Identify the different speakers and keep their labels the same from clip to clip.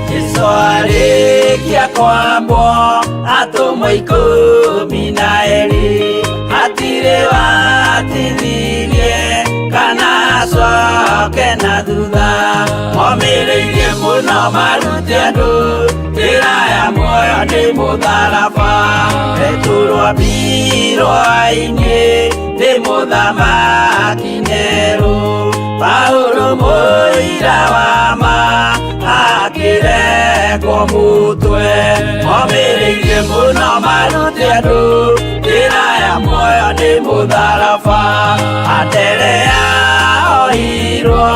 Speaker 1: Jesu arĩkia kwambwo atũmwo 12 hatirĩ watithirie kana acoke na thutha. Momĩrĩirie mũno marute andũ njĩra ya muoyo nĩ mũtharaba. Petero ambirwo ainĩ nĩ mũthamaki Nero. Paulo mũira wa ma akĩrekwo mũtwe. Momĩrĩirie mũno marute andũ njĩra ya muoyo nĩ mũtharaba. Anderea ohirwo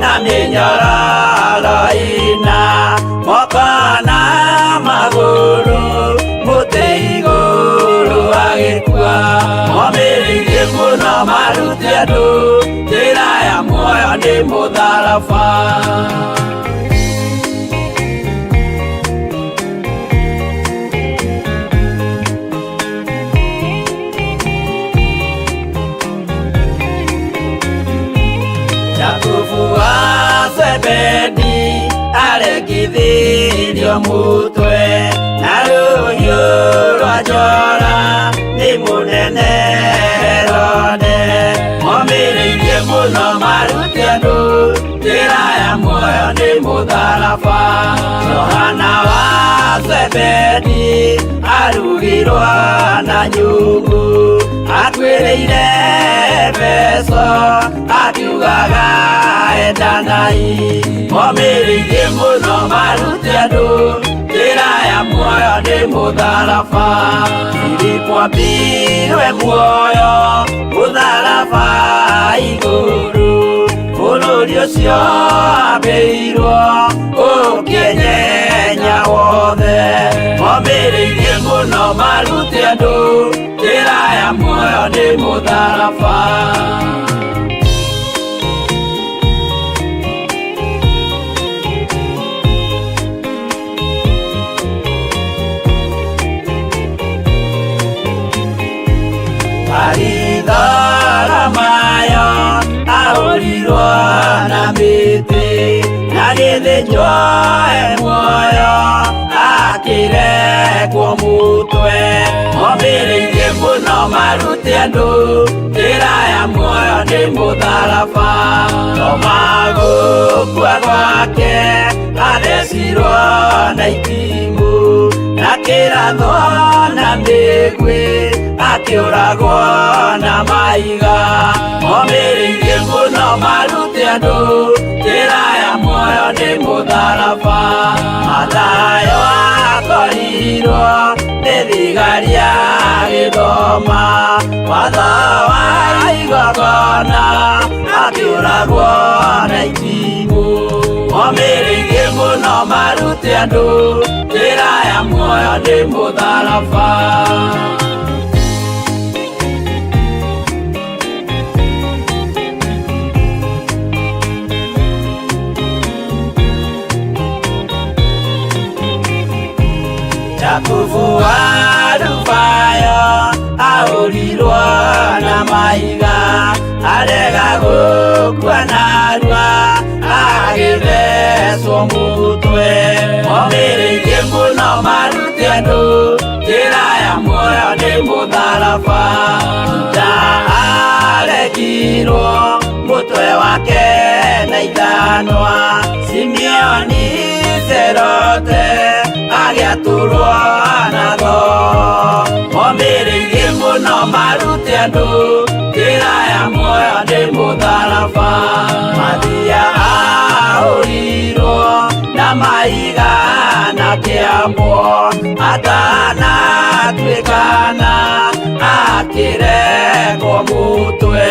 Speaker 1: na mĩnyororo ĩna moko na magũrũ mũtĩ igũrũ agĩkua. Momĩrĩirie mũno marute andũ njĩra ya muoyo nĩ mũtharaba. Jakubu wa Zebedi aregithirio mutwe na rũhiũ rwa njora nĩ mũnene Herode. Momĩrĩirie mũno marute andũ njĩra ya muoyo nĩ mũtharaba. Johana wa Zebedi arugirwo na nyungu akuĩrĩire Efeso akiugaga endanai. Momĩrĩirie mũno marute andũ njĩra ya muoyo nĩ mũtharaba. Filipo ambirwe muoyo mũtharaba igũrũ bũrũri ũcio ambĩirwo ũkĩenyenya wothe. Momĩrĩirie mũno marute andũ njĩra ya muoyo nĩ mũtharaba. Baritholomayo ahũrirwo na mĩtĩ na gĩthĩnjwo e muoyo akĩrekwo mũtwe. Momĩrĩirie mũno marute andũ njĩra ya muoyo nĩ mũtharaba. Toma gũkua gwake athecirwo na itimũ na kĩrathwo na mĩguĩ akĩũragwo na mahiga. Momĩrĩirie mũno marute andũ njĩra ya muoyo nĩ mũtharaba. Mathayo akorirwo nĩ thigari agĩthoma watho wa igongona akĩũragwo na itimũ. Momĩrĩirie mũno marute andũ njĩra ya muoyo nĩ mũtharaba. Jakubu wa Alufayo ahũrirwo na mahiga arega gũkua narua agĩthecwo mũtwe. Momĩrĩirie mũno marute andũ njĩra ya muoyo nĩ mũtharaba. Juda aregirwo mũtwe wake na ithanwa. Simeoni Zerote agĩatũrwo na thoo. Momĩrĩirie mũno marute andũ njĩra ya muoyo Nĩ mũtharaba. Mathia ahũrirwo na mahiga na kĩambo atanatuĩkana akĩrengwo mũtwe.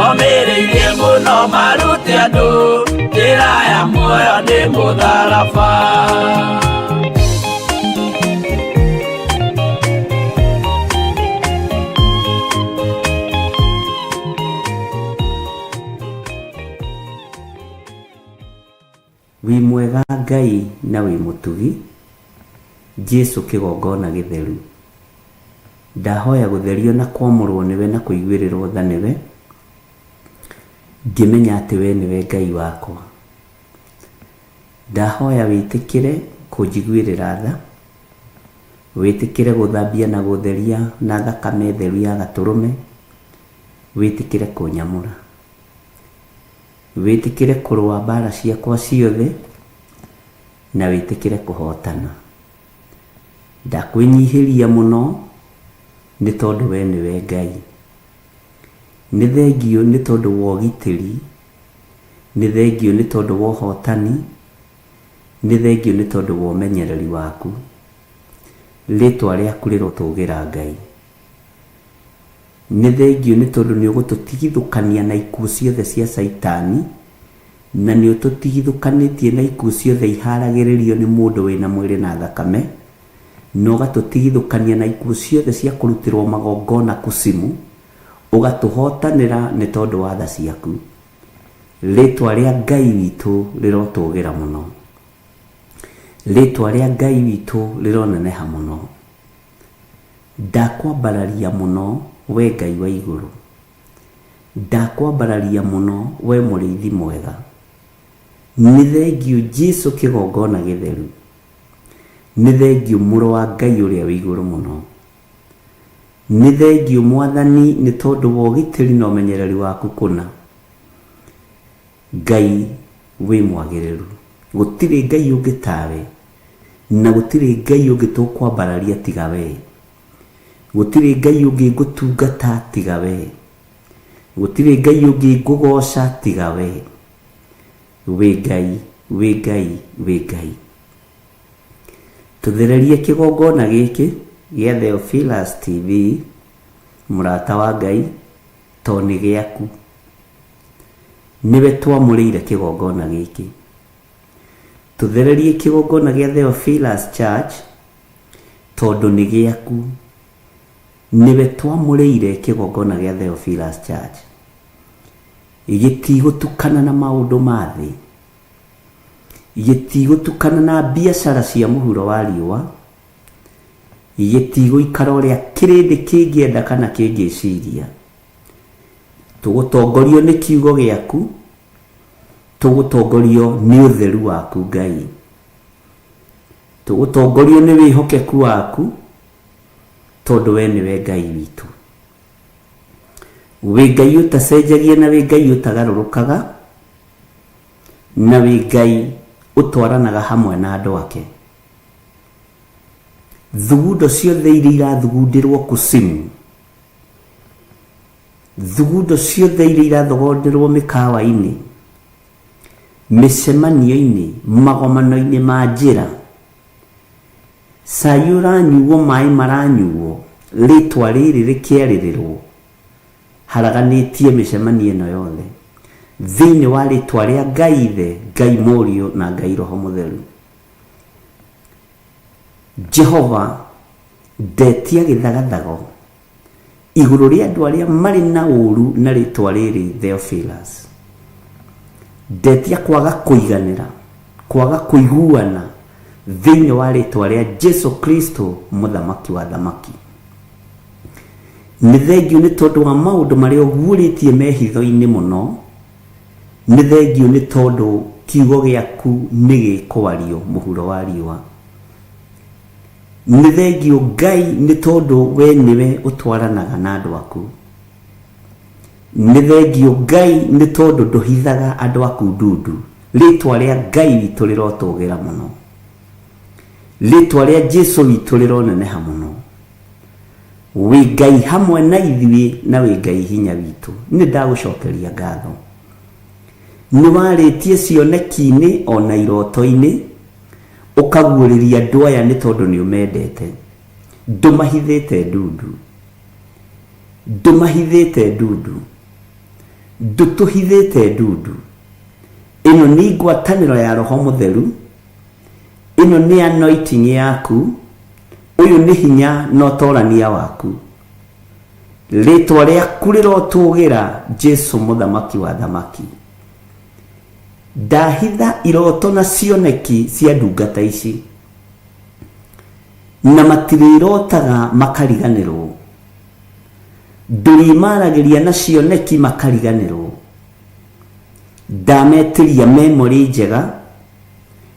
Speaker 1: Omĩrĩirie mũno marute andũ njĩra ya muoyo nĩ mũtharaba.
Speaker 2: Wĩ mwega Ngai na wĩ mũtugi, Jesu kĩgongona gĩtheru. Ndahoya gũtherio na kwamũrwo nĩwe na kũiguĩrĩrwo tha nĩwe, ngĩmenya atĩ we nĩwe Ngai wakwa. Ndahoya wĩtĩkĩre kũnjiguĩrĩra tha, wĩtĩkĩre gũthambia na gũtheria na thakame theru ya gatũrũme, wĩtĩkĩre kũnyamũra. Wĩtĩkĩre kũrũa mbara ciakwa ciothe, na wĩtĩkĩre kũhotana. Ndakwĩnyihĩria mũno nĩ tondũ we nĩwe Ngai. Nĩ thengiũ nĩ tondũ wa ũgitĩri, nĩ thengiũ nĩ tondũ wa ũhotani, nĩ thengiũ nĩ tondũ wa ũmenyereri waku. Rĩtwa rĩaku rĩrotũgĩra Ngai. Nĩ thengiũ nĩ tondũ nĩ ũgũtũtigithũkania na ikuũ ciothe cia Caitani, na nĩ ũtũtigithũkanĩtie na ikuũ ciothe iharagĩrĩrio nĩ mũndũ wĩna mwĩrĩ na thakame, na ũgatũtigithũkania na ikuũ ciothe cia kũrutĩrwo magongona kusimu, ũgatũhotanĩra nĩ tondũ wa tha ciaku. Rĩtwa rĩa Ngai witũ rĩrotũgĩra mũno. Rĩtwa rĩa Ngai witũ rĩroneneha mũno. Ndakwambararia mũno, wee Ngai wa igũrũ. Ndakwambararia mũno, wee mũrĩithi mwega. Nĩ thengiũ Jesu kĩgongona gĩtheru. Nĩ thengiũ mũrũ wa Ngai ũrĩa wĩ igũrũ mũno. Nĩ thengiũ Mwathani nĩ tondũ wa ũgitĩri na ũmenyereri waku kũna. Ngai wĩ mwagĩrĩru. Gũtirĩ Ngai ũngĩ tawe, na gũtirĩ Ngai ũngĩ tũkwambararia tiga wee. Gũtirĩ Ngai ũngĩ ngũtungata tiga wee. Gũtirĩ Ngai ũngĩ ngũgoca tiga wee. Wĩ Ngai, wĩ Ngai, wĩ Ngai. Tũthererie kĩgongona gĩkĩ gĩa Theophilus TV, mũrata wa Ngai, to nĩ gĩaku. Nĩwe twamũrĩire kĩgongona gĩkĩ. Tũthererie kĩgongona gĩa Theophilus Church tondũ nĩ gĩaku. Nĩwe twamũrĩire kĩgongona gĩa Theophilus Church. Gĩtigũtukana na maũndũ ma thĩ. Gĩtigũtukana na biacara cia mũhuro wa riũa. Gĩtigũikara ũrĩa kĩrĩndĩ kĩngĩenda kana kĩngĩciria. Tũgũtongorio nĩ kiugo gĩaku, tũgũtongorio nĩ ũtheru waku Ngai. Tũgũtongorio nĩ wĩhokeku waku, tondũ we nĩwe Ngai witũ. Wĩ Ngai ũtacenjagia na wĩ Ngai ũtagarũrũkaga, na wĩ Ngai ũtwaranaga hamwe na andũ ake. Thugundo ciothe iria irathugundĩrwo kusimu, thugundo ciothe iria irathogonderwo mĩkawa-inĩ, mĩcemanio-inĩ, magomano-inĩ ma njĩra, cai ũranyuo, maĩ maranyuo, rĩtwa rĩrĩ rĩkĩarĩrĩrwo, haraganĩtie mĩcemanio ĩno yothe thĩinĩ wa rĩtwa rĩa Ngai Ithe, Ngai Mũriũ na Ngai Roho Mũtheru. Jehova ndetia gĩthagathago igũrũ rĩa andũ arĩa marĩ na ũru na rĩtwa rĩrĩ Theophilus. Ndetia kwaga kũiganĩra, kwaga kũiguana thĩinĩ wa rĩtwa rĩa Jesu Kristo mũthamaki wa thamaki. Nĩ thengiũ nĩ tondũ wa maũndũ marĩa ũguũrĩtie me hitho-inĩ mũno. Nĩ thengiũ nĩ tondũ kiugo gĩaku nĩ gĩkwario mũhuro wa riũa. Nĩ thengiũ Ngai nĩ tondũ we nĩwe ũtwaranaga na andũ aku. Nĩ thengiũ Ngai nĩ tondũ ndũhithaga andũ aku ndundu. Rĩtwa rĩa Ngai witũ rĩrotũgĩra mũno. Rĩtwa rĩa Jesu witũ rĩroneneha mũno. Wĩ Ngai hamwe na ithuĩ na wĩ Ngai hinya witũ. Nĩ ndagũcokeria ngatho. Nĩ warĩtie cioneki-inĩ o na iroto-inĩ, ũkaguũrĩria andũ aya nĩ tondũ nĩ ũmendete. Ndũmahithĩte ndundu. Ndũmahithĩte ndundu. Ndũtũhithĩte ndundu. Ĩno nĩ ngwatanĩro ya Roho Mũtheru. Ĩno nĩ anointing yaku. Ũyũ nĩ hinya na ũtorania waku. Rĩtwa rĩaku rĩrotũgĩra Jesu mũthamaki wa thamaki. Ndahitha iroto na cioneki cia ndungata ici. Na matirĩrotaga makariganĩrwo. Ndũrĩmaragĩria na cioneki makariganĩrwo. Ndametĩria memory njega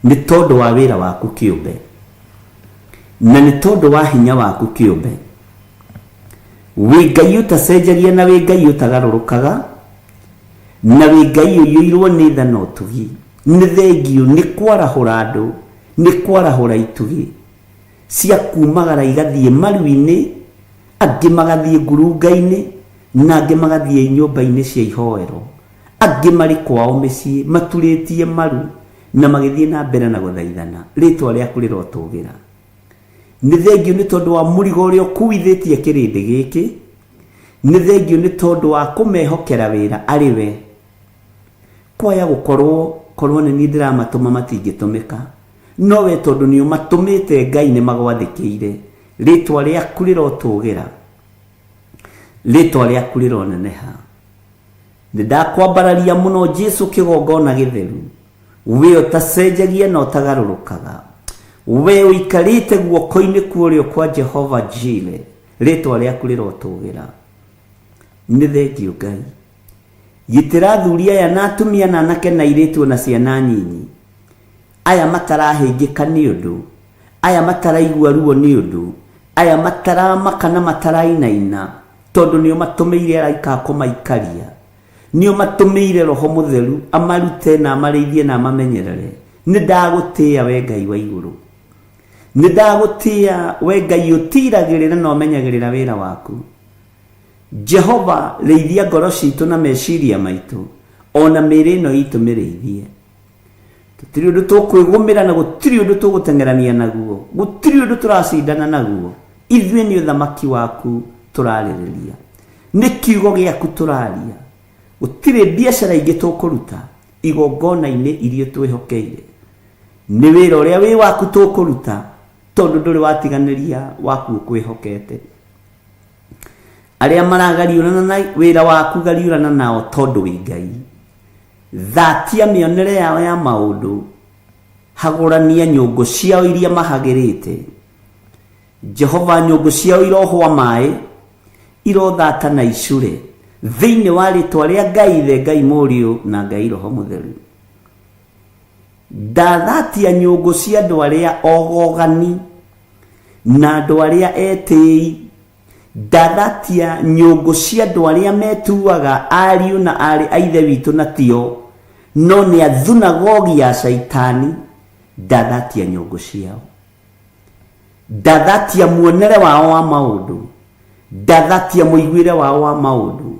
Speaker 2: nĩ tondũ wa wĩra waku kĩũmbe. Na nĩ tondũ wa hinya waku kĩũmbe. Wĩ Ngai ũtacenjagia na wĩ Ngai ũtagarũrũkaga, na wĩ Ngai ũiyũirwo nĩ tha na ũtugi. Nĩ thengiũ nĩ kwarahũra andũ, nĩ kwarahũra itugi cia kumagara igathiĩ maru-inĩ, angĩ magathiĩ ngurunga-inĩ, na angĩ magathiĩ nyũmba-inĩ cia ihoero. Angĩ marĩ kwao mĩciĩ maturĩtie maru na magĩthiĩ na mbere na gũthaithana. Rĩtwa rĩaku rĩrotũgĩra. Nĩ thengiũ nĩ tondũ wa mũrigo ũrĩa ũkuithĩtie kĩrĩndĩ gĩkĩ. Nĩ thengiũ nĩ tondũ wa kũmehokera wĩra arĩ we. Kwaya gũkorwo korwo nĩ niĩ ndĩramatũma matingĩtũmĩka. No we tondũ nĩ ũmatũmĩte Ngai nĩ magwathĩkĩire. Rĩtwa rĩaku rĩrotũgĩra. Rĩtwa rĩaku rĩroneneha. Nĩ ndakwambararia mũno Jesu kĩgongona gĩtheru. We ũtacenjagia na ũtagarũrũkaga. We ũikarĩte guoko-inĩ kwa ũrĩo kwa Jehova Jire. Rĩtwa rĩaku rĩrotũgĩra. Nĩ thengiũ Ngai. Gitĩra athuri aya na atumia na anake na airĩtu ona ciana nyinyi. Aya matarahĩngĩka nĩ ũndũ. Aya mataraigua ruo nĩ ũndũ. Aya mataramaka na matarainaina. Tondũ nĩ ũmatũmĩire araika a kũmaikaria. Nĩ ũmatũmĩire Roho Mũtheru amarute na amarĩithie na amamenyerere. Nĩ ndagũtĩĩa we Ngai wa igũrũ. Nĩ ndagũtĩĩa we Ngai ũtiragĩrĩra na ũmenyagĩrĩra wĩra waku. Jehova rĩithia ngoro citũ na meciria maitũ, ona mĩĩrĩ ĩno itũ mĩrĩithie. Tũtirĩ ũndũ tũkwĩgũmĩra na gũtirĩ ũndũ tũgũteng'erania naguo. Gũtirĩ ũndũ tũracindana naguo. Ithuĩ nĩ ũthamaki waku tũrarĩrĩria. Nĩ kiugo gĩaku tũraria. Gũtirĩ biacara ingĩ tũkũruta igongona-inĩ iria twĩhokeire. Nĩ wĩra ũrĩa wĩ waku tũkũruta tondũ ndũrĩ watiganĩria waku ũkwĩhokete. Arĩa maragariũrana na wĩra waku gariũrana nao tondũ wĩ Ngai. Thatia mĩonere yao ya maũndũ, hagũrania nyũngũ ciao iria mahagĩrĩte. Jehova nyũngũ ciao irohwa maĩ, irothata na icure. Thĩinĩ wa rĩtwa rĩa Ngai Ithe, Ngai Mũriũ na Ngai Roho Mũtheru. Ndathatia nyũngũ cia andũ arĩa ogogani na andũ arĩa etĩi. Ndathatia nyũngũ cia andũ arĩa metuaga ariũ na aarĩ a Ithe witũ na tio, no nĩ a thunagogi ya Shaitani. Ndathatia nyũngũ ciao. Ndathatia muonere wao wa maũndũ. Ndathatia mũiguĩre wao wa maũndũ.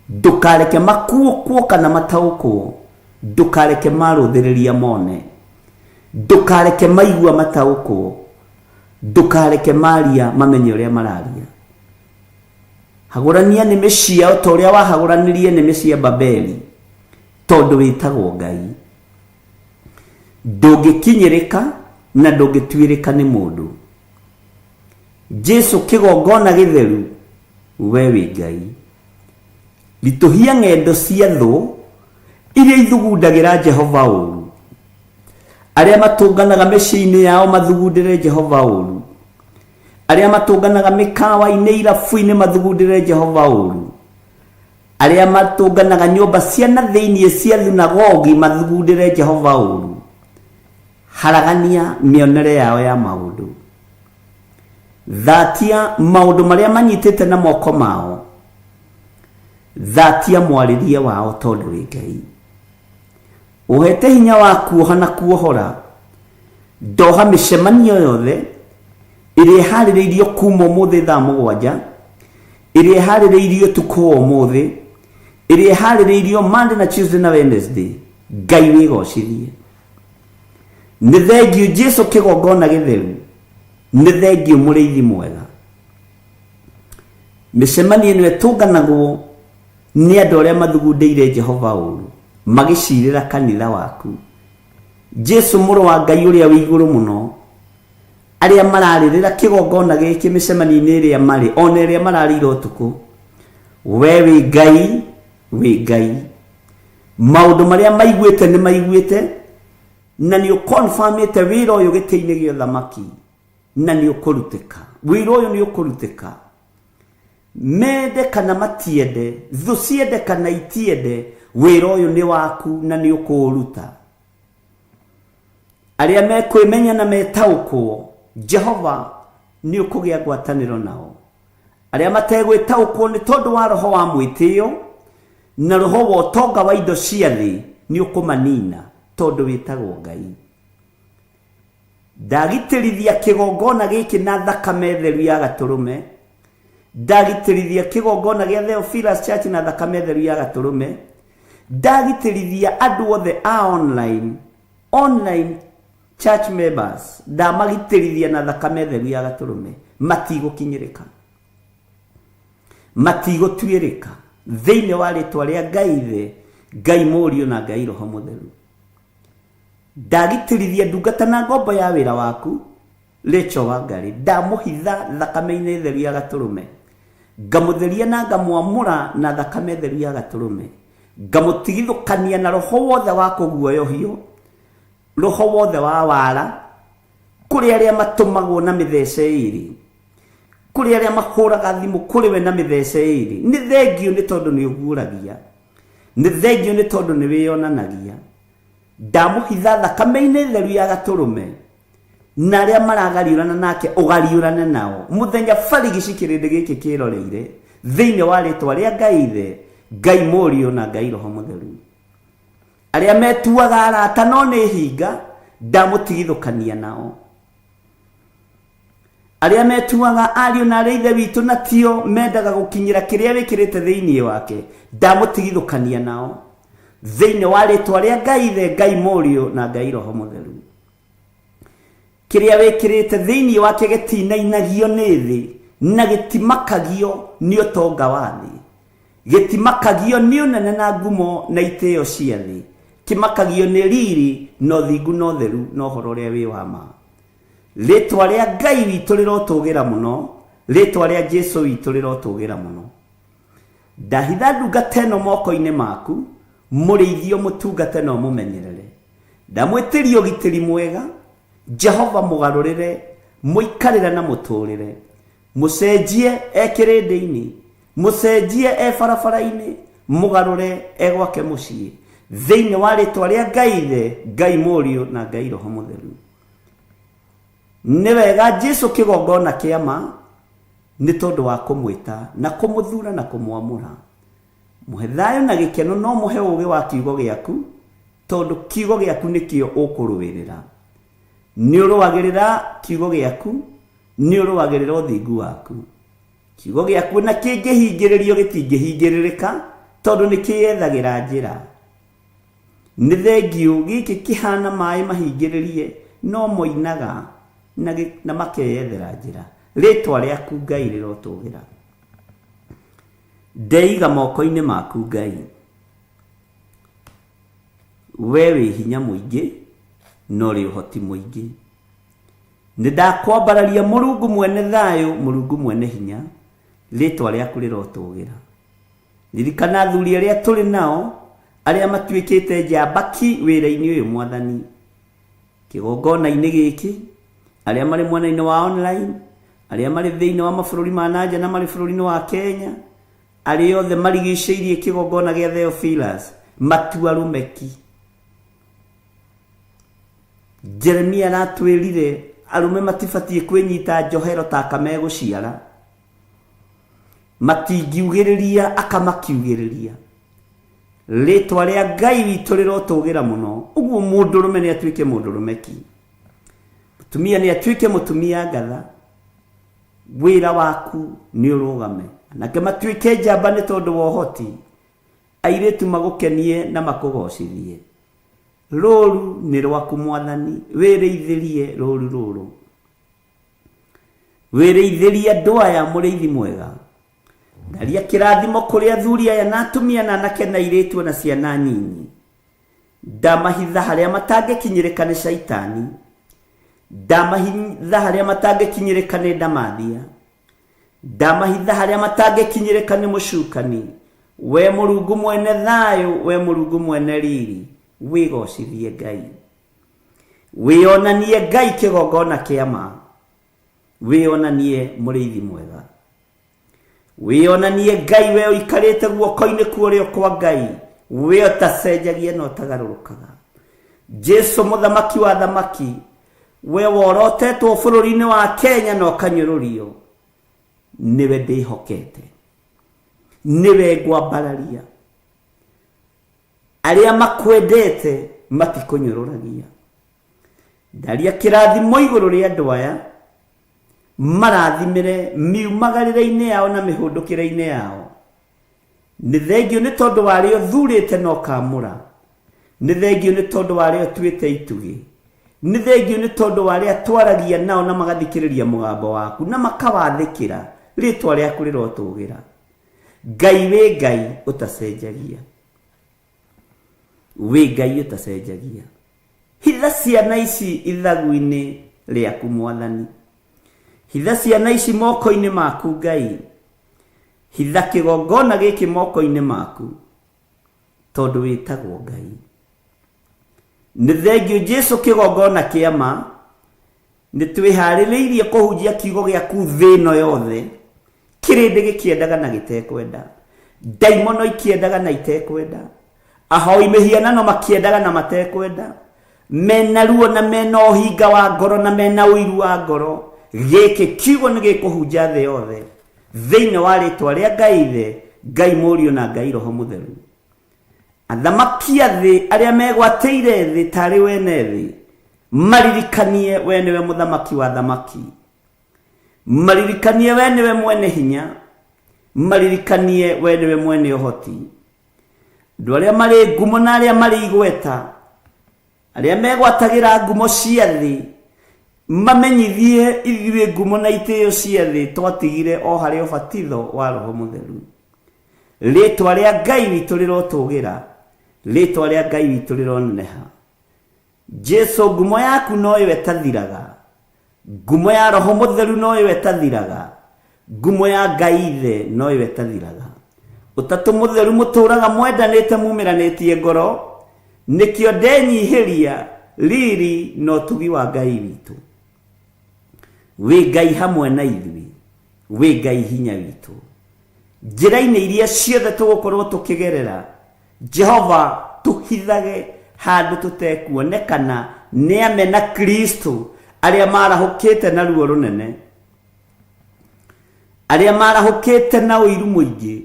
Speaker 2: Ndũkareke makuũkwo kana mataũkwo. Ndũkareke marũthĩrĩria mone. Ndũkareke maigua mataũkwo. Ndũkareke maria mamenye ũrĩa mararia. Hagũrania nĩmĩ ciao ta ũrĩa wahagũranirie nĩmĩ cia Babeli, tondũ wĩtagwo Ngai. Ndũngĩkinyĩrĩka na ndũngĩtuĩrĩka nĩ mũndũ. Jesu kĩgongona gĩtheru, we wĩ Ngai. Ritũhia ng'endo cia thũ iria ithugundagĩra Jehova ũru. Arĩa matũnganaga mĩciĩ-inĩ yao mathugundĩre Jehova ũru. Arĩa matũnganaga mĩkawa-inĩ irabu-inĩ mathugundĩre Jehova ũru. Arĩa matũnganaga nyũmba cia na thĩinĩ cia thunagogi mathugundĩre Jehova ũru. Haragania mĩonere yao ya maũndũ. Thatia maũndũ marĩa manyitĩte na moko mao. Thatia mwarĩrie wao tondũ wĩ Ngai. Ũhete hinya wa kuoha na kuohora. Ndoha mĩcemanio yothe. Ĩrĩa ĩharĩrĩirio kuma ũmũthĩ thaa 7, ĩrĩa ĩharĩrĩirio ũtukũ wa ũmũthĩ, ĩrĩa ĩharĩrĩirio Monday na Tuesday na Wednesday, Ngai wĩgocithie. Nĩ thengiũ Jesu kĩgongona gĩtheru, nĩ thengiũ mũrĩithi mwega. Mĩcemanio ĩno ĩtũnganagwo nĩ andũ arĩa mathugundĩire Jehova ũru, magĩcirĩra kanitha waku. Jesu mũrũ wa Ngai ũrĩa wĩ igũrũ mũno, arĩa mararĩrĩra kĩgongona gĩkĩ mĩcemanio-inĩ ĩrĩa marĩ, ona ĩrĩa mararĩire ũtukũ, we wĩ Ngai, wĩ Ngai. Maũndũ marĩa maiguĩte nĩ maiguĩte, na nĩ ũkonfamĩte wĩra ũyũ gĩtĩ-inĩ gĩa ũthamaki, na nĩ ũkũrutĩka. Wĩra ũyũ nĩ ũkũrutĩka. Mende kana matiende, thũ ciende kana itiende, wĩra ũyũ nĩ waku na nĩ ũkũũruta. Arĩa mekwĩmenya na metaũkwo, Jehova nĩ ũkũgĩa ngwatanĩro nao. Arĩa mategwĩtaũkwo nĩ tondũ wa roho wa mwĩtĩo na roho wa ũtonga wa indo cia thĩ, nĩ ũkũmanina tondũ wĩtagwo Ngai. Ndagitĩrithia kĩgongona gĩkĩ na thakame theru ya gatũrũme. Ndagitĩrithia kĩgongona gĩa Theophilus Church na thakame theru ya gatũrũme. Ndagitĩrithia andũ othe a online church members, ndamagitĩrithia na thakame theru ya gatũrũme. Matigũkinyĩrĩka, matigũtuĩrĩka thĩinĩ wa rĩtwa rĩa Ngai Ithe, Ngai Mũriũ na Ngai Roho Mũtheru. Ndagitĩrithia ndungata na ngombo ya wĩra waku Rachel Wangari, ndamũhitha thakame-inĩ theru ya gatũrũme, ngamũtheria na ngamwamũra na thakame theru ya gatũrũme, ngamũtigithũkania na roho wothe wa kũguoyohio, roho wothe wa wara, kũrĩ arĩa matũmagwo na mĩthece ĩrĩ, kũrĩ arĩa mahũraga thimũ kũrĩ we na mĩthece ĩrĩ. Nĩ thengio nĩ tondũ nĩ ũguũragia, nĩ thengio nĩ tondũ nĩ wĩyonanagia. Ndamũhitha thakame-inĩ theru ya gatũrũme, na arĩa maragariũrana nake ũgariũrane nao mũthenya barigici kĩrĩndĩ gĩkĩ kĩroreire, thĩinĩ wa rĩtwa rĩa Ngai Ithe, Ngai Mũriũ na Ngai Roho Mũtheru. Arĩa metuaga arata no nĩ hinga, ndamũtigithũkania nao. Arĩa metuaga ariũ na arĩa ithe witũ na tio mendaga gũkinyĩra kĩrĩa wĩkĩrĩte thĩinĩ wake, ndamũtigithũkania nao thĩinĩ wa rĩtwa rĩa Ngai Ithe, Ngai Mũriũ na Ngai Roho Mũtheru. Kĩrĩa wĩkĩrĩte thĩinĩ wake gĩtinainagio nĩ thĩ na gĩtimakagio nĩ ũtonga wa thĩ, gĩtimakagio nĩ ũnene na ngumo na itĩo cia thĩ, kĩmakagio nĩ riri na ũthingu na ũtheru na ũhoro ũrĩa wĩ wa ma. Rĩtwa rĩa Ngai witũ rĩrotũgĩra mũno, rĩtwa rĩa Jesu witũ rĩrotũgĩra mũno. Ndahitha ndungata ĩno moko-inĩ maku, mũrĩithio mũtungate na ũmũmenyerere. Ndamwĩtĩria ũgitĩri mwega, Jehova mũgarũrĩre, mũikarĩre na mũtũrĩre. Mũcenjie e kĩrĩndĩ-inĩ, mũcenjie e barabara-inĩ, mũgarũre e gwake mũciĩ, thĩinĩ wa rĩtwa rĩa Ngai Ithe, Ngai Mũriũ na Ngai Roho Mũtheru. Nĩ wega Jesu kĩgongona kĩa ma, nĩ tondũ wa kũmwĩta na kũmũthura na kũmwamũra. Mũhe thayũ na gĩkeno, no mũhe ũũgĩ wa kiugo gĩaku, tondũ kiugo gĩaku nĩkĩo ũkũrũĩrĩra. Nĩ ũrũagĩrĩra kiugo gĩaku, nĩ ũrũagĩrĩra ũthingu waku. Kiugo gĩaku na kĩngĩhingĩrĩrio gĩtingĩhingĩrĩrĩka, tondũ nĩ kĩyethagĩra njĩra. Nĩ thengiũ gĩkĩ kĩhana maĩ mahingĩrĩrie, no moinaga na makeyethera njĩra. Rĩtwa rĩaku Ngai rĩrotũgĩra. Ndeiga moko-inĩ maku Ngai. We wĩ hinya mũingĩ na ũrĩ ũhoti mũingĩ. Nĩ ndakwambararia Mũrungu mwene thayũ, Mũrungu mwene hinya, rĩtwa rĩaku rĩrotũgĩra. Ririkana athuri arĩa tũrĩ nao, arĩa matuĩkĩte njamba ki wĩra-inĩ ũyũ Mwathani. Kĩgongona-inĩ gĩkĩ, arĩa marĩ mwena-inĩ wa online, arĩa marĩ thĩinĩ wa mabũrũri ma na nja na marĩ bũrũri-inĩ wa Kenya, arĩa othe marigicĩirie kĩgongona gĩa Theophilus, matua rũmeki. Jeremia aratwĩrire arũme matibatiĩ kwĩnyita njohero ta aka megũciara, matingiugĩrĩria aka makiugĩrĩria. Rĩtwa rĩa Ngai witũ rĩrotũgĩra mũno. Ũguo mũndũrũme nĩ atuĩke mũndũrũme ki, mũtumia nĩ atuĩke mũtumia ngatha. Wĩra waku nĩ ũrũgame. Anake matuĩke njamba nĩ tondũ wa ũhoti. Airĩtu magũkenie na makũgocithie. Rũru nĩ rwaku Mwathani, wĩrĩithĩrie rũru rũrũ. Wĩrĩithĩrie andũ aya mũrĩithi mwega. Ndaria kĩrathimo kũrĩ athuri aya na atumia na anake na airĩtu na ciana nyinyi. Ndamahitha harĩa matangĩkinyĩrĩka nĩ caitani. Ndamahitha harĩa matangĩkinyĩrĩka nĩ ndamathia. Ndamahitha harĩa matangĩkinyĩrĩka nĩ mũcukani. We Mũrungu mwene thayũ, we Mũrungu mwene riri, wĩgocithie Ngai. Wĩonanie Ngai kĩgongona kĩa ma. Wĩonanie mũrĩithi mwega. Wĩonanie Ngai we ũikarĩte guoko-inĩ kuorĩo kwa Ngai, we ũtacenjagia na ũtagarũrũkaga. Jesu mũthamaki wa thamaki, we worotetwo bũrũri-inĩ wa Kenya na ũkanyũrũrio, nĩwe ndĩhokete, nĩwe ngwambararia. Arĩa makwendete matikũnyũrũragia. Ndaria kĩrathimo igũrũ rĩa andũ aya, marathimĩre miumagarĩre-inĩ yao na mĩhũndũkĩre-inĩ yao. Nĩ thengio nĩ tondũ wa arĩa ũthurĩte na ũkaamũra. Nĩ thengio nĩ tondũ wa arĩa ũtuĩte itugĩ. Nĩ thengio nĩ tondũ wa arĩa twaragia nao na magathikĩrĩria mũgambo waku na makawathĩkĩra. Rĩtwa rĩaku rĩrotũgĩra. Ngai wĩ Ngai ũtacenjagia. Wĩ Ngai ũtacenjagia. Hitha ciana ici ithagu-inĩ rĩaku Mwathani. Hitha ciana ici moko-inĩ maku Ngai. Hitha kĩgongona gĩkĩ moko-inĩ maku, tondũ wĩtagwo Ngai. Nĩ thengio Jesu kĩgongona kĩa ma, nĩ twĩharĩrĩirie kũhunjia kiugo gĩaku thĩ ĩno yothe, kĩrĩndĩ gĩkĩendaga na gĩtekwenda, ndaimono ikĩendaga na itekwenda, ahoi mĩhianano makĩendaga na matekwenda, mena ruo na mena ũhinga wa ngoro na mena ũiru wa ngoro. Gĩkĩ kiugo nĩ gĩkũhunja thĩ yothe, thĩinĩ wa rĩtwa rĩa Ngai Ithe, Ngai Mũriũ na Ngai Roho Mũtheru. Athamaki a thĩ arĩa megwatĩire thĩ tarĩ wene thĩ, maririkanie we nĩwe mũthamaki wa thamaki, maririkanie we nĩwe mwene hinya, maririkanie we nĩwe mwene ũhoti. Andũ arĩa marĩ ngumo na arĩa marĩ igweta, arĩa megwatagĩra ngumo cia thĩ, mamenyithie ithuĩ ngumo na itĩo cia thĩ twatigire o harĩ ũbatitho wa Roho Mũtheru. Rĩtwa rĩa Ngai witũ rĩrotũgĩra, rĩtwa rĩa Ngai witũ rĩroneneha. Jesu ngumo yaku noyo ĩtathiraga, ngumo ya Roho Mũtheru noyo ĩtathiraga, ngumo ya Ngai Ithe noyo ĩtathiraga. Ũtatũ Mũtheru mũtũraga mwendanĩte mumĩranĩtie ngoro, nĩkĩo ndenyihĩria riri na ũtugi wa Ngai witũ. Wĩ Ngai hamwe na ithuĩ, wĩ Ngai hinya witũ. Njĩra-inĩ iria ciothe tũgũkorwo tũkĩgerera, Jehova tũhithage handũ tũtekuonekana nĩ amena Kristo arĩa marahũkĩte na ruo rũnene, arĩa marahũkĩte na ũiru mũingĩ,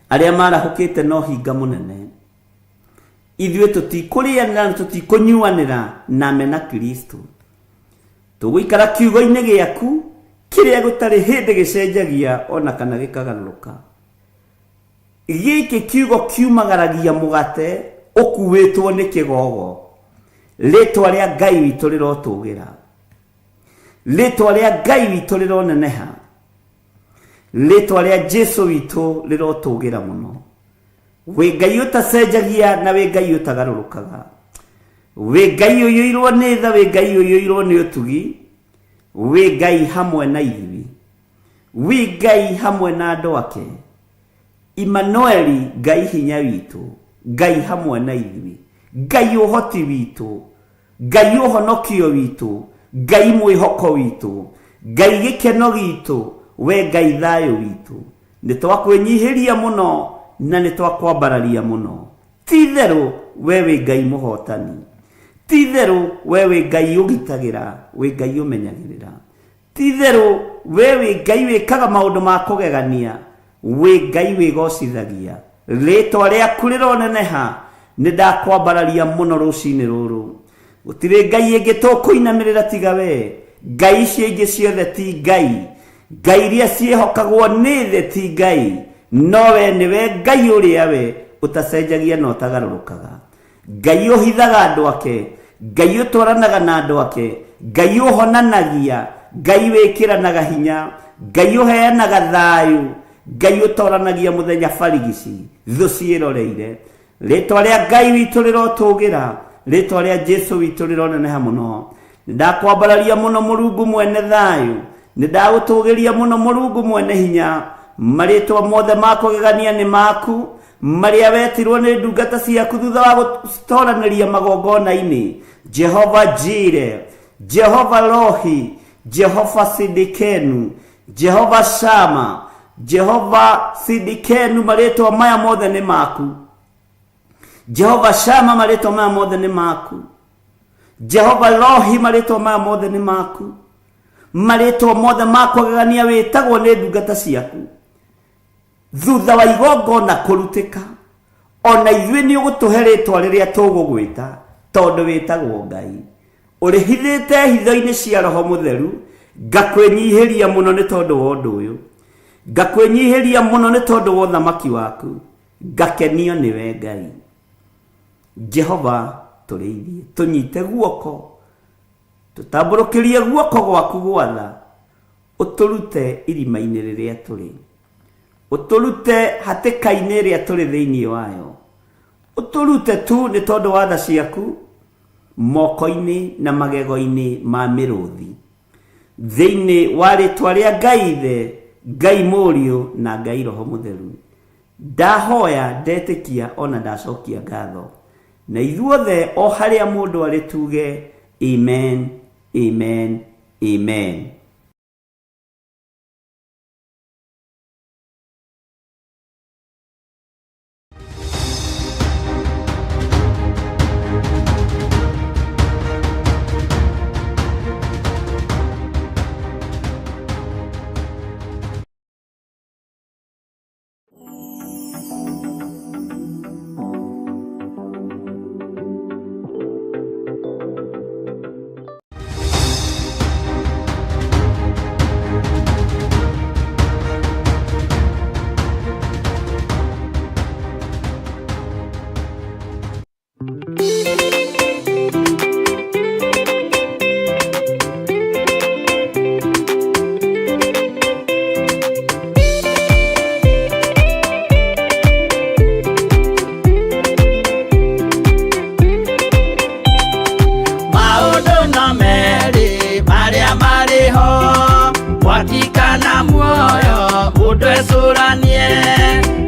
Speaker 2: arĩa marahũkĩte na ũhinga mũnene. Ithuĩ tũtikũrĩanĩra na tũtikũnyuanĩra na amena Kristo. Tũgũikara kiugo-inĩ gĩaku kĩrĩa gũtarĩ hĩndĩ gĩcenjagia ona kana gĩkagarũrũka. Gĩkĩ kiugo kiumagaragia mũgate ũkuĩtwo nĩ kĩgogo. Rĩtwa rĩa Ngai witũ rĩrotũgĩra. Rĩtwa rĩa Ngai witũ rĩroneneha. Rĩtwa rĩa Jesu witũ rĩrotũgĩra mũno. Wĩ Ngai ũtacenjagia na wĩ Ngai ũtagarũrũkaga. Wĩ Ngai ũiyũirwo nĩ tha, wĩ Ngai ũiyũirwo nĩ ũtugi, wĩ Ngai hamwe na ithuĩ, wĩ Ngai hamwe na andũ ake. Imanueli, Ngai hinya witũ, Ngai hamwe na ithuĩ, Ngai ũhoti witũ, Ngai ũhonokio witũ, Ngai mwĩhoko witũ, Ngai gĩkeno gitũ, we Ngai thayũ witũ. Nĩ twakwĩnyihĩria mũno na nĩ twakwambararia mũno. Ti itherũ we wĩ Ngai mũhotani. Ti itherũ we wĩ Ngai ũgitagĩra, wĩ Ngai ũmenyagĩrĩra. Ti itherũ we wĩ Ngai wĩkaga maũndũ ma kũgegania, wĩ Ngai wĩgocithagia. Rĩtwa rĩaku rĩroneneha, nĩ ndakwambararia mũno rũcinĩ rũrũ. Gũtirĩ Ngai ĩngĩ tũkũinamĩrĩra tiga we. Ngai icio ingĩ ciothe ti Ngai, Ngai iria ciĩhokagwo nĩ thĩ ti Ngai, no we nĩwe Ngai ũrĩa we ũtacenjagia na ũtagarũrũkaga. Ngai ũhithaga andũ ake, Ngai ũtwaranaga na andũ ake, Ngai ũhonanagia, Ngai wĩkĩranaga hinya, Ngai ũheanaga thayũ, Ngai ũtoranagia mũthenya barigici thũ ciĩroreire. Rĩtwa rĩa Ngai witũ rĩrotũgĩra, rĩtwa rĩa Jesu witũ rĩroneneha mũno. Nĩndakwambararia mũno Mũrungu mwene thayũ, nĩndagũtũgĩria mũno Mũrungu mwene hinya. Marĩtwa mothe ma kũgegania nĩ maku, marĩa wetirwo nĩ ndungata ciaku thutha wa gũtoranĩria magongona-inĩ. Jehova Jire, Jehova Rohi, Jehova Sidikenu, Jehova Shama, Jehova Sidikenu, marĩtwa maya mothe nĩ maku. Jehova Shama, marĩtwa maya mothe nĩ maku. Jehova Rohi, marĩtwa maya mothe nĩ maku. Marĩtwa mothe ma kũgegania wĩtagwo nĩ ndungata ciaku. Thutha wa igongona kũrutĩka, ona ithuĩ nĩ ũgũtũhe rĩtwa rĩrĩa tũgũgwĩta, tondũ wĩtagwo Ngai. Ũrĩhithĩte hitho-inĩ cia Roho Mũtheru, ngakwĩnyihĩria mũno nĩ tondũ wa ũndũ ũyũ. Ngakwĩnyihĩria mũno nĩ tondũ wa ũthamaki waku, ngakenio nĩwe Ngai. Jehova tũrĩithie, tũnyite guoko, tũtambũrũkĩrie guoko gwaku gwatha, ũtũrute irima-inĩ rĩrĩa tũrĩ, ũtũrute hatĩka-inĩ ĩrĩa tũrĩ thĩinĩ wayo, ũtũrute tu nĩ tondũ wa tha ciaku moko-inĩ na magego-inĩ ma mĩrũthi. Thĩinĩ wa rĩtwa rĩa Ngai Ithe, Ngai Mũriũ na Ngai Roho Mũtheru, ndahoya, ndetĩkia ona ndacokia ngatho. Na ithuothe o harĩa mũndũ arĩ tuge amen, amen, amen.
Speaker 1: Maũndũ no merĩ marĩa marĩ ho, mwaki kana muoyo, mũndũ ecũranie.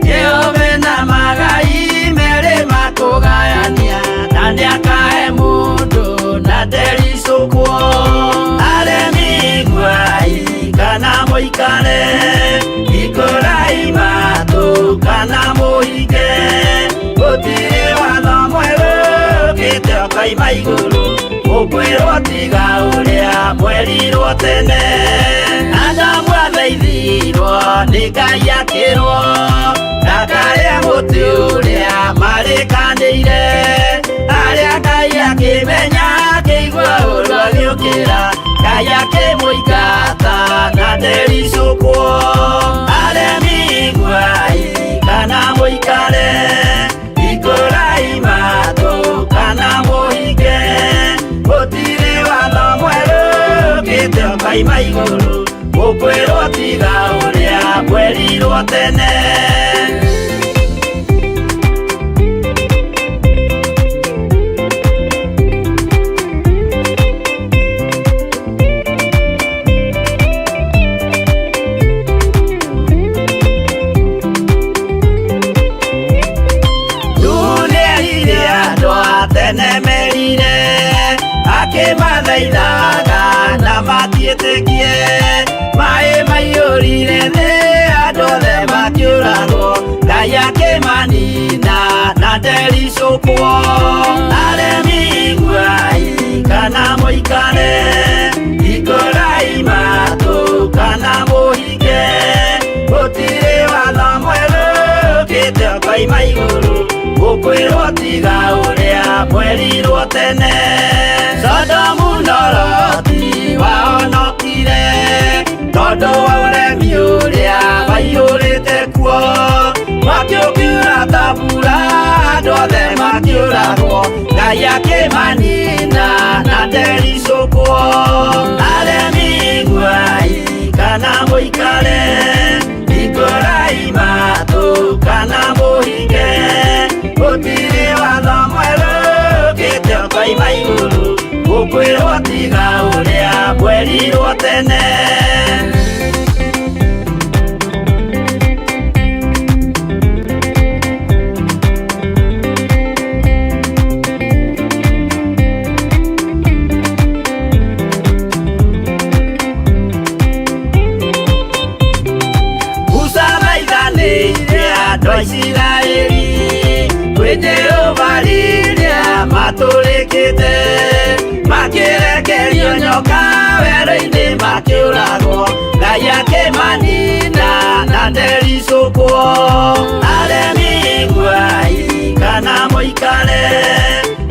Speaker 1: Jehova na magai merĩ makũgayania, na nĩakahe mũndũ na ndericũkwo. Aremi iguai kana mũikare, hingũrai matũ kana mũhinge. Gũtirĩ watho mwerũ ũkĩte ũkoima igũrũ, ũkwĩrwo tiga ũrĩa mwerirwo tene. Adamu athaithirwo nĩ Ngai akĩrwo ndakarĩe mũtĩ ũrĩa marĩkanĩire. Arĩa Ngai akĩmenya akĩigua ũru agĩũkĩra, Ngai akĩmũingata na ndericũkwo. Aremi iguai kana mũikare, hingũrai matũ kana mũhinge. Gũtirĩ watho mwerũ ũkĩte ũkoima igũrũ, ũkwĩrwo tiga ũrĩa mwerirwo tene. Nĩerire andũ a tene merire, akĩmathaithaga na matiĩtĩkie. Maĩ maiyũrire thĩ, andũ othe makĩũragwo, Ngai akĩmanina na ndericũkwo. Aremi iguai kana mũikare, hingũrai matũ kana mũhinge. Gũtirĩ watho mwerũ ũkĩte ũkoima igũrũ, ũkwĩrwo tiga ũrĩa mwerirwo tene. Sodomu na Loti wao no Ngai akĩmanina na ndericũkwo. Aremi iguai kana mũikare, hingũrai matũ kana mũhinge, gũtirĩ watho mwerũ ũkĩte ũkoima igũrũ, gũkwĩrwo tiga ũrĩa mwerirwo tene. Musa maithanĩire andũ a Isiraeli kwĩ Jehova rĩrĩa matũrĩkĩte, makĩrekerio nyoka werũ-inĩ makĩũragwo, Ngai akĩmanina na ndericũkwo. Aremi iguai kana mũikare,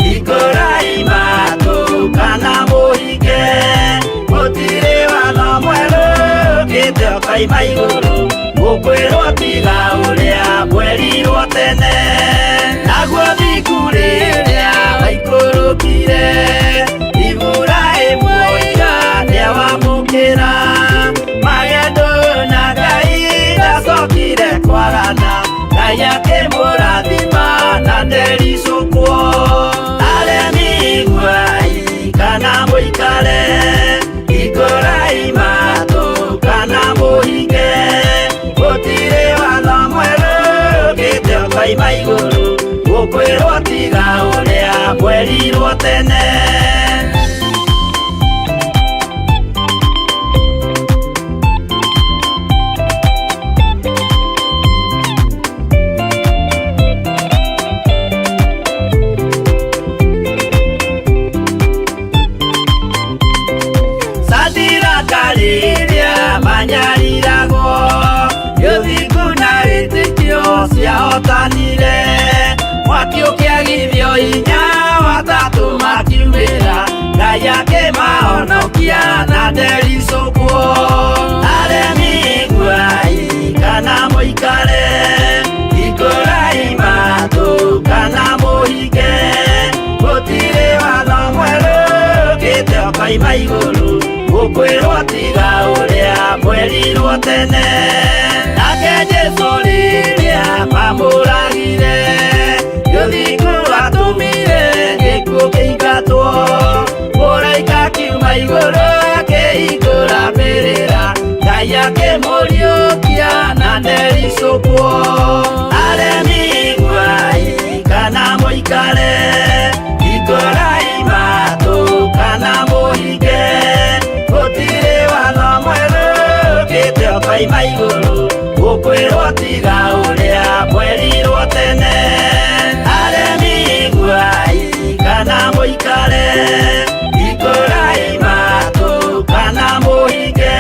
Speaker 1: hingũrai matũ kana mũhinge, gũtirĩ watho mwerũ ũkĩte ũkoima igũrũ, gũkwĩrwo tiga ũrĩa mwerirwo tene. Naguo thingu rĩrĩa waikũrũkire, Iburahĩmu oiga nĩawamũkĩra, magendo na Ngai ndacokire kwarana, Ngai akĩmũrathima na ndericũkwo. Aremi iguai kana mũikare, hingũrai matũ kana mũhinge, gũtirĩ watho mwerũ ũkĩte ũkoima igũrũ, gũkwĩrwo tiga ũrĩa mwerirwo tene. Sadiraka rĩrĩa manyariragwo, gĩthingu na wĩtĩkio ciahotanire, mwaki ũkĩagithio hinya watatũ makiumĩra, Ngai akĩmahonokia na ndericũkwo. Aremi iguai kana mũikare, hingũrai matũ kana mũhinge, gũtirĩ watho mwerũ ũkĩte ũkoima igũrũ, gũkwĩrwo tiga ũrĩa mwerirwo tene. Nake Jesũ rĩrĩa mamũragire, gĩthingu atũmire gĩkuũ kĩingatwo, mũraika akiuma igũrũ akĩhingũra mbĩrĩra, Ngai akĩmũriũkia na ndericũkwo. Aremi iguai kana mũikare, hingũrai matũ kana mũhinge, gũtirĩ watho mwerũ ũkĩte ũkoima igũrũ, gũkwĩrwo tiga ũrĩa mwerirwo tene. Aremi iguai kana mũikare, hingũrai matũ kana mũhinge,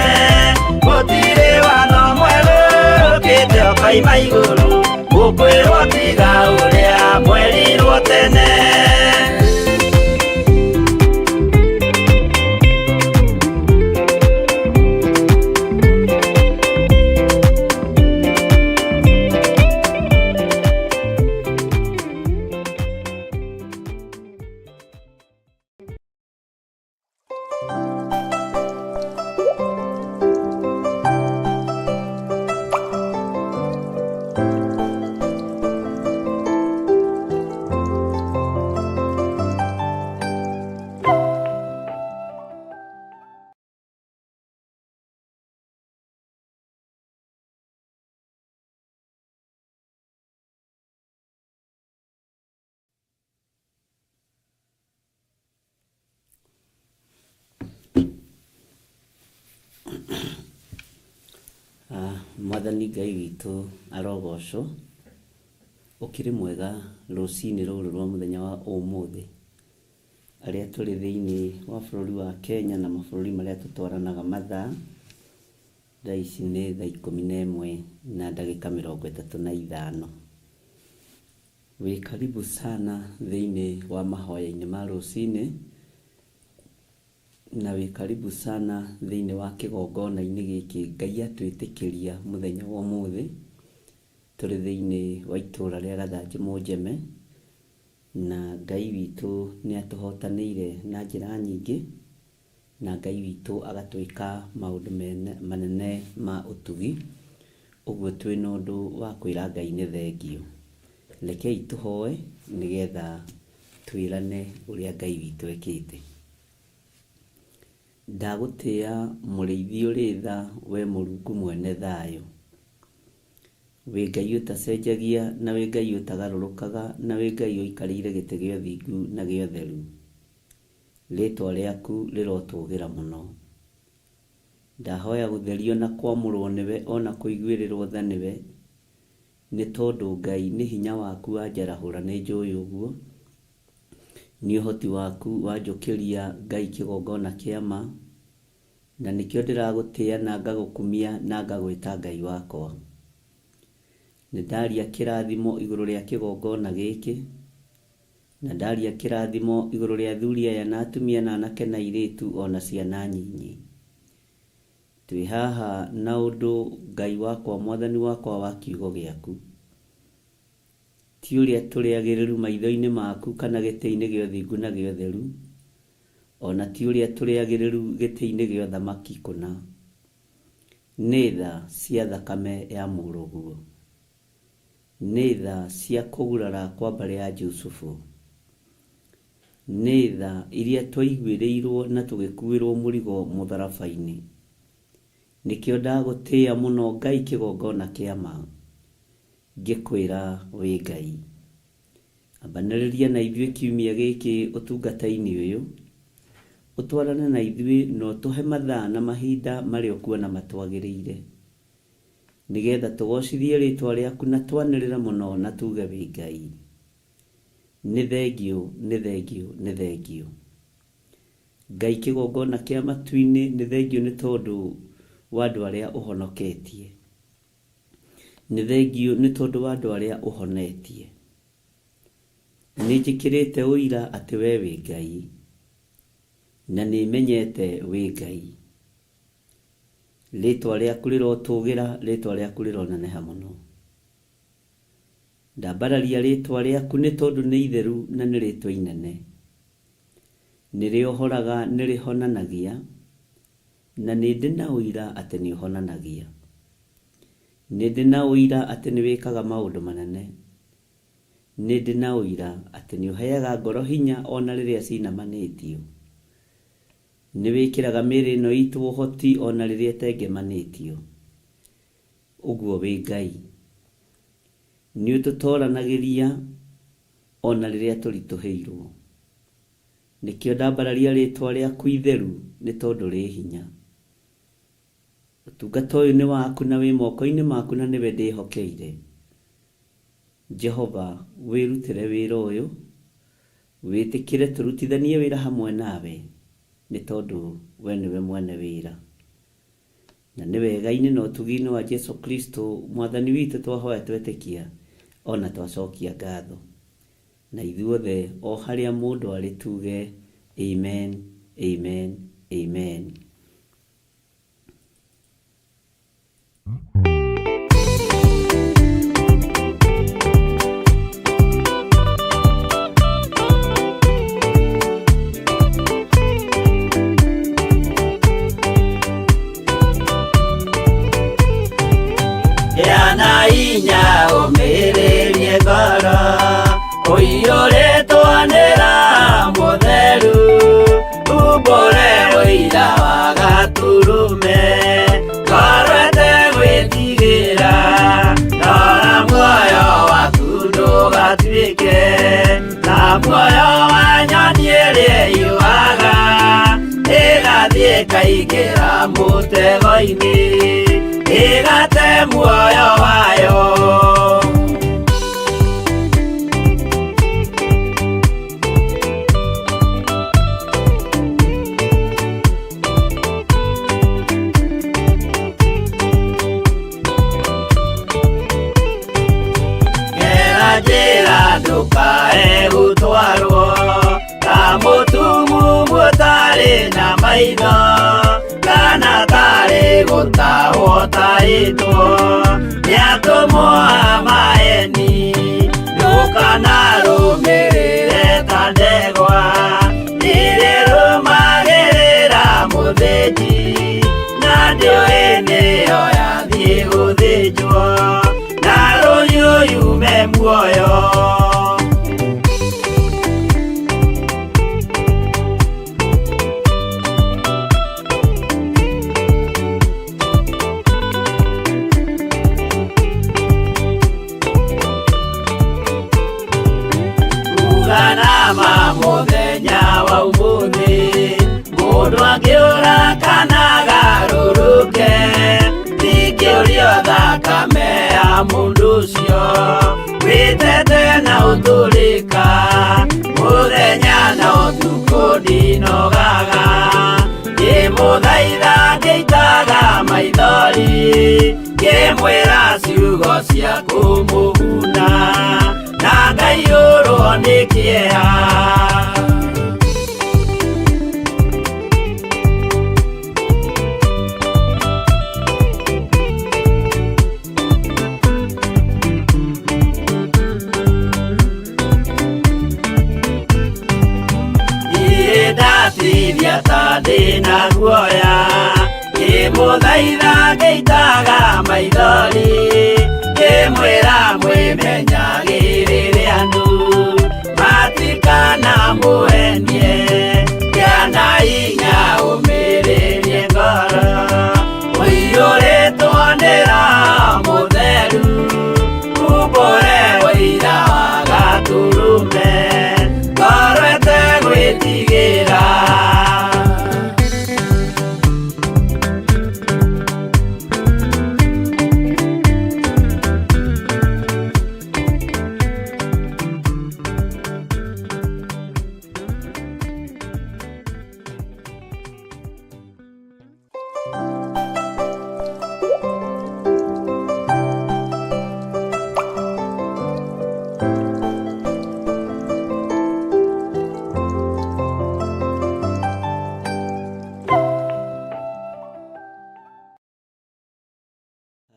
Speaker 1: gũtirĩ watho mwerũ ũkĩte ũkoima igũrũ, gũkwĩrwo tiga ũrĩa mwerirwo tene.
Speaker 2: Mwathani Ngai witũ arogocwo, ũkĩrĩ mwega rũcinĩ rũrũ rwa mũthenya wa ũmũthĩ. Arĩa tũrĩ thĩinĩ wa bũrũri wa Kenya na mabũrũri marĩa tũtwaranaga mathaa, thaa ici nĩ thaa 11 na ndagĩka 35. Wĩ karibu sana thĩinĩ wa mahoya-inĩ ma rũcinĩ, na wĩ karibu sana thĩinĩ wa kĩgongona-inĩ gĩkĩ Ngai atwĩtĩkĩria mũthenya wa ũmũthĩ, tũrĩ thĩinĩ wa itũra rĩa Gathanjĩ Mũnjeme, Na Ngai witũ nĩ atũhotanĩire na njĩra nyingĩ, na Ngai witũ agatwĩka maũndũ manene ma ũtugi. Ũguo twĩna ũndũ wa kwĩra Ngai nĩ thengiũ. Rekei tũhoe nĩgetha twĩrane ũrĩa Ngai witũ ekĩte. Ndagũtĩa mũrĩithi ũrĩ tha, we Mũrungu mwene thayũ. Wĩ Ngai ũtacenjagia na wĩ Ngai ũtagarũrũkaga na wĩ Ngai ũikarĩire gĩtĩ gĩa ũthingu na gĩa ũtheru. Rĩtwa rĩaku rĩrotũgĩra mũno. Ndahoya gũtherio na kwamũrwo nĩwe ona kũiguĩrĩrwo tha nĩwe, nĩ tondũ Ngai nĩ hinya waku wanjarahũra nĩ njũĩ ũguo, nĩ ũhoti waku wanjũkĩria Ngai kĩgongona kĩa ma, na nĩkĩo ndĩragũtĩa na ngagũkumia na ngagwĩta Ngai wakwa. Nĩ ndaria kĩrathimo igũrũ rĩa kĩgongona gĩkĩ, na ndaria kĩrathimo igũrũ rĩa athuri aya na atumia na anake na airĩtu ona ciana nyinyi. Twĩ haha na ũndũ Ngai wakwa mwathani wakwa wa kiugo gĩaku. Ti ũrĩa tũrĩ agĩrĩru maitho-inĩ maku kana gĩtĩ-inĩ gĩa ũthingu na gĩa ũtheru, ona ti ũrĩa tũrĩ agĩrĩru gĩtĩ-inĩ gĩa ũthamaki kũna. Nĩ tha cia thakame ya mũrũguo. Nĩ tha cia kũgurara kwa mbarĩ ya Jusufu. Nĩ tha iria twaiguĩrĩirwo na tũgĩkuĩrwo mũrigo mũtharaba-inĩ. Nĩkĩo ndagũtĩa mũno Ngai kĩgongona kĩa ma, ngĩkwĩra wĩ Ngai. Ambanĩrĩria na ithuĩ kiumia gĩkĩ ũtungata-inĩ ũyũ, ũtwarane na ithuĩ na ũtũhe mathaa na mahinda marĩa ũkuona matwagĩrĩire, nĩgetha tũgocithie rĩtwa rĩaku na twanĩrĩre mũno na tuge wĩ Ngai. Nĩ thengiũ, nĩ thengiũ, nĩ thengiũ. Ngai kĩgongona kĩa matu-inĩ nĩ thengiũ nĩ tondũ wa andũ arĩa ũhonoketie. Nĩ thengiũ nĩ tondũ wa andũ arĩa ũhonetie. Nĩ njĩkĩrĩte ũira atĩ we wĩ Ngai, na nĩ menyete wĩ Ngai. Rĩtwa rĩaku rĩrotũgĩra, rĩtwa rĩaku rĩroneneha mũno. Ndambararia rĩtwa rĩaku nĩ tondũ nĩ itheru na nĩ rĩtwa inene. Nĩ rĩohoraga, nĩ rĩhonanagia, na nĩ ndĩ na ũira atĩ nĩ ũhonanagia. Nĩ ndĩ na ũira atĩ nĩ wĩkaga maũndũ manene. Nĩ ndĩ na ũira atĩ nĩ ũheaga ngoro hinya ona rĩrĩa cinamanĩtio. Nĩ wĩkĩraga mĩĩrĩ ĩno itũ ũhoti ona rĩrĩa ĩtengemanĩtio. Ũguo wĩ Ngai. Nĩ ũtũtoranagĩria ona rĩrĩa tũritũhĩirwo. Nĩkĩo ndambararia rĩtwa rĩaku itheru nĩ tondũ rĩ hinya. Ũtungata ũyũ nĩ waku na wĩ moko-inĩ maku na nĩwe ndĩhokeire. Jehova, wĩrutĩre wĩra ũyũ, wĩtĩkĩre tũrutithanie wĩra hamwe nawe, nĩ tondũ we nĩwe mwene wĩra. Na nĩ wega-inĩ na ũtugi-inĩ wa Jesu Kristo mwathani witũ twahoya twetĩkia ona twacokia ngatho. Na ithuothe o harĩa mũndũ arĩ tuge amen, amen, amen.
Speaker 1: Gĩa na hinya ũmĩrĩrie ngoro ũiyũrĩtwo nĩ Roho Mũtheru, umbũre ũira wa Gatũrũme, ngoro ĩtegwĩtigĩra, rora muoyo waku ndũgatuĩke ta muoyo wa nyoni ĩrĩa ĩũaga, ĩgathiĩ ĩkaingĩra mũtego-inĩ, ĩgate muoyo wayo. Gera njĩra ndũkae gũtwarwo ta mũtumumu ũtarĩ na maitho, kana tarĩ gũtahwo tarĩtwo nĩ atũmwo a maeni, ndũkanarũmĩrĩre Ngĩoya thiĩ gũthĩnjwo na rũhiũ yume muoyo. Uganama mũthenya wa ũmũthĩ, mũndũ angĩũra kana agarũrũke, ndingĩũrio thakame ya mũndũ ũcio wĩtete na ũtũrĩka. Mũthenya na ũtukũ ndinogaga, ngĩmũthaitha ngĩitaga maithori, ngĩmwĩra ciugo cia kũmũguna, na ngaiyũrwo nĩ kĩeha. Niĩ ndatithia ta ndĩna guoya, ngĩmũthaitha ngĩitaga maithori, ngĩmwĩra mwĩmenyagĩrĩre andũ matikana mũhenie, kĩana hinya ũmĩrĩrie ngoro, ũiyũrĩtwo nĩ Roho Mũtheru, umbũre ũira wa Gatũrũme, ngoro ĩtegwĩtigĩra.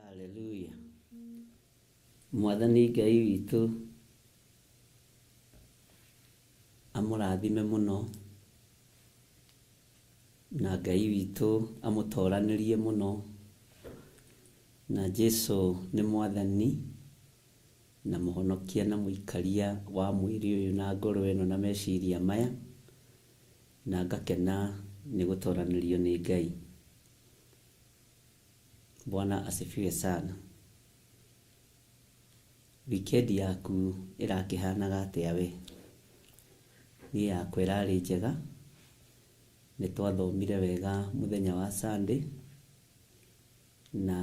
Speaker 2: Haleluya. Mwathani Ngai witũ amũrathime mũno, na Ngai witũ amũtoranĩrie mũno, na Jesu nĩ Mwathani na mũhonokia na mũikaria wa mwĩrĩ ũyũ na ngoro ĩno na meciria maya, na ngakena nĩ gũtoranĩrio nĩ Ngai. Bwana asifiwe sana. Weekend yaku ĩrakĩhanaga atĩa we? Niĩ yakwa ĩrarĩ njega, nĩ twathomire wega mũthenya wa Sunday, na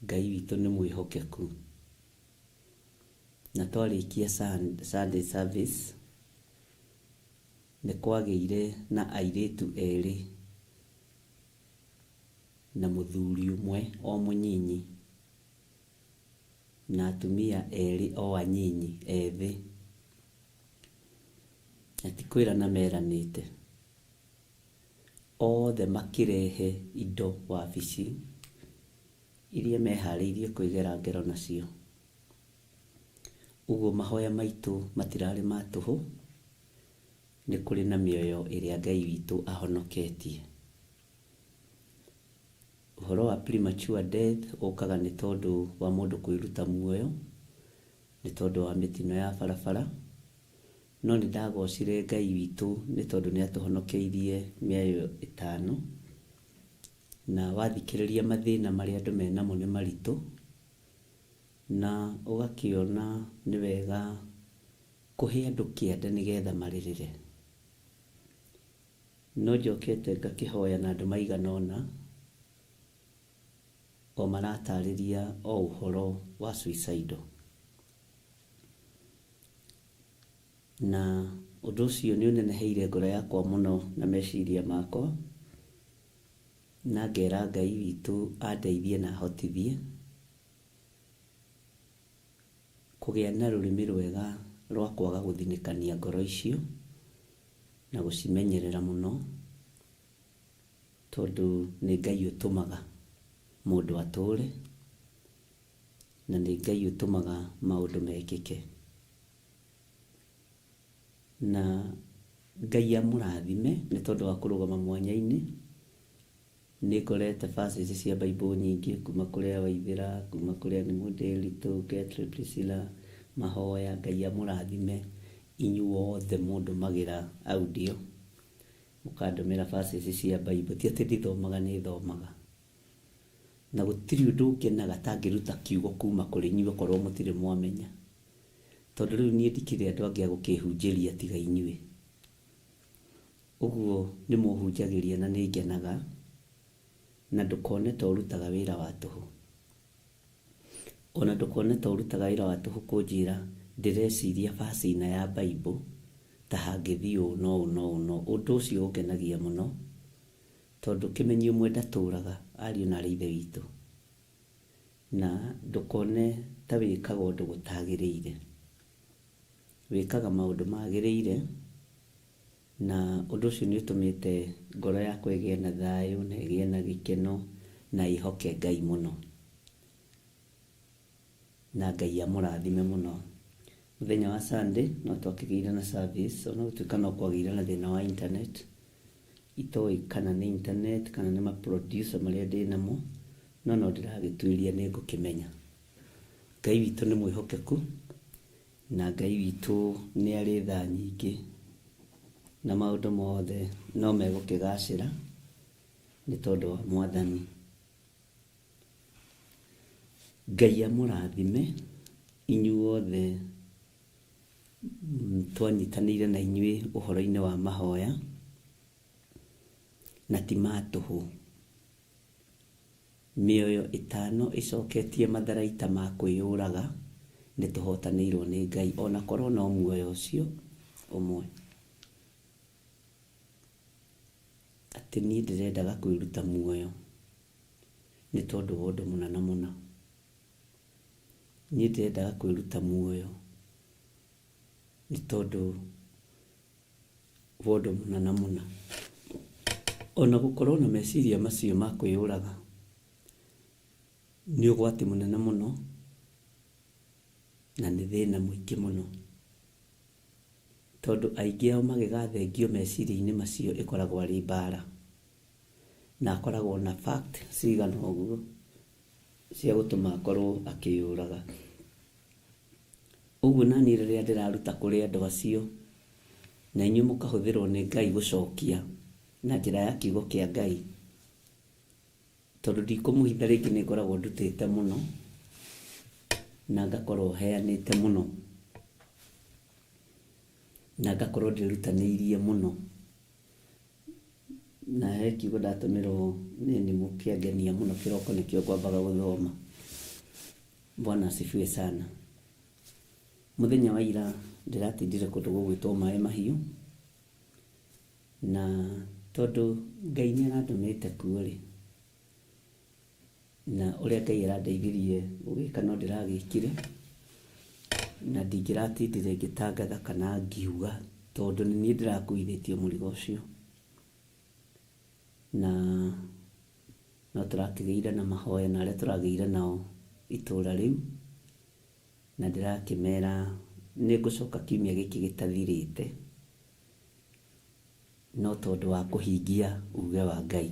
Speaker 2: Ngai witũ nĩ mwĩhokeku. Na twarĩkia Sunday service, nĩ kwagĩire na airĩtu erĩ na mũthuri ũmwe o mũnyinyi, na atumia erĩ o anyinyi ethĩ. Na ti kwĩrana meranĩte. Othe makĩrehe indo wabici iria meharĩirie kwĩgera ngero nacio. Ũguo mahoya maitũ matirarĩ ma tũhũ, nĩ kũrĩ na mĩoyo ĩrĩa Ngai witũ ahonoketie. Ũhoro wa premature death ũkaga nĩ tondũ wa mũndũ kwĩruta muoyo, nĩ tondũ wa mĩtino ya barabara, no nĩ ndagocire Ngai witũ nĩ tondũ nĩ atũhonokeirie mĩoyo ĩtano, na wathikĩrĩria mathĩna marĩa andũ menamo nĩ maritũ, na ũgakĩona nĩ wega kũhe andũ kĩande nĩgetha marĩrĩre. No njokete ngakĩhoya na andũ maigana ũna, o maratarĩria o ũhoro wa suicidal. Na ũndũ ũcio nĩ ũneneheire ngoro yakwa mũno na meciria makwa, na ngera Ngai witũ andeithie na ahotithie kũgĩa na rũrĩmĩ rwega rwa kwaga gũthinĩkania ngoro icio na gũcimenyerera mũno, tondũ nĩ Ngai ũtũmaga mũndũ atũre, na nĩ Ngai ũtũmaga maũndũ mekĩke. Na Ngai amũrathime nĩ tondũ wa kũrũgama mwanya-inĩ. Nĩ ngorete verses cia Bible nyingĩ kuma kũrĩ Waithĩra, kuma kũrĩ Anne Nderitu, Gertrude Priscilla, mahoya Ngai amũrathime inyuothe mũndũmagĩra audio mũkandũmĩra verses cia Bible. Ti atĩ ndithomaga, nĩ thomaga. Na gũtirĩ ũndũ ngenaga ta ngĩruta kiugo kuma kũrĩ inyuĩ okorwo mũtirĩ mwamenya. Tondũ rĩu niĩ ndikĩrĩ andũ angĩ a gũkĩhunjĩria tiga inyuĩ. Ũguo nĩ mũhunjagĩria na nĩ ngenaga, na ndũkone ta ũrutaga wĩra wa tũhũ. Ona ndũkone ta ũrutaga wĩra wa tũhũ kũnjĩra ndĩreciria verse ĩna ya Bible ta hangĩthiĩ ũũ na ũũ na ũũ na ũũ. Ũndũ ũcio ũngenagia mũno tondũ kĩmenyi ũmwe ndatũraga ariũ na arĩ ithe witũ. Na ndũkone ta wĩkaga ũndũ gũtagĩrĩire. Wĩkaga maũndũ magĩrĩire na ũndũ ũcio nĩ ũtũmĩte ngoro yakwa ĩgĩe na thayũ na ĩgĩe na gĩkeno na ĩhoke Ngai mũno. Na Ngai amũrathime mũno. Mũthenya wa Sunday no twakĩgĩire na service ona gũtuĩka no kwagĩire na thĩna wa internet. Itoĩ kana nĩ internet kana nĩ ma producer marĩa ndĩnamo, no no ndĩragĩtuĩria nĩ ngũkĩmenya. Ngai witũ nĩ mwĩhokeku na Ngai witũ nĩ arĩ tha nyingĩ na maũndũ mothe no megũkĩgacĩra nĩ tondũ wa Mwathani. Ngai amũrathime inyuothe twanyitanĩire na inyuĩ ũhoro-inĩ wa mahoya na ti ma tũhũ. Mĩoyo ĩtano ĩcoketie matharaita ma kwĩyũraga nĩ tũhotanĩirwo nĩ Ngai ona korwo no muoyo ũcio ũmwe. Atĩ niĩ ndĩrendaga kwĩruta muoyo nĩ tondũ wa ũndũ mũna na mũna. Niĩ ndĩrendaga kwĩruta muoyo nĩ tondũ wa ũndũ mũna na mũna. Ona gũkorwo na meciria macio ma kwĩyũraga nĩ ũgwati mũnene mũno na nĩ thĩna mũingĩ mũno. Tondũ aingĩ ao magĩgathengio meciria-inĩ macio ĩkoragwo arĩ mbara. Na akoragwo na fact cigana ũguo cia gũtũma akorwo akĩyũraga. Ũguo naniĩ rĩrĩa ndĩraruta kũrĩ andũ acio na inyuĩ mũkahũthĩrwo nĩ Ngai gũcokia na njĩra ya kiugo kĩa Ngai, tondũ ndikũmũhitha rĩngĩ nĩ ngoragwo ndutĩte mũno na ngakorwo heanĩte mũno na ngakorwo ndĩrutanĩirie mũno. Na he kiugo ndatũmĩrwo nĩ nimũ kĩangenia mũno kĩroko nĩkĩo ngwambaga gũthoma. Bwana asifiwe sana. Mũthenya wa ira ndĩratindire kũndũ gũgwĩtwo Maĩ Mahiũ, na tondũ Ngai nĩ arandũmĩte kuo rĩ, na ũrĩa Ngai arandeithirie gũgĩka no ndĩragĩkire, na ndingĩratindire ngĩtangatha kana ngiuga tondũ nĩ niĩ ndĩrakuithĩtio mũrigo ũcio. Na no tũrakĩgĩire na mahoya na arĩa tũragĩire nao itũra rĩu, na ndĩrakĩmera nĩ ngũcoka kiumia gĩkĩ gĩtathirĩte, no tondũ wa kũhingia uge wa Ngai.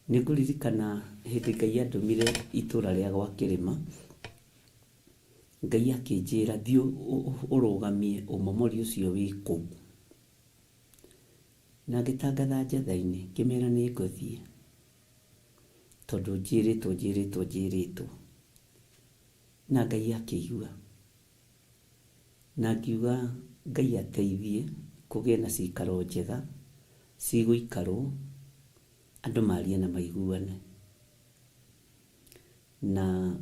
Speaker 2: Nĩ ngũririkana hĩndĩ Ngai andũmire itũra rĩa gwa Kĩrĩma, Ngai akĩnjĩra thiĩ ũrũgamie ũmomori ũcio wĩ kũu. Na ngĩtangatha njatha-inĩ ngĩmera nĩ ngũthiĩ tondũ njĩrĩtwo njĩrĩtwo njĩrĩtwo. Na Ngai akĩigua. Na ngiuga Ngai ateithie kũgĩe na cikaro njega cigũikarwo andũ marie na maiguane. Na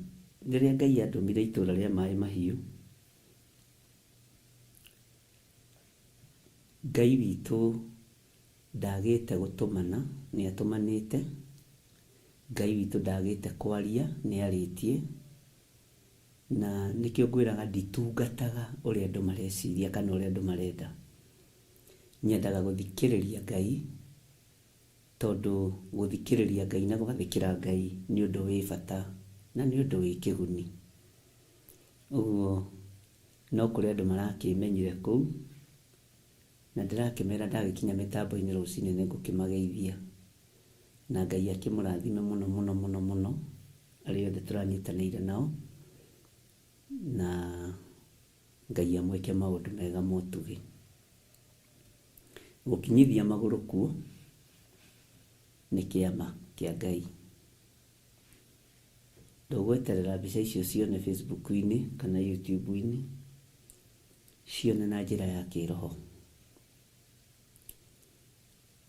Speaker 2: rĩrĩa Ngai andũmire itũra rĩa Maĩ Mahiũ, Ngai witũ ndagĩte gũtũmana, nĩ atũmanĩte. Ngai witũ ndagĩte kwaria, nĩ arĩtie. Na nĩkĩo ngwĩraga nditungataga ũrĩa andũ mareciria kana ũrĩa andũ marenda. Nyendaga gũthikĩrĩria Ngai, tondũ gũthikĩrĩria Ngai na gwathĩkĩra Ngai nĩ ũndũ wĩ bata na nĩ ũndũ wĩ kĩguni. Ũguo no kũrĩ andũ marakĩmenyire kũu, Na ndĩrakĩmera ndagĩkinya mĩtambo-inĩ rũcinĩ nĩngũkĩmageithia. Na Ngai akĩmũrathime mũno mũno mũno mũno arĩa othe tũranyitanĩire nao, na Ngai amwĩke maũndũ mega ma ũtugi. Gũkinyithia magũrũ kuo nĩ kĩama kĩa Ngai. Ndũgweterera mbica icio cione Facebook-inĩ kana YouTube-inĩ, cione na njĩra ya kĩroho.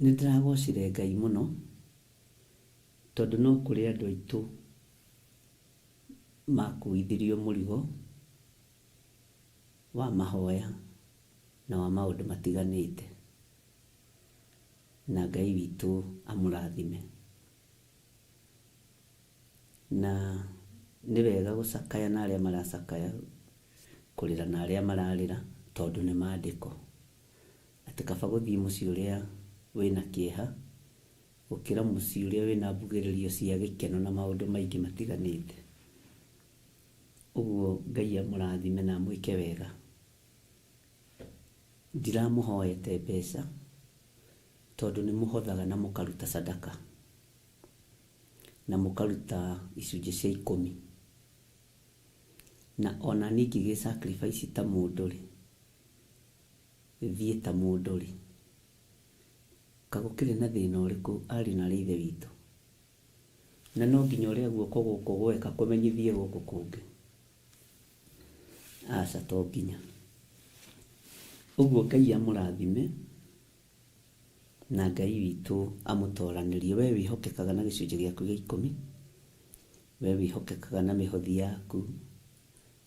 Speaker 2: Nĩ ndĩragocire Ngai mũno tondũ no kũrĩ andũ aitũ makuithirio mũrigo wa mahoya na wa maũndũ matiganĩte, na Ngai witũ amũrathime. Na nĩ wega gũcakaya na arĩa maracakaya, kũrĩra na arĩa mararĩra, tondũ nĩ maandĩko. Atĩ kaba gũthiĩ mũciĩ ũrĩa wĩna kĩeha, gũkĩra mũciĩ ũrĩa wĩna mbugĩrĩrio cia gĩkeno na maũndũ maingĩ matiganĩte. Ũguo Ngai amũrathime na amwĩke wega. Ndiramũhoete mbeca, tondũ nĩ mũhothaga na mũkaruta sadaka, na mũkaruta icunjĩ cia ikũmi. Na ona niĩ ingĩgĩ sacrifice ta mũndũ rĩ, thiĩ ta mũndũ rĩ, ka gũkĩrĩ na thĩna ũrĩkũ ariũ na aarĩ a Ithe witũ? Na no nginya ũrĩa guoko gũkũ gweka kũmenyithie gũkũ kũngĩ? Aca to nginya. Ũguo Ngai amũrathime na Ngai witũ amũtoranĩrie. We wĩhokekaga na gĩcunjĩ gĩaku gĩa ikũmi, we wĩhokekaga na mĩhothi yaku,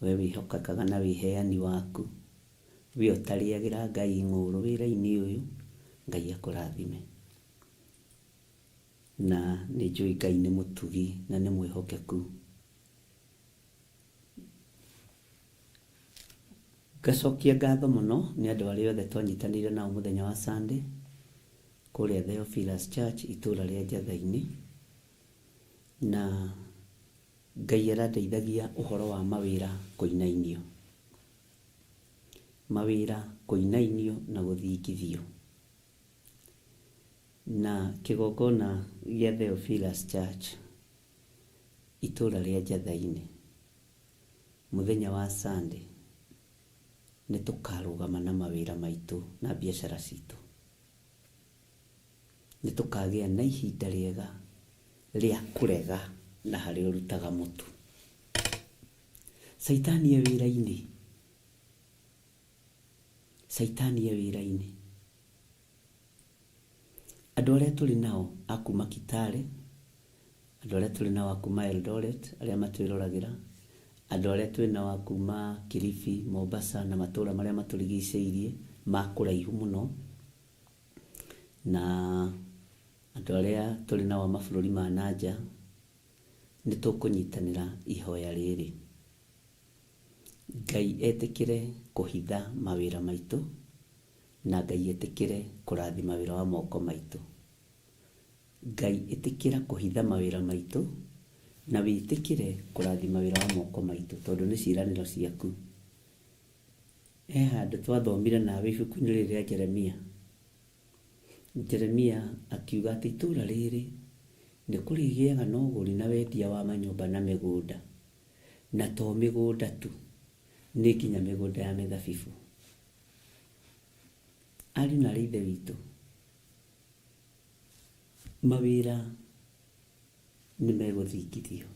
Speaker 2: we wĩhokekaga na wĩheani waku, we ũtarĩagĩra Ngai ng'ũrũ wĩra-inĩ ũyũ, Ngai akũrathime. Na nĩ njũĩ Ngai nĩ mũtugi na nĩ mwĩhokeku. Ngacokia ngatho mũno nĩ andũ arĩa othe twanyitanĩire nao mũthenya wa Sunday kũrĩa Theophilus Church itũra rĩa Njatha-inĩ. Na Ngai arandeithagia ũhoro wa mawĩra kũinainio. Mawĩra kũinainio na gũthingithio. Na kĩgongona gĩa Theophilus Church itũra rĩa Njatha-inĩ mũthenya wa Sunday nĩ tũkarũgama na mawĩra maitũ na biacara citũ. Nĩ tũkagĩa na ihinda rĩega rĩa kũrega na harĩa ũrutaga mũtu. Caitani e wĩra-inĩ. Caitani e wĩra-inĩ. Andũ arĩa tũrĩ nao a kuma Kitale, andũ arĩa tũrĩ nao a kuma Eldoret arĩa matwĩroragĩra, andũ arĩa twĩ nao a kuma Kilifi, Mombasa na matũra marĩa matũrigicĩirie ma kũraihu mũno, na andũ arĩa tũrĩ nao a mabũrũri ma na nja, nĩ tũkũnyitanĩra ihoya rĩrĩ. Ngai etĩkĩre kũhitha mawĩra maitũ, na Ngai etĩkĩre kũrathima wĩra wa moko maitũ. Ngai ĩtĩkĩra kũhitha mawĩra maitũ, na wĩtĩkĩre kũrathima wĩra wa moko maitũ, tondũ nĩ ciĩranĩro ciaku. He handũ twathomire nawe ibuku-inĩ rĩrĩ rĩa Jeremia. Jeremia akiuga atĩ itũra rĩrĩ nĩ kũrĩgĩaga na ũgũri na wendia wa manyũmba na mĩgũnda, na to mĩgũnda tu, nĩ nginya mĩgũnda ya mĩthabibũ. Ariũ na aarĩ a Ithe witũ, mawĩra nĩ megũthingithio,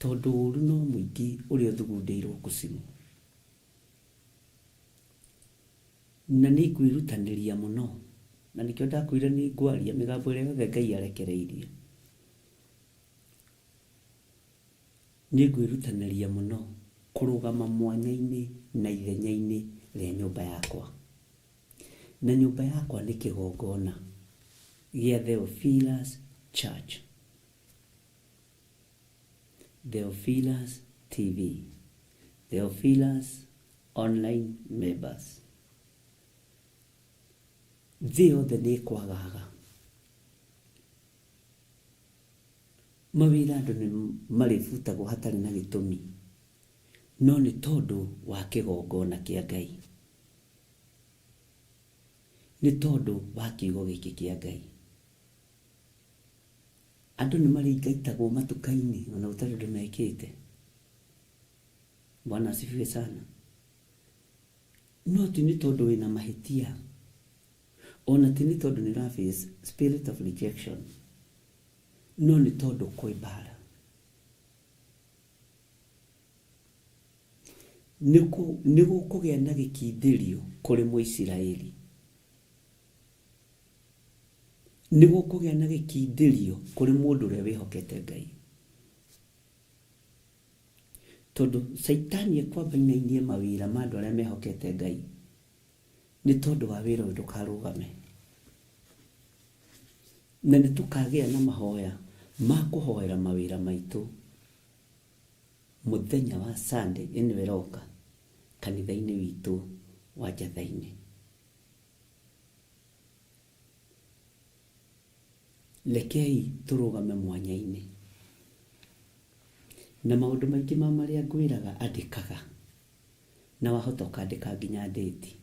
Speaker 2: tondũ ũru no mũingĩ ũrĩa ũthugundĩirwo kucimu. Na nĩ ngwĩrutanĩria mũno, na nĩkĩo ndakwĩrire nĩ ngwaria mĩgambo ĩrĩa yothe Ngai arekereirie. Nĩ ngwĩrutanĩria mũno kũrũgama mwanya-inĩ na ithenya-inĩ rĩa nyũmba yakwa. Na nyũmba yakwa nĩ kĩgongona gĩa Theophilus Church. Theophilus TV. Theophilus Online Members. Thĩ yothe nĩ ĩkwagaga. Mawĩra andũ nĩ marĩbutagwo hatarĩ na gĩtũmi, no nĩ tondũ wa kĩgongona kĩa Ngai. Nĩ tondũ wa kiugo gĩkĩ kĩa Ngai. Andũ nĩ marĩingatagwo matuka-inĩ ona gũtarĩ ũndũ mekĩte. Bwana asifiwe sana. No ti nĩ tondũ wĩna mahĩtia, ona ti nĩ tondũ nĩ ũra face spirit of rejection, no nĩ tondũ kwĩ mbara. Nĩ gũkũgĩa na gĩkindĩrio kũrĩ Mũisiraeli. Nĩ gũkũgĩa na gĩkindĩrio kũrĩ mũndũ ũrĩa wĩhokete Ngai. Tondũ Caitani ekwamba ainainie mawĩra ma andũ arĩa mehokete Ngai, nĩ tondũ wa wĩra ũyũ ndũkarũgame. Na nĩ tũkagĩa na mahoya ma kũhoera mawĩra maitũ mũthenya wa Sunday ĩno ĩroka kanitha-inĩ witũ wa Njatha-inĩ. Rekei tũrũgame mwanya-inĩ. Na maũndũ maingĩ ma marĩa ngwĩraga andĩkaga, na wahota ũkandĩka nginya date.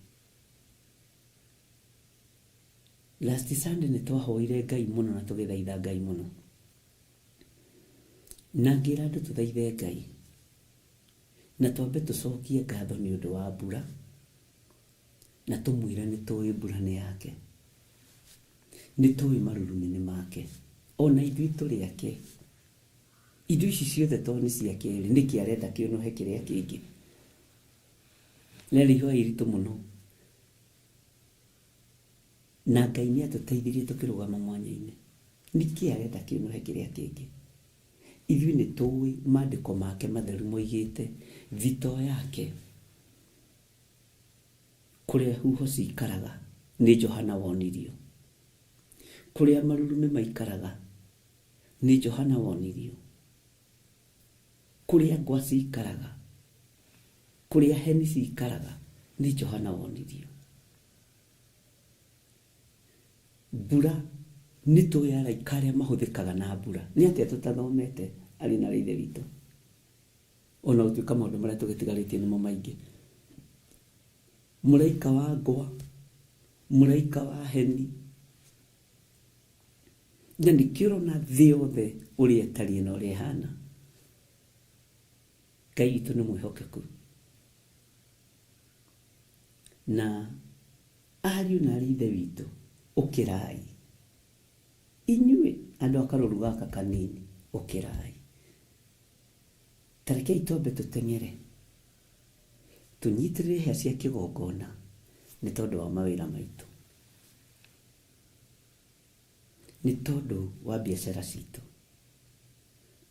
Speaker 2: Last Sunday nĩ twahoire Ngai mũno na tũgĩthaitha Ngai mũno. Na ngĩra andũ tũthaithe Ngai, na twambe tũcokie ngatho nĩ ũndũ wa mbura, na tũmwĩre nĩ tũĩ mbura nĩ yake. Nĩ tũĩ marurumĩ nĩ make, ona ithuĩ tũrĩ ake. Indo ici ciothe tondũ nĩ ciake-rĩ, nĩkĩ arenda kĩũnũhe kĩrĩa kĩngĩ? Rĩarĩ ihoya iritũ mũno. Na Ngai nĩ atũteithirie tũkĩrũgama mwanya-inĩ. Nĩkĩ arenda kĩũnũhe kĩrĩa kĩngĩ? Ithuĩ nĩ tũĩ maandĩko make matheru moigĩte thitoo yake kũrĩa huho cikaraga nĩ Johana wonirio. Kũrĩa marurumĩ maikaraga nĩ Johana wonirio. Kũrĩa ngwa cikaraga, kũrĩa heni cikaraga nĩ Johana wonirio. Mbura nĩ tũĩ araika arĩa mahũthĩkaga na mbura. Nĩ atĩa tũtathomete arĩ na Ithe witũ? Ona gũtuĩka maũndũ marĩa tũgĩtigarĩtie nĩmo maingĩ. Mũraika wa ngwa, mũraika wa heni. Na nĩkĩo ũrona thĩ yothe ũrĩa ĩtariĩ na ũrĩa ĩhana. Ngai witũ nĩ mwĩhokeku. Na ariũ na arĩ Ithe witũ, ũkĩrai. Inyuĩ andũ a karũru gaka kanini, ũkĩrai. Ta rekei twambe tũteng'ere, tũnyitĩrĩre hĩa cia kĩgongona nĩ tondũ wa mawĩra maitũ, nĩ tondũ wa biacara citũ.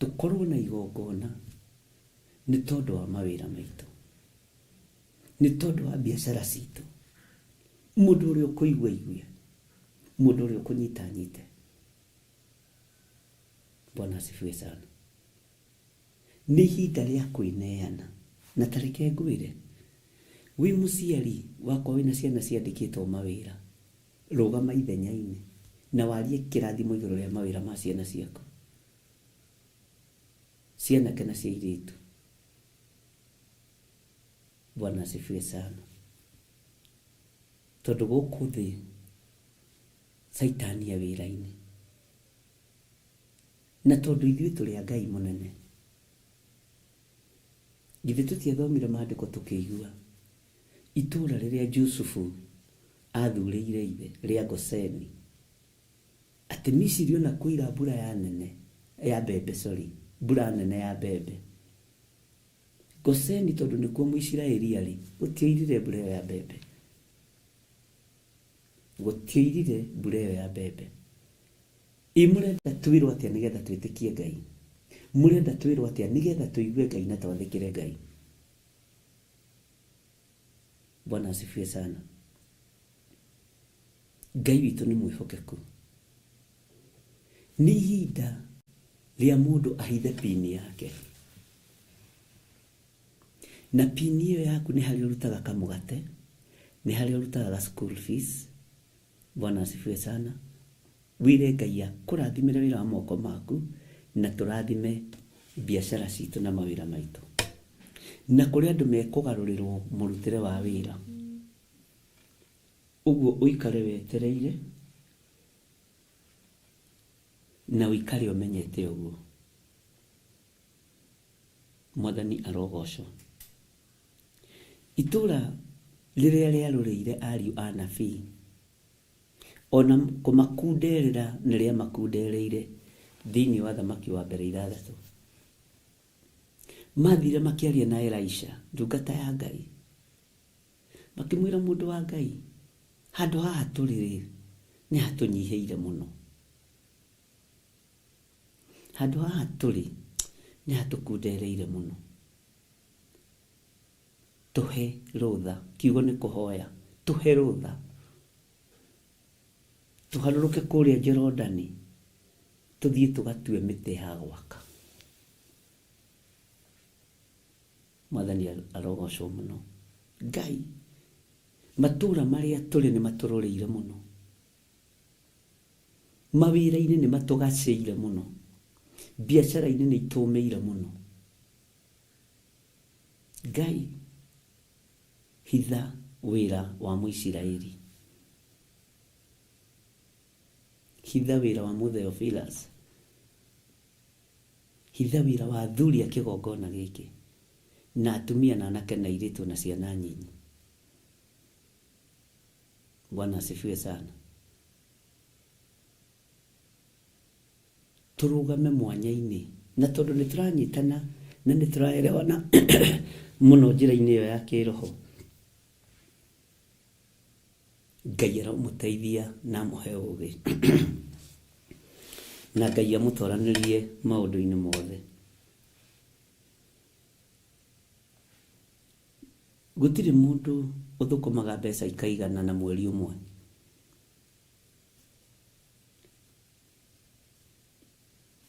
Speaker 2: Tũkorwo na igongona nĩ tondũ wa mawĩra maitũ, nĩ tondũ wa biacara citũ. Mũndũ ũrĩa ũkũigua aigue, mũndũ ũrĩa ũkũnyita anyite. Bwana asifiwe sana. Nĩ ihinda rĩa kwĩneana. Na ta reke ngwĩre, wĩ mũciari wakwa wĩna ciana ciandĩkĩtwo mawĩra, rũgama ithenya-inĩ na warie kĩrathimo igũrũ rĩa mawĩra ma ciana ciaku, cia anake na cia airĩtu. Bwana asifiwe sana. Tondũ gũkũ thĩ Caitani e wĩra-inĩ. Na tondũ ithuĩ tũrĩ a Ngai mũnene, githĩ tũtiathomire maandĩko tũkĩigua itũũra rĩrĩa Jusufu athurĩire ithe rĩa Goseni, atĩ Misiri ona kwoira mbura ya nene ya mbembe, sorry, mbura nene ya mbembe, Goseni tondũ nĩkuo Mũisiraeli arĩ, gũtiairire mbura ĩyo ya mbembe. Gũtiairire mbura ĩyo ya mbembe. Ĩ mũrenda twĩrwo atĩa nĩgetha twĩtĩkie Ngai? Mũrenda twĩrwo atĩa nĩgetha tũigue Ngai na twathĩkĩre Ngai? Bwana asifiwe sana. Ngai witũ nĩ mwĩhokeku. Nĩ ihinda rĩa mũndũ ahithe pini yake. Na pini ĩyo yaku nĩ harĩa ũrutaga kamũgate, nĩ harĩa ũrutaga ga school fees. Bwana asifiwe sana. Wĩre Ngai akũrathimĩre wĩra wa moko maku na tũrathime biacara citũ na mawĩra maitũ. Na kũrĩ andũ mekũgarũrĩrwo mũrutĩre wa wĩra. Ũguo ũikare wetereire na ũikare ũmenyete ũguo. Mwathani arogocwo. Itũra rĩrĩa rĩarũrĩire ariũ a nabii, ona kũmakunderera nĩ rĩamakundereire thĩinĩ wa Thamaki wa Mbere 6. Mathire makĩaria na Elisha, ndungata ya Ngai, makĩmwĩra mũndũ wa Ngai, handũ haha tũrĩ-rĩ, nĩ hatũnyihĩire mũno. Handũ haha tũrĩ nĩ hatũkundereire mũno. Tũhe rũtha, kiugo nĩ kũhoya, tũhe rũtha. Tũharũrũke kũrĩa Jorodani, tũthiĩ tũgatue mĩtĩ ya gwaka. Mwathani arogocwo mũno. Ngai, matũra marĩa tũrĩ nĩ matũrũrĩire mũno. Mawĩra-inĩ nĩ matũgacĩire mũno. Biacara-inĩ nĩ itũmĩire mũno. Ngai, hitha wĩra wa Mũisiraeli. Hitha wĩra wa Mũtheophilus. Hitha wĩra wa athuri a kĩgongona gĩkĩ, na atumia na anake na airĩtu na ciana nyinyi. Bwana asifiwe sana. Tũrũgame mwanya-inĩ, na tondũ nĩ tũranyitana na nĩ tũraerewana mũno njĩra-inĩ ĩyo ya kĩroho, Ngai aromũteithia na amũhe ũgĩ, na Ngai amũtoranĩrie maũndũ-inĩ mothe. Gũtirĩ mũndũ ũthũkũmaga mbeca ikaigana na mweri ũmwe.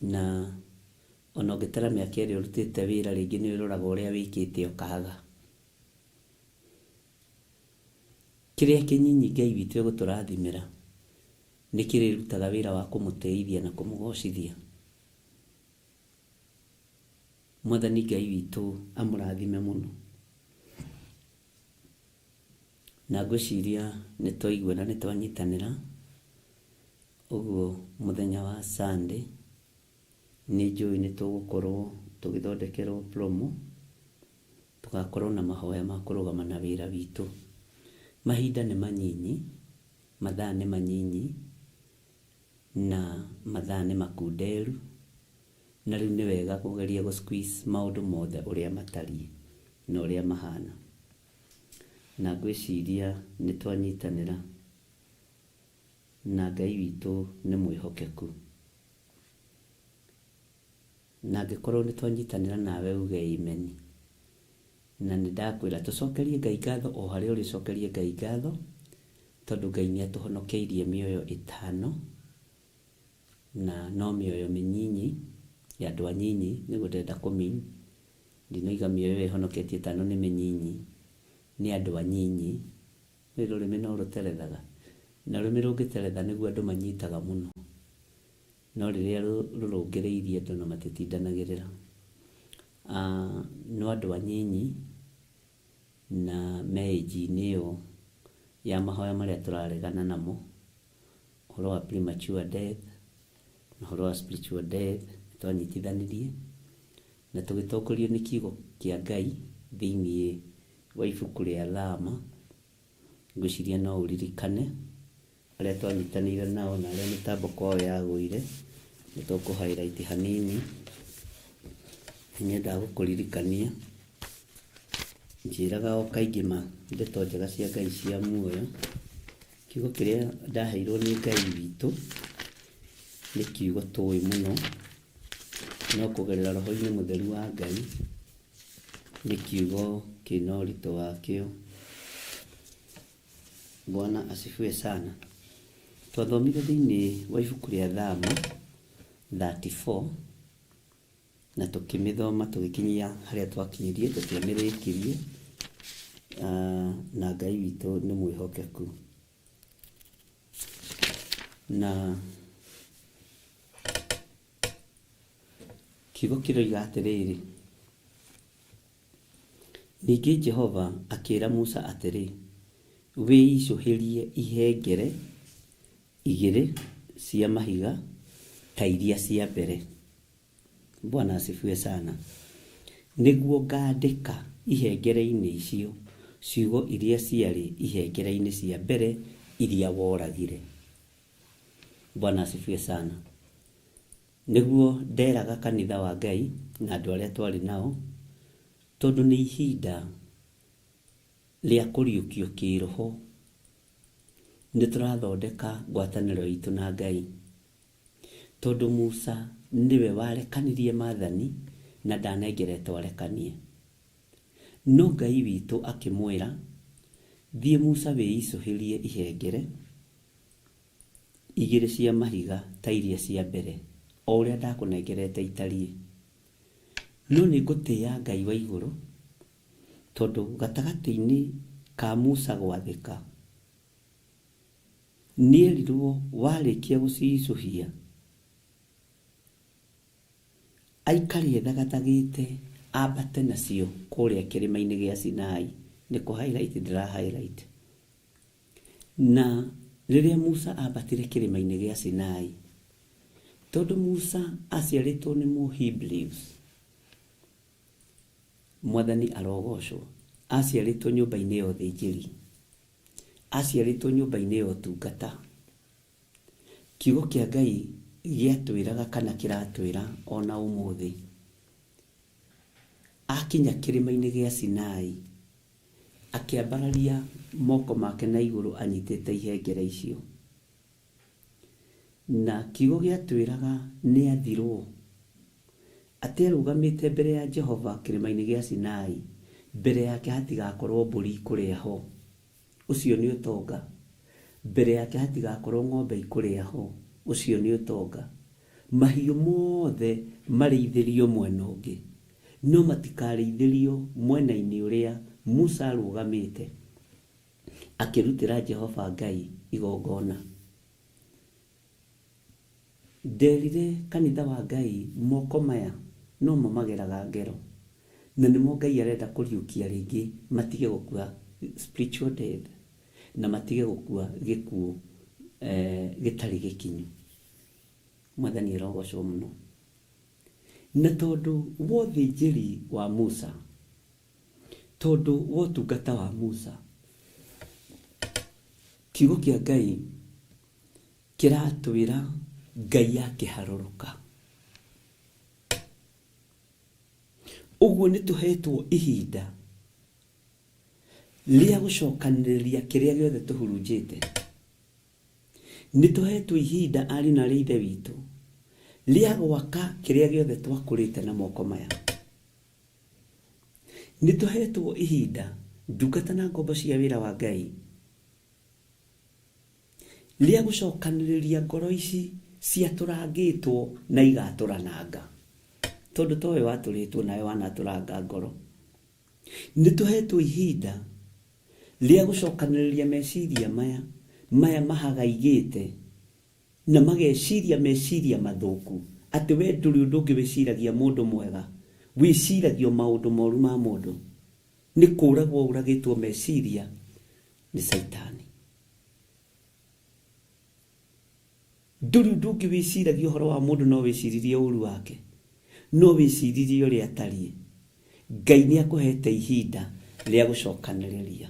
Speaker 2: Na ona ũngĩtara mĩaka ĩrĩa ũrutĩte wĩra rĩngĩ nĩ ũroraga ũrĩa wĩkĩte ũkaga. Kĩrĩa kĩnyinyi Ngai witũ egũtũrathimĩra nĩ kĩrĩrutaga wĩra wa kũmũtĩithia na kũmũgocithia. Mwathani Ngai witũ amũrathime mũno. Na ngwĩciria nĩ twaigua na nĩ twanyitanĩra, ũguo mũthenya wa Sunday nĩ njũĩ nĩ tũgũkorwo tũgĩthondekerwo promo, tũgakorwo na mahoya ma kũrũgama na wĩra witũ. Mahinda nĩ manyinyi, mathaa nĩ manyinyi, na mathaa nĩ makunderu, na rĩu nĩ wega kũgeria gũ squeeze maũndũ mothe ũrĩa matariĩ na ũrĩa mahana. Na ngwĩciria nĩ twanyitanĩra, na Ngai witũ nĩ mwĩhokeku. Na angĩkorwo nĩ twanyitanĩra nawe uge amen. Na nĩ ndakwĩra tũcokerie Ngai ngatho o harĩa ũrĩ ũcokerie Ngai ngatho, tondũ Ngai nĩ atũhonokeirie mĩoyo 5, na no mĩoyo mĩnyinyi ya andũ anyinyi, nĩguo ndĩrenda kũ mean. Ndinoiga mĩoyo ĩyo ĩhonoketie 5 nĩ mĩnyinyi, nĩ andũ anyinyi. Nĩ rũrĩmĩ no rũterethaga, na rũrĩmĩ rũngĩteretha nĩguo andũ manyitaga mũno. No rĩrĩa rũrũngĩrĩirie andũ na matitindanagĩrĩra. No andũ anyinyi na me age-inĩ ĩyo ya mahoya marĩa tũraregana namo, ũhoro wa premature death na ũhoro wa spiritual death, twanyitithanirie na tũgĩtongorio nĩ kiugo kĩa Ngai thĩinĩ wa ibuku rĩa Thama. Ngwĩciria no ũririkane arĩa twanyitanĩire nao na arĩa mĩtambo kwao yagũire, nĩ tũkũ highlight hanini. Nĩ nyendaga gũkũririkania, njĩraga o kaingĩ ma ndeto njega cia Ngai cia muoyo. Kiugo kĩrĩa ndaheirwo nĩ Ngai witũ nĩ kiugo tũĩ mũno, no kũgerera roho-inĩ mũtheru wa Ngai nĩ kiugo kĩna ũritũ wakĩo. Bwana asifiwe sana. Twathomire thĩinĩ wa ibuku rĩa Thama 34 na tũkĩmĩthoma tũgĩkinyia harĩa twakinyirie, tũtiamĩrĩkirie, na Ngai witũ nĩ mwĩhokeku. Na kiugo kĩroiga atĩrĩrĩ, ningĩ Jehova akĩĩra Musa atĩrĩ, Wĩicũhĩrie ihengere igĩrĩ cia mahiga ta iria cia mbere. Bwana asifiwe sana. Nĩguo ngandĩka ihengere-inĩ icio ciugo iria ciarĩ ihengere-inĩ cia mbere iria woragire. Bwana asifiwe sana. Nĩguo nderaga kanitha wa Ngai na andũ arĩa twarĩ nao, tondũ nĩ ihinda rĩa kũriũkio kĩroho, nĩ tũrathondeka ngwatanĩro itũ na Ngai. Tondũ Musa nĩwe warekanirie maathani na ndanengeretwo arekanie. No Ngai witũ akĩmwĩra, thiĩ Musa wĩicũhĩrie ihengere igĩrĩ cia mahiga ta iria cia mbere, o ũrĩa ndakũnengerete itariĩ. No nĩ ngũtĩĩa Ngai wa igũrũ, tondũ gatagatĩ-inĩ ka Musa gwathĩka, nĩerirwo warĩkia gũcicũhia, aikare ethagathagĩte ambate nacio kũrĩa kĩrĩma-inĩ gĩa Sinai. Nĩ kũ highlight ndĩra highlight. Na rĩrĩa Musa ambatire kĩrĩma-inĩ gĩa Sinai, tondũ Musa aciarĩtwo nĩ mũ Hebrews, Mwathani arogocwo, aciarĩtwo nyũmba-inĩ ya ũthĩnjĩri, aciarĩtwo nyũmba-inĩ ya ũtungata. Kiugo kĩa Ngai gĩatwĩraga kana kĩratwĩra ona ũmũthĩ, akinya kĩrĩma-inĩ gĩa Sinai, akĩambararia moko make na igũrũ anyitĩte ihengere icio. Na kiugo gĩatwĩraga nĩ athirwo, atĩ arũgamĩte mbere ya Jehova kĩrĩma-inĩ gĩa Sinai, mbere yake hatigakorwo mbũri ikũrĩa ho. Ũcio nĩ ũtonga. Mbere yake hatigakorwo ng'ombe ikũrĩa ho. Ũcio nĩ ũtonga. Mahiũ mothe marĩithĩrio mwena ũngĩ, no matikarĩithĩrio mwena-inĩ ũrĩa Musa arũgamĩte akĩrutĩra Jehova Ngai igongona. Nderire kanitha wa Ngai moko maya nomo mageraga ngero, na nĩmo Ngai arenda kũriũkia rĩngĩ matige gũkua spiritual death, na matige gũkua gĩkuũ gĩtarĩ gĩkinyu. Mwathani arogocwo mũno. Na tondũ wa ũthĩnjĩri wa Musa, tondũ wa ũtungata wa Musa, kiugo kĩa Ngai kĩratwĩra Ngai akĩharũrũka. Ũguo nĩ tũhetwo ihinda rĩa gũcokanĩrĩria kĩrĩa gĩothe tũhurunjĩte. Nĩ tũhetwo ihinda ariũ na aarĩ a Ithe witũ rĩa gwaka kĩrĩa gĩothe twakũrĩte na moko maya. Nĩ tũhetwo ihinda ndungata na ngombo cia wĩra wa Ngai rĩa gũcokanĩrĩria ngoro ici ciatũrangĩtwo na igatũrananga, tondũ towe watũrĩtwo nawe wanatũranga ngoro. Nĩ tũhetwo ihinda rĩa gũcokanĩrĩria meciria maya, maya mahagaigĩte na mageciria meciria mathũku, atĩ we ndũrĩ ũndũ ũngĩ wĩciragia mũndũ mwega, wĩciragia o maũndũ moru ma mũndũ. Nĩ kũragwo ũragĩtwo meciria nĩ Caitani. Ndũrĩ ũndũ ũngĩ wĩciragia ũhoro wa mũndũ no wĩciririe ũru wake, no wĩciririe ũrĩa atariĩ. Ngai nĩ akũhete ihinda rĩa gũcokanĩrĩria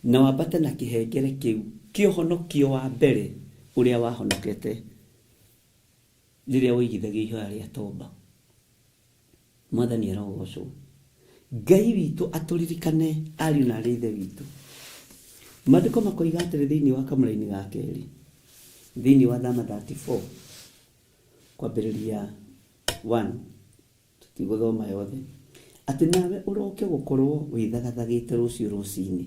Speaker 2: na wambate na kĩhengere kĩu kĩa ũhonokio wa mbere ũrĩa wahonokete rĩrĩa woigithagia ihoya rĩa toba. Mwathani arogocwo. Ngai witũ atũririkane ariũ na arĩ Ithe witũ. Maandĩko makoiga atĩrĩ thĩinĩ wa kamũraini ga kerĩ, thĩinĩ wa Thama 34 kwambĩrĩria 1, tũtigũthoma yothe, atĩ nawe ũroke gũkorwo wĩthagathagĩte rũciũ rũcinĩ,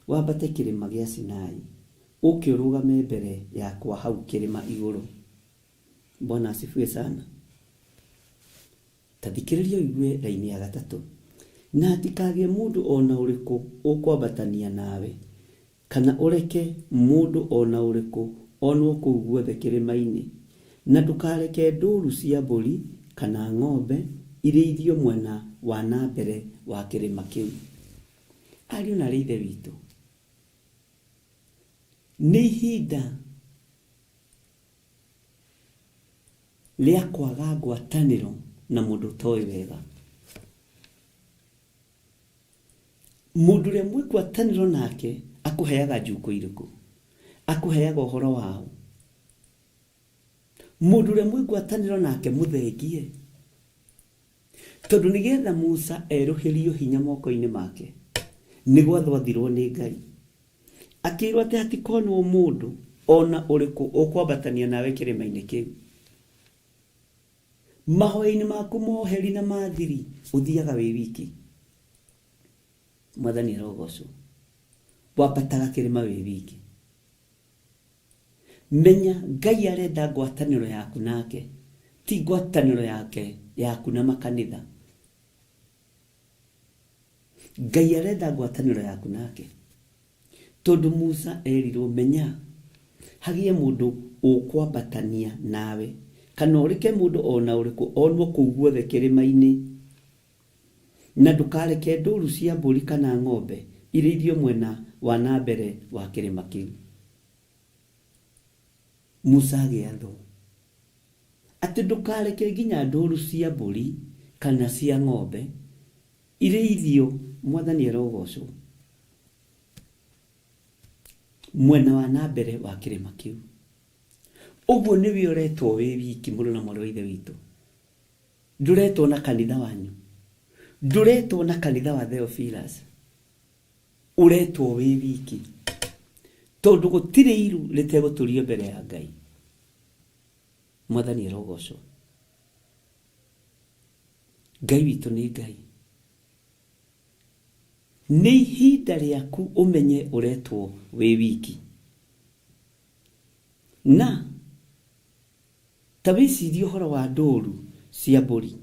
Speaker 2: wambate kĩrĩma gĩa Sinai, ũke ũrũgame mbere yakwa hau kĩrĩma igũrũ. Bwana asifiwe sana. Ta thikĩrĩria ũigue raini ya gatatũ. Na hatikagĩe mũndũ o na ũrĩkũ ũkwambatania nawe, kana ũreke mũndũ o na ũrĩkũ onwo kũu guothe kĩrĩma-inĩ. Na ndũkareke ndũũru cia mbũri kana ng'ombe irĩithio mwena wa na mbere wa kĩrĩma kĩu. Ariũ na aarĩ a Ithe witũ, nĩ ihinda rĩa kwaga ngwatanĩro na mũndũ ũtoĩ wega. Mũndũ ũrĩa mwĩ ngwatanĩro nake akũheaga njuko irĩkũ? Akũheaga ũhoro waũ? Mũndũ ũrĩa mwĩ ngwatanĩro nake mũthengie, tondũ nĩgetha Musa erũhĩrio hinya moko-inĩ make, nĩ gwathwathirwo nĩ Ngai. Akĩrwo atĩ hatikonwo mũndũ ona ũrĩkũ ũkwambatania nawe kĩrĩma-inĩ kĩu. Mahoya-inĩ maku moheri na mathiri ũthiaga wĩ wiki. Mwathani arogocwo. Wambataga kĩrĩma wĩ wiki. Menya Ngai arenda ngwatanĩro yaku nake, ti ngwatanĩro yake yaku na makanitha. Ngai arenda ngwatanĩro yaku nake. Tondũ Musa erirwo menya hagĩe mũndũ ũkwambatania nawe, kana ũreke mũndũ ona ũrĩkũ onwo kũu guothe kĩrĩma-inĩ, na ndũkareke ndũru cia mbũri kana ng'ombe irĩithio mwena wa na mbere wa kĩrĩma kĩu. Musa agĩathwo atĩ ndũkareke nginya ndũru cia mbũri kana cia ng'ombe irĩithio, Mwathani arogocwo, mwena wa na mbere wa kĩrĩma kĩu. Ũguo nĩwe ũretwo wĩ wiki, mũrũ na mwarĩ wa Ithe witũ. Ndũretwo na kanitha wanyu, ndũretwo na kanitha wa Theophilus, ũretwo wĩ wiki, tondũ gũtirĩ iru rĩtegũtũrio mbere ya Ngai. Mwathani arogocwo. Ngai witũ nĩ Ngai. Nĩ ihinda rĩaku ũmenye ũretwo wĩ wiki. Na ta wĩcirie ũhoro wa ndũru cia mbũri,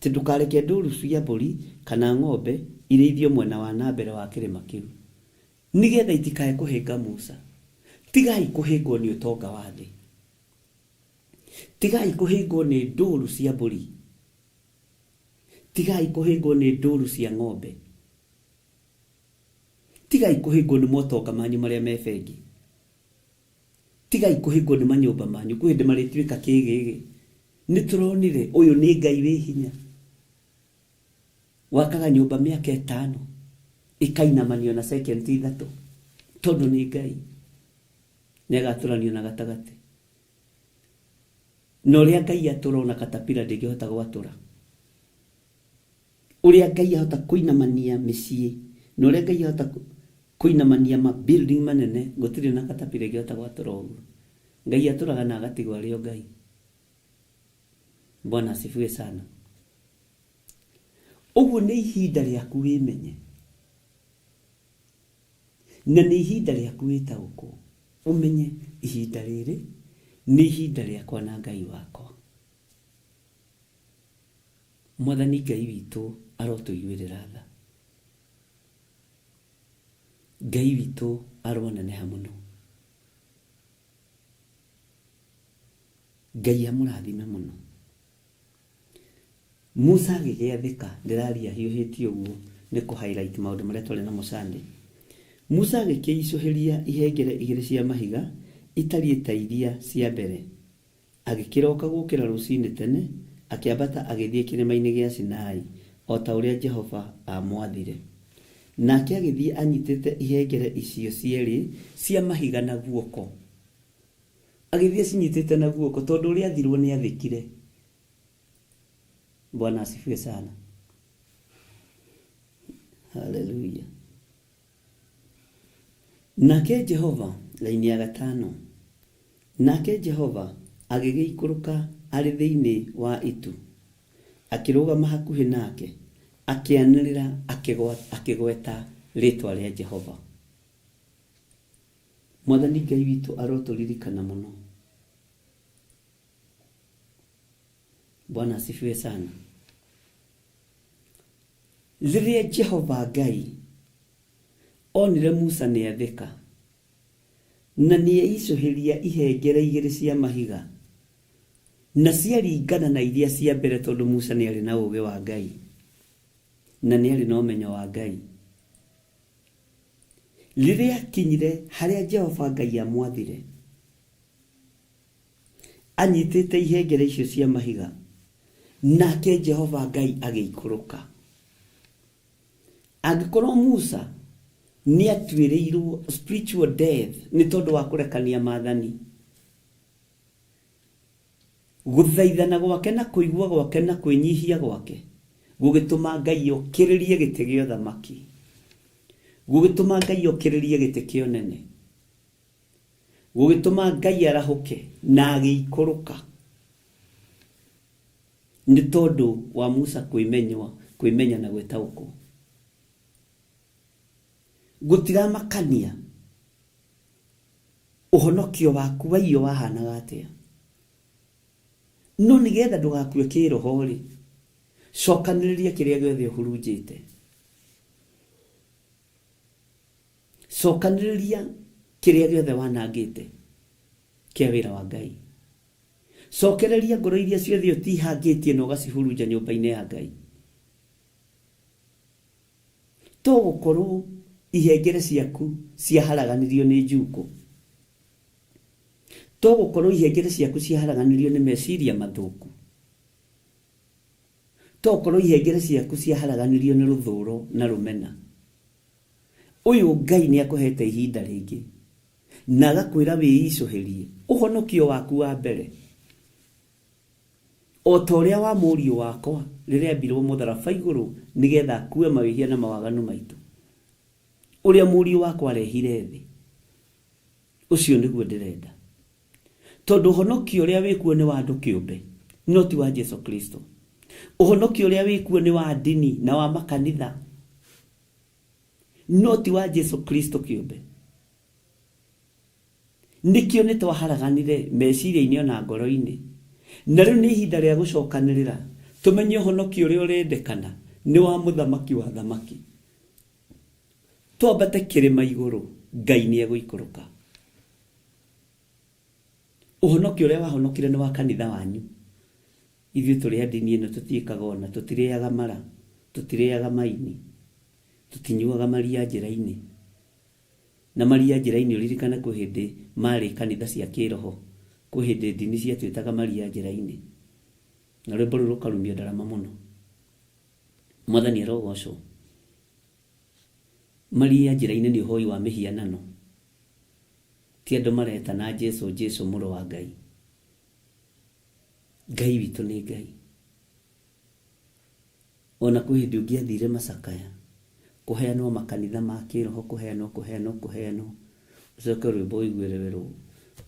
Speaker 2: atĩ ndũkareke ndũru cia mbũri kana ng'ombe irĩithio mwena wa na mbere wa kĩrĩma kĩu, nĩgetha itikae kũhĩnga Musa. Tigai kũhĩngwo nĩ ũtonga wa thĩ. Tigai kũhĩngwo nĩ ndũru cia mbũri. Tigai kũhĩngwo nĩ ndũru cia ng'ombe. Tigai kũhĩngwo nĩ motonga manyu marĩa me bengi. Tigai kũhĩngwo nĩ manyũmba manyu, kwĩ hĩndĩ marĩtuĩka kĩgĩgĩ. Nĩ tũronire ũyũ nĩ Ngai wĩ hinya. Wakaga nyũmba mĩaka ĩtano ĩkainamanio na second ithatũ, tondũ nĩ Ngai. Nĩ agatũranio na gatagatĩ. Na ũrĩa Ngai atũra ona katapila ndĩngĩhota gwatũra. Ũrĩa Ngai ahota kũinamania mĩciĩ, na ũrĩa Ngai ahota kũinamania ma building manene, gũtirĩ na katapila ĩngĩhota gwatũra ũguo. Ngai atũraga na agatigwo arĩ o Ngai. Bwana asifiwe sana. Ũguo nĩ ihinda rĩaku wĩmenye, na nĩ ihinda rĩaku wĩtaũkwo, ũmenye ihinda rĩrĩ nĩ ihinda rĩakwa na Ngai wakwa. Mwathani Ngai witũ arotũiguĩrĩra tha. Ngai witũ aroneneha mũno. Ngai amũrathime mũno. Musa agĩgĩathĩka, ndĩraria hiũhĩtie ũguo nĩ kũ highlight maũndũ marĩa twarĩ namo Sunday. Musa agĩkĩicũhĩria ihengere igĩrĩ cia mahiga itariĩ ta iria cia mbere. Agĩkĩroka gũkĩra rũcinĩ tene, akĩambata agĩthiĩ kĩrĩma-inĩ gĩa Sinai, o ta ũrĩa Jehova aamwathire. Nake agĩthiĩ anyitĩte ihengere icio cierĩ cia mahiga na guoko. Agĩthiĩ acinyitĩte na guoko, tondũ ũrĩa athirwo nĩ athĩkire. Bwana asifiwe sana. Haleluya. Nake Jehova, raini ya gatano, nake Jehova agĩgĩikũrũka arĩ thĩinĩ wa itu, akĩrũgama hakuhĩ nake, akĩanĩrĩra akĩgweta rĩĩtwa rĩa Jehova. Mwathani Ngai witũ arotũririkana mũno. Bwana asifiwe sana. Rĩrĩa Jehova Ngai onire Musa nĩathĩka, na nĩeicũhĩria ihengere igĩrĩ cia mahiga, na ciaringana na iria cia mbere, tondũ Musa nĩarĩ na ũũgĩ wa Ngai, na nĩarĩ na ũmenyo wa Ngai. Rĩrĩa akinyire harĩa Jehova Ngai amwathire, anyitĩte ihengere icio cia mahiga, nake Jehova Ngai agĩikũrũka. Angĩkorwo Musa nĩ atuĩrĩirwo spiritual death nĩ tondũ wa kũrekania maathani, gũthaithana gwake na kũigua gwake na kwĩnyihia gwake gũgĩtũma Ngai okĩrĩrie gĩtĩ gĩa ũthamaki, gũgĩtũma Ngai okĩrĩrie gĩtĩ kĩa ũnene, gũgĩtũma Ngai arahũke na agĩikũrũka nĩ tondũ wa Musa kwĩmenywa, kwĩmenya na gwĩtaũkwo. Gũtiramakania ũhonokio waku wa iyo wahanaga atĩa, no nĩgetha ndũgakue kĩroho-rĩ, cokanĩrĩria kĩrĩa gĩothe ũhurunjĩte. Cokanĩrĩria kĩrĩa gĩothe wanangĩte kĩa wĩra wa Ngai. Cokereria ngoro iria ciothe ũtihangĩtie na ũgacihurunja nyũmba-inĩ ya Ngai. To gũkorwo ihengere ciaku ciaharaganirio nĩ njukũ, to gũkorwo ihengere ciaku ciaharaganirio nĩ meciria mathũku, to gũkorwo ihengere ciaku ciaharaganirio nĩ rũthũro na rũmena. Ũyũ Ngai nĩ akũhete ihinda rĩngĩ na agakwĩra wĩicũhĩrie ũhonokio waku wa mbere, o ta ũrĩa wa mũriũ wakwa rĩrĩa ambirwo mũtharaba igũrũ nĩgetha akue mawĩhia na mawaganu maitũ, ũrĩa mũriũ wakwa arehire thĩ, ũcio nĩguo ndĩrenda. Tondũ ũhonokio ũrĩa wĩkuo nĩ wa andũ kĩũmbe, no ti wa Jesu Kristo. Ũhonokio ũrĩa wĩkuo nĩ wa ndini na wa makanitha, no ti wa Jesu Kristo kĩũmbe. Nĩkĩo nĩ twaharaganire meciria-inĩ ona ngoro-inĩ. Na rĩu nĩ ihinda rĩa gũcokanĩrĩra tũmenye ũhonokio ũrĩa ũrendekana nĩ wa mũthamaki wa thamaki. Twambate kĩrĩma igũrũ, Ngai nĩ egũikũrũka. Ũhonokio ũrĩa wahonokire nĩ wa kanitha wanyu. Ithuĩ tũrĩ a ndini ĩno tũtiĩkaga ona, tũtirĩaga mara, tũtirĩaga maini, tũtinyuaga maria njĩra-inĩ. Na maria njĩra-inĩ ũririkane kwĩ hĩndĩ marĩ kanitha cia kĩroho, kwĩ hĩndĩ ndini ciatwĩtaga maria njĩra-inĩ. Na rwĩmbo rũu rũkarumio ndarama mũno. Mwathani arogocwo. Maria njĩra-inĩ nĩ ũhoi wa mĩhianano. Ti andũ maretana Jesu, Jesu mũrũ wa Ngai. Ngai witũ nĩ Ngai. Ona kwĩ hĩndĩ ũngĩathire macakaya, kũheanwo makanitha ma kĩroho, kũheanwo, kũheanwo, kũheanwo, ũcoke rwĩmbo ũigue rwerwo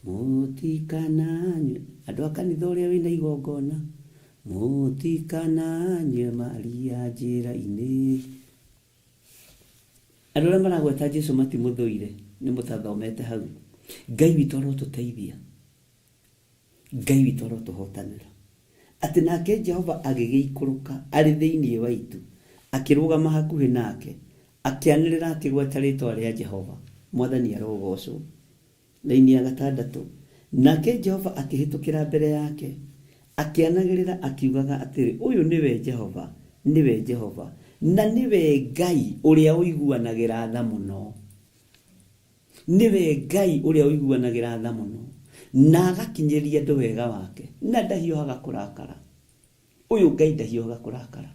Speaker 2: mũtikananyue, andũ a kanitha ũrĩa wĩna igongona, mũtikananyue Maria njĩra-inĩ. Andũ arĩa maragweta Jesu matimũthũire, nĩ mũtathomete hau. Ngai witũ arotũteithia. Ngai witũ arotũhotanĩra. Atĩ nake Jehova agĩgĩikũrũka arĩ thĩinĩ wa itu, akĩrũgama hakuhĩ nake, akĩanĩrĩra akĩgweta rĩĩtwa rĩa Jehova. Mwathani arogocwo. Raini ya gatandatũ, nake Jehova akĩhĩtũkĩra mbere yake, akĩanagĩrĩra akiugaga atĩrĩ, ũyũ nĩwe Jehova, nĩwe Jehova, na nĩwe Ngai ũrĩa ũiguanagĩra tha mũno. Nĩwe Ngai ũrĩa ũiguanagĩra tha mũno, na agakinyĩria andũ wega wake, na ndahiũhaga kũrakara. Ũyũ Ngai ndahiũhaga kũrakara.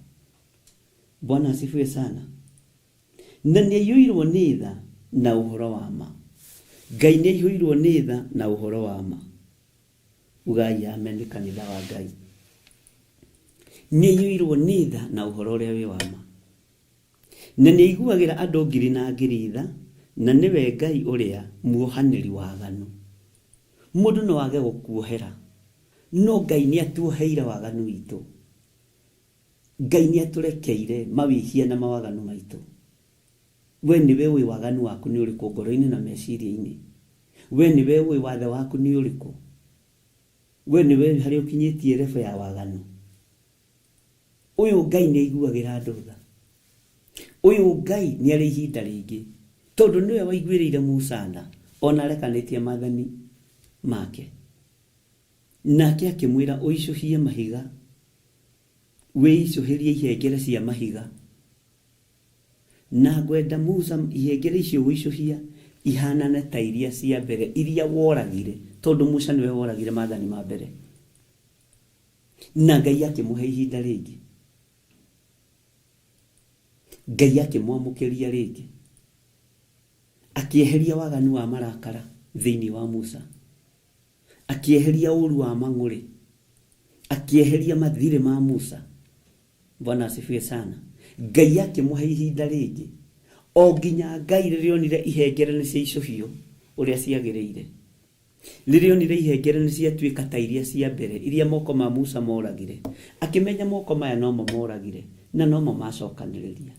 Speaker 2: Bwana asifiwe sana. Na nĩ aiyũirwo nĩ tha na ũhoro wa ma. Ngai nĩ aiyũirwo nĩ tha na ũhoro wa ma. Ugai amen kanitha wa Ngai. Nĩ aiyũirwo nĩ tha na ũhoro ũrĩa wĩ wa ma. Na nĩ aiguagĩra andũ ngiri na ngiri tha, na nĩwe Ngai ũrĩa muohanĩri waganu. Mũndũ no age gũkuohera, no Ngai nĩ atuoheire waganu witũ. Ngai nĩ atũrekeire mawĩhia na mawaganu maitũ. We nĩwe ũĩ waganu waku nĩ ũrĩkũ ngoro-inĩ na meciria-inĩ. We nĩwe ũĩ wathe waku nĩ ũrĩkũ. We nĩwe ũĩ harĩa ũkinyĩtie level ya waganu. Ũyũ Ngai nĩ aiguagĩra andũ tha. Ũyũ Ngai nĩ arĩ ihinda rĩngĩ, tondũ nĩwe waiguĩrĩire Musa tha ona arekanĩtie maathani make. Nake akĩmwĩra ũicũhie mahiga, wĩicũhĩrie ihengere cia mahiga. Na ngwenda Musa ihengere icio gũicũhia ihanane ta iria cia mbere iria woragire, tondũ Musa nĩwe woragire maathani ma mbere. Na Ngai akĩmũhe ihinda rĩngĩ, Ngai akĩmwamũkĩria rĩngĩ, akĩeheria waganu wa marakara thĩinĩ wa Musa, akĩeheria ũru wa mang'ũrĩ, akĩeheria mathirĩ ma Musa. Bwana asifiwe sana. Ngai akĩmũhe ihinda rĩngĩ o nginya Ngai rĩrĩa onire ihengere nĩ ciaicũhio ũrĩa ciagĩrĩire, rĩrĩa onire ihengere nĩ ciatuĩka ta iria cia mbere iria moko ma Musa moragire, akĩmenya moko maya nomo moragire na nomo macokanĩrĩria.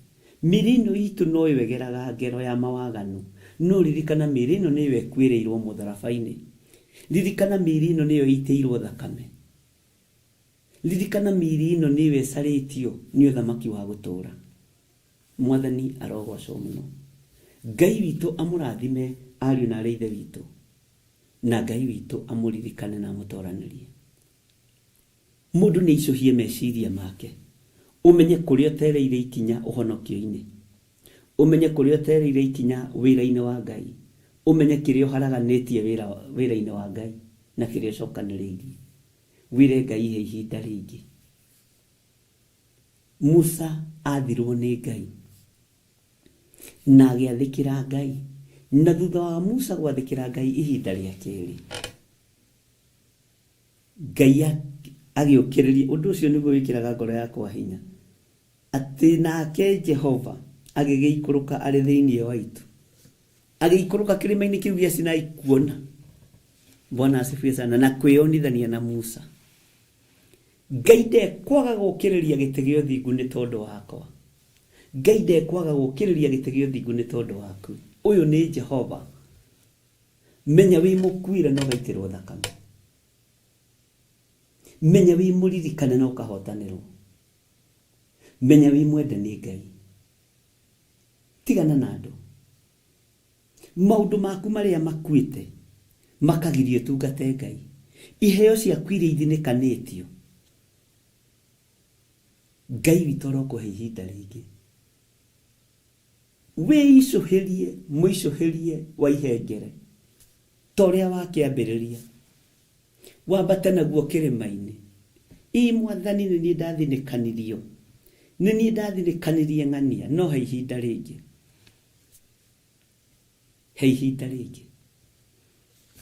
Speaker 2: Mĩĩrĩ ĩno itũ no ĩyo ĩgeraga ngero ya mawaganu, no ririkana mĩĩrĩ ĩno nĩyo ĩkuĩrĩirwo mũtharaba-inĩ. Ririkana mĩĩrĩ ĩno nĩyo ĩitĩirwo thakame. Ririkana mĩĩrĩ ĩno nĩyo ĩcarĩtio nĩ ũthamaki wa gũtũũra. Mwathani arogocwo mũno. Ngai witũ amũrathime ariũ na arĩ ithe witũ, na Ngai witũ amũririkane na amũtoranĩrie. Mũndũ nĩ aicũhie meciria make, ũmenye kũrĩa ũtereire ikinya ũhonokio-inĩ, ũmenye kũrĩa ũtereire ikinya wĩra-inĩ wa Ngai, ũmenye kĩrĩa ũharaganĩtie wĩra-inĩ wa Ngai na kĩrĩa ũcokanĩrĩirie. Wĩre Ngai ihe ihinda rĩngĩ. Musa athirwo nĩ Ngai na agĩathĩkĩra Ngai, na thutha wa Musa gwathĩkĩra Ngai ihinda rĩa kerĩ, Ngai agĩũkĩrĩria. Ũndũ ũcio nĩguo wĩkĩraga ngoro yakwa hinya, atĩ nake Jehova agĩgĩikũrũka arĩ thĩinĩ wa itu, agĩikũrũka kĩrĩma-inĩ kĩu gĩa Sinai kuona. Bwana asifiwe sana. Na kwĩyonithania na Musa. Ngai ndekwaga gũkĩrĩria gĩtĩ gĩa ũthingu nĩ tondũ wakwa. Ngai ndekwaga gũkĩrĩria gĩtĩ gĩa ũthingu nĩ tondũ waku. Ũyũ nĩ Jehova. Menya wĩ mũkuire na ũgaitĩrwo thakame. Menya wĩ mũririkane na ũkahotanĩrwo. Menya wĩ mwende nĩ Ngai. Tigana na andũ. Maũndũ maku marĩa makuĩte makagiria ũtungate Ngai. Iheo ciaku iria ithinĩkanĩtio, Ngai witũ arokũhe ihinda rĩngĩ. Wĩicũhĩrie mũicũhĩrie wa ihengere ta ũrĩa wakĩambĩrĩria, wambate naguo kĩrĩma-inĩ. Ĩ Mwathani, nĩ niĩ ndathinĩkanirio, nĩ niĩ ndathinĩkanirie ng'ania, no he ihinda rĩngĩ, he ihinda rĩngĩ.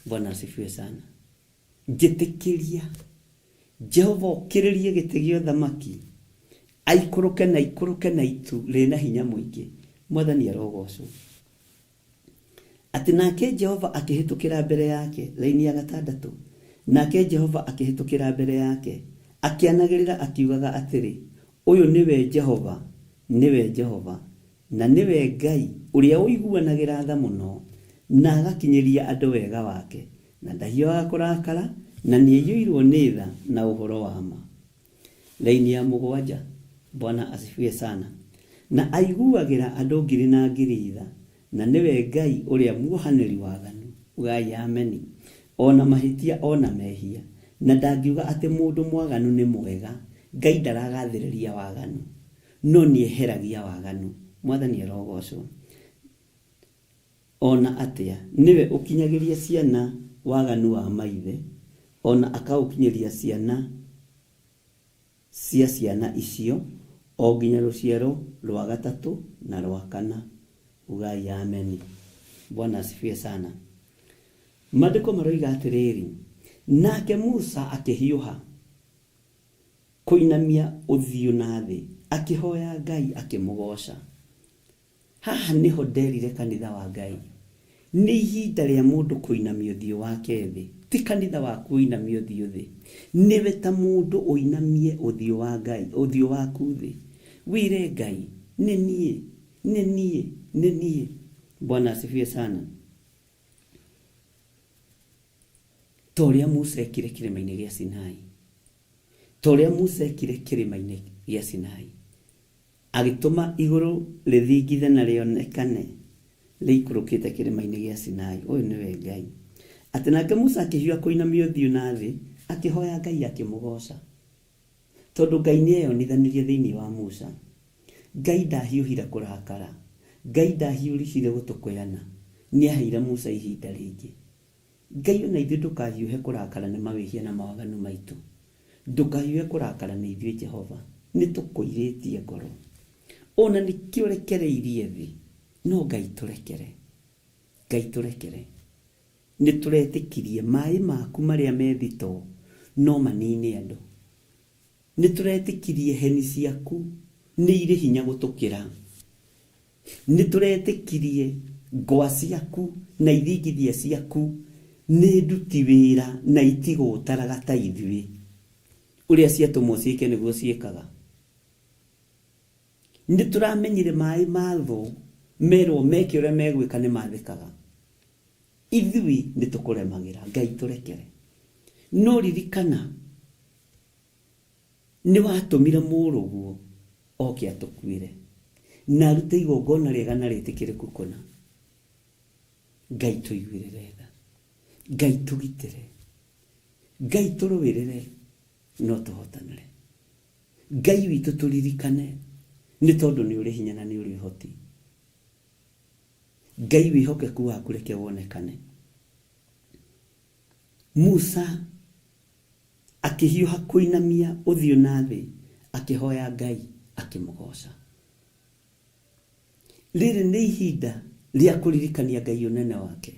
Speaker 2: Bwana asifiwe sana. Njĩtĩkĩria Jehova okĩrĩrie gĩtĩ gĩa ũthamaki, aikũrũke na ikũrũke na itu rĩna hinya mũingĩ. Mwathani arogocwo. Atĩ nake Jehova akĩhĩtũkĩra mbere yake, laini ya gatandatũ, nake Jehova akĩhĩtũkĩra mbere yake, akĩanagĩrĩra akiugaga atĩrĩ, ũyũ nĩwe Jehova, nĩwe Jehova, na nĩwe Ngai ũrĩa ũiguanagĩra tha mũno, na agakinyĩria andũ wega wake, na ndahiũhaga kũrakara, na nĩaiyũirwo nĩ tha na ũhoro wa ma. Laini ya mũgwanja, Bwana asifiwe sana. Na aiguagĩra andũ ngiri na ngiri tha, na nĩwe Ngai ũrĩa muohanĩri waganu. Ugai ameni. Ona mahĩtia ona mehia, na ndangiuga atĩ mũndũ mwaganu nĩ mwega. Ngai ndaragathĩrĩria waganu, no nĩeheragia waganu. Mwathani arogocwo. Ona atĩa, nĩwe ũkinyagĩria ciana waganu wa maithe, ona akaũkinyĩria ciana cia ciana icio, o nginya rũciaro rwa gatatũ na rwa kana. Ugai ameni. Bwana asifiwe sana. Maandĩko maroiga atĩrĩrĩ, nake Musa akĩhiũha kũinamia ũthiũ na thĩ, akĩhoya Ngai akĩmũgooca. Haha nĩho nderire kanitha wa Ngai, nĩ ihinda rĩa mũndũ kũinamia ũthiũ wake thĩ. Ti kanitha waku ũinamie ũthiũ thĩ, nĩwe ta mũndũ ũinamie ũthiũ wa Ngai, ũthiũ waku thĩ. Wĩre Ngai, nĩ niĩ, nĩ niĩ, nĩ niĩ. Bwana asifiwe sana. Ta ũrĩa Musa ekire kĩrĩma-inĩ gĩa Sinai, ta ũrĩa Musa ekire kĩrĩma-inĩ gĩa Sinai, agĩtũma igũrũ rĩthingithe na rĩonekane rĩikũrũkĩte kĩrĩma-inĩ gĩa Sinai. Ũyũ nĩwe Ngai. Atĩ nake Musa akĩhiũha kũinamia ũthiũ na thĩ, akĩhoya Ngai akĩmũgooca. Tondũ Ngai nĩeyonithanirie thĩinĩ wa Musa. Ngai ndahiũhire kũrakara. Ngai ndahiũrĩhire gũtũkũyana, nĩaheire Musa ihinda rĩngĩ. Ngai ona ithuĩ ndũkahiũhe kũrakara nĩ mawĩhia na mawaganu maitũ. Ndũkahiũhe kũrakara nĩ ithuĩ Jehova, nĩtũkũirĩtie ngoro. Ona nĩkĩo ũrekereirie thĩ, no Ngai tũrekere. Ngai tũrekere. Nĩtũretĩkirie maĩ maku marĩa me thitoo no manine andũ. Nĩtũretĩkirie heni ciaku nĩ irĩ hinya gũtũkĩra. Nĩtũretĩkirie ngwa ciaku na ithingithia ciaku nĩ nduti wĩra na itigũtaraga ta ithuĩ. Ũrĩa ciatũmwo ciĩke nĩguo ciĩkaga. Nĩtũramenyire maĩ ma thũ merwo meke ũrĩa megwĩka nĩ mathĩkaga. Ithuĩ nĩtũkũremagĩra, Ngai tũrekere. No ririkana nĩwatũmire mũrũguo oke atũkuĩre na arute igongona rĩega na rĩtĩkĩrĩku kũna. Ngai tũiguĩrĩre tha, Ngai tũgitĩre, Ngai tũrũĩrĩre no tũhotanĩre. Ngai witũ tũririkane nĩ tondũ nĩ ũrĩ hinya na nĩ ũrĩ ũhoti. Ngai wĩhokeku waku reke wonekane. Musa akĩhiũha kũinamia ũthiũ na thĩ akĩhoya Ngai akĩmũgooca. Rĩrĩ nĩ ihinda rĩa kũririkania Ngai ũnene wake.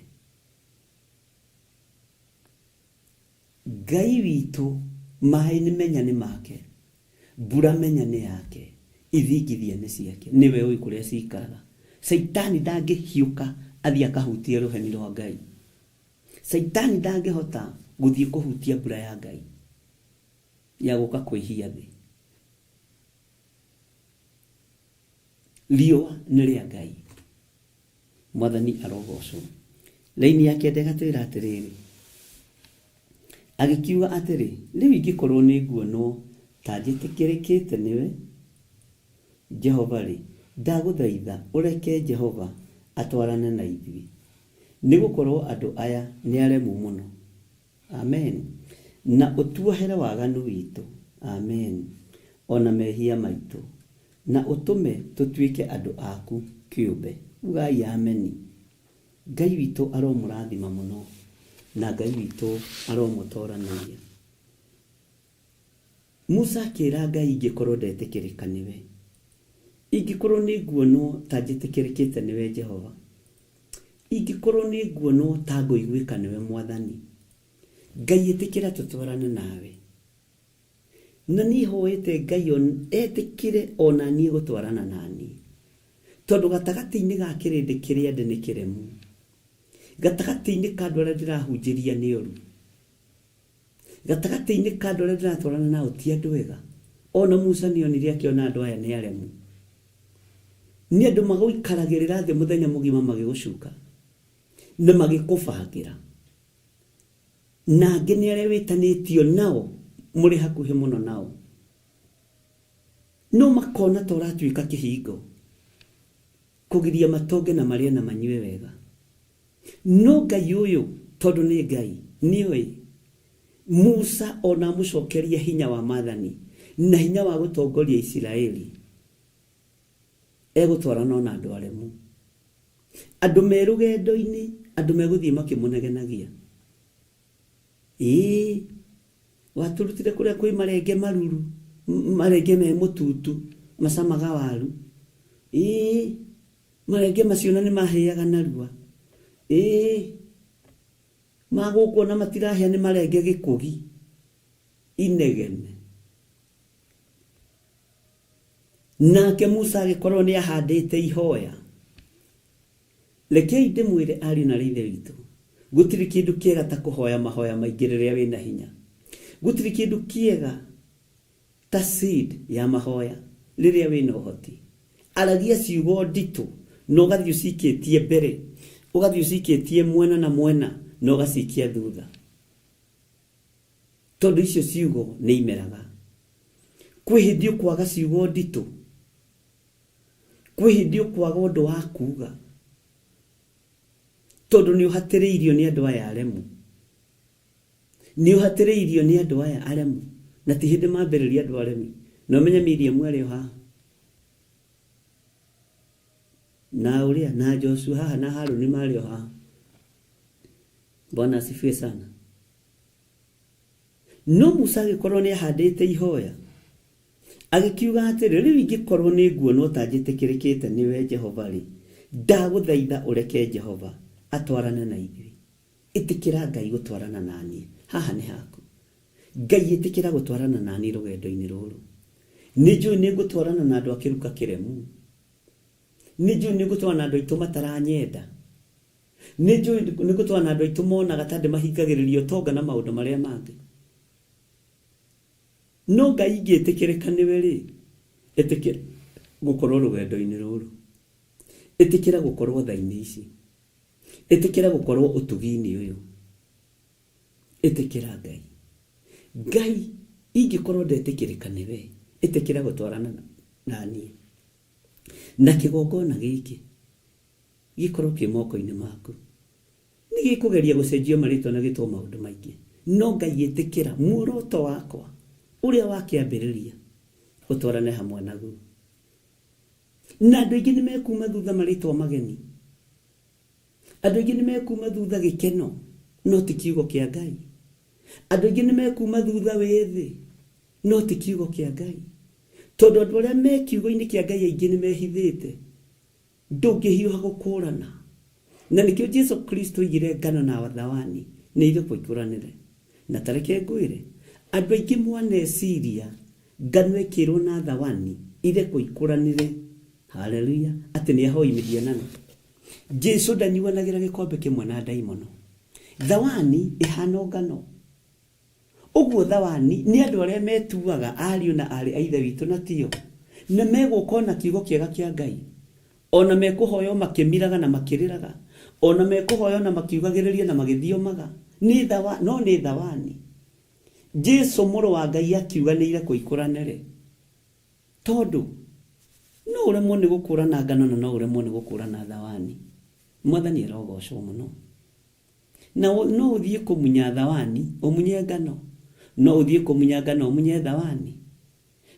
Speaker 2: Ngai witũ maĩ nĩ menya nĩ make, mbura menya nĩ yake, ithingithia nĩ ciake, nĩwe ũĩ kũrĩa cikaraga. Caitani ndangĩhiũka athiĩ akahutie rũheni rwa Ngai. Caitani ndangĩhota gũthiĩ kũhutia mbura ya Ngai ya gũka kwĩhia thĩ. Riũa nĩ rĩa Ngai. Mwathani arogocwo. Raini ya kenda ĩgatwĩra atĩrĩrĩ, agĩkiuga atĩrĩ, rĩu ingĩkorwo nĩ nguonwo ta njĩtĩkĩrĩkĩte nĩwe, Jehova-rĩ, ndagũthaitha ũreke Jehova atwarane na ithuĩ, nĩ gũkorwo andũ aya nĩ aremu mũno. Amen. Na ũtuohere waganu witũ. Amen. O na mehia maitũ. Na ũtũme tũtuĩke andũ aku kĩũmbe. Ugai ameni. Ngai witũ aromũrathima mũno, na Ngai witũ aromũtoranĩria. Musa akĩra Ngai ingĩkorwo ndetĩkĩrĩka nĩwe, ingĩkorwo nĩ nguonwo ta njĩtĩkĩrĩkĩte nĩwe Jehova, ingĩkorwo nĩ nguonwo ta ngũiguĩka nĩwe Mwathani, Ngai ĩtĩkĩra tũtwarane nawe. Na niĩ hoete Ngai etĩkĩre ona niĩ gũtwarana naniĩ. Tondũ gatagatĩ-inĩ ga kĩrĩndĩ kĩrĩa ndĩ nĩ kĩremu. Gatagatĩ-inĩ ka andũ arĩa ndĩrahunjĩria nĩ oru. Gatagatĩ-inĩ ka andũ arĩa ndĩratwarana nao ti andũ ega. Ona Musa nĩ onire akĩona andũ aya nĩ aremu. Nĩ andũ magũikaragĩrĩra thĩ mũthenya mũgima magĩgũcuka na magĩkũbangĩra. Na angĩ nĩ arĩa wĩtanĩtio nao mũrĩ hakuhĩ mũno nao. No makona ta ũratuĩka kĩhingo kũgiria matonge na marĩe na manyue wega. No Ngai ũyũ tondũ nĩ Ngai nĩoĩ Musa ona amũcokerie hinya wa maathani na hinya wa gũtongoria Isiraeli, egũtwarana ona andũ aremu. Andũ me rũgendo-inĩ, andũ megũthiĩ makĩmũnegenagia. Ĩĩ, watũrutire kũrĩa kwĩ marenge maruru, marenge me mũtutu, macamaga waru. Ĩĩ, marenge macio na nĩ mahĩaga narua. Ĩĩ, ma gũkũ ona matirahĩa nĩ marenge gĩkũgi. Inegene. Nake Musa agĩkorwo nĩ ahandĩte ihoya. Rekei ndĩmwĩre ariũ na aarĩ a Ithe witũ, gũtirĩ kĩndũ kĩega ta kũhoya mahoya maingĩ rĩrĩa wĩna hinya. Gũtirĩ kĩndũ kĩega ta seed ya mahoya rĩrĩa wĩna ũhoti. Aragia ciugo nditũ na ũgathiĩ ũcikĩtie mbere, ũgathiĩ ũcikĩtie mwena na mwena na ũgacikia thutha. Tondũ icio ciugo nĩ imeraga. Kwĩ hĩndĩ ũkwaga ciugo nditũ. Kwĩ hĩndĩ ũkwaga ũndũ wa kuga. Tondũ nĩ ũhatĩrĩirio nĩ andũ aya aremu. Nĩ ũhatĩrĩirio nĩ andũ aya aremu. Na ti hĩndĩ mambĩrĩria andũ aremi. Na ũmenye Miriam arĩ o haha. Na ũrĩa na Joshua haha na Haruni marĩ o haha. Bwana asifiwe sana. No Musa agĩkorwo nĩ ahandĩte ihoya, agĩkiuga atĩrĩ, rĩu ingĩkorwo nĩ nguonwo ta njĩtĩkĩrĩkĩte nĩwe Jehova-rĩ, ndagũthaitha ũreke Jehova atwarane na ithuĩ. Ĩtĩkĩra Ngai gũtwarana na niĩ. Haha nĩ haku. Ngai ĩtĩkĩra gũtwarana na niĩ rũgendo-inĩ rũrũ. Nĩ njũĩ nĩ ngũtwarana na andũ a kĩruka kĩremu. Nĩ njũĩ nĩ ngũtwarana na andũ aitũ mataranyenda. Nĩ njũĩ nĩ ngũtwarana na andũ aitũ monaga ta ndĩmahingagĩrĩria ũtonga na maũndũ marĩa mangĩ. No Ngai ingĩtĩkĩrĩka nĩwe-rĩ, ĩtĩkĩra gũkorwo rũgendo-inĩ rũrũ. Ĩtĩkĩra gũkorwo tha-inĩ ici. Ĩtĩkĩra gũkorwo ũtugi-inĩ ũyũ. Ĩtĩkĩra Ngai. Ngai ingĩkorwo ndetĩkĩrĩka nĩwe, ĩtĩkĩra gũtwarana na niĩ. Na kĩgongona gĩkĩ gĩkorwo kĩ moko-inĩ maku. Nĩ gĩkũgeria gũcenjio marĩtwa na gĩtwo maũndũ maingĩ. No Ngai ĩtĩkĩra muoroto wakwa ũrĩa wa kĩambĩrĩria ũtwarane hamwe naguo. Na andũ aingĩ nĩ mekuma thutha marĩtwa mageni. Andũ aingĩ nĩ mekuma thutha gĩkeno, no ti kiugo kĩa Ngai. Andũ aingĩ nĩ mekuma thutha wĩthĩ, no ti kiugo kĩa Ngai. Tondũ andũ arĩa me kiugo-inĩ kĩa Ngai aingĩ nĩ mehithĩte. Ndũngĩhiũha gũkũrana. Na nĩkĩo Jesu Kristo oigire ngano na thawani nĩ irekwo ikũranĩre. Na ta reke ngwĩre, andũ aingĩ mwaneciria ngano ĩkĩrwo na thawani irekwo ikũranĩre, haleluya, atĩ nĩ ahoi mĩhianano. Jesu ndanyuanagĩra gĩkombe kĩmwe na ndaimono. Thawani ĩhana o ngano. Ũguo thawani nĩ andũ arĩa metuaga ariũ na aarĩ a Ithe witũ na tio, na megũka o na kiugo kĩega kĩa Ngai, o na mekũhoya o makĩmiraga na makĩrĩraga, o na mekũhoya o na makiugagĩrĩria na magĩthiomaga, nĩ thawa, no nĩ thawani. Jesu mũrũ wa Ngai akiuga nĩ irekwo ikũranĩre, tondũ no ũremwo nĩ gũkũrana ngano na no ũremwo nĩ gũkũrana thawani. Mwathani arogocwo mũno. Na no ũthiĩ kũmunya thawani, ũmunye ngano. No ũthiĩ kũmunya ngano, ũmunye thawani.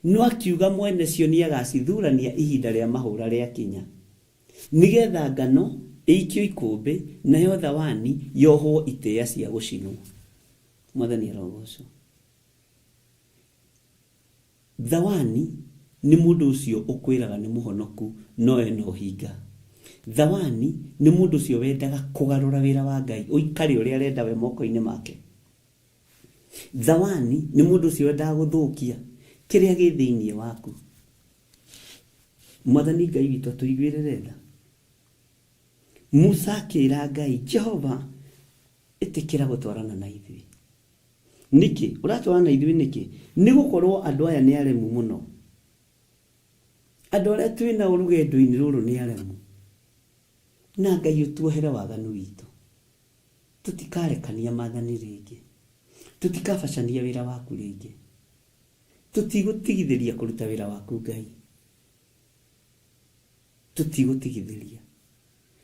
Speaker 2: No akiuga mwene cio nĩagacithurania ihinda rĩa mahũra rĩakinya, nĩgetha ngano ĩikio ikũmbĩ, nayo thawani yohwo itĩĩa cia gũcinwo. Mwathani arogocwo. Thawani nĩ mũndũ ũcio ũkwĩraga nĩ mũhonoku no ena ũhinga. Thawani nĩ mũndũ ũcio wendaga kũgarũra wĩra wa Ngai ũikare ũrĩa arenda we moko-inĩ make. Thawani nĩ mũndũ ũcio wendaga gũthũkia kĩrĩa gĩ thĩinĩ waku. Mwathani Ngai witũ atũiguĩrĩre tha. Musa akĩra Ngai, Jehova, ĩtĩkĩra gũtwarana na ithuĩ. Nĩkĩ? Ũratwarana na ithuĩ nĩkĩ? Nĩ gũkorũo andũ aya nĩ aremu mũno. Andũ arĩa twĩ nao rũgendo-inĩ rũrũ nĩ aremu. Na Ngai ũtuohere waganu witũ. Tũtikarekania maathani rĩngĩ. Tũtikabacania wĩra waku rĩngĩ. Tũtigũtigithĩria kũruta wĩra waku Ngai. Tũtigũtigithĩria.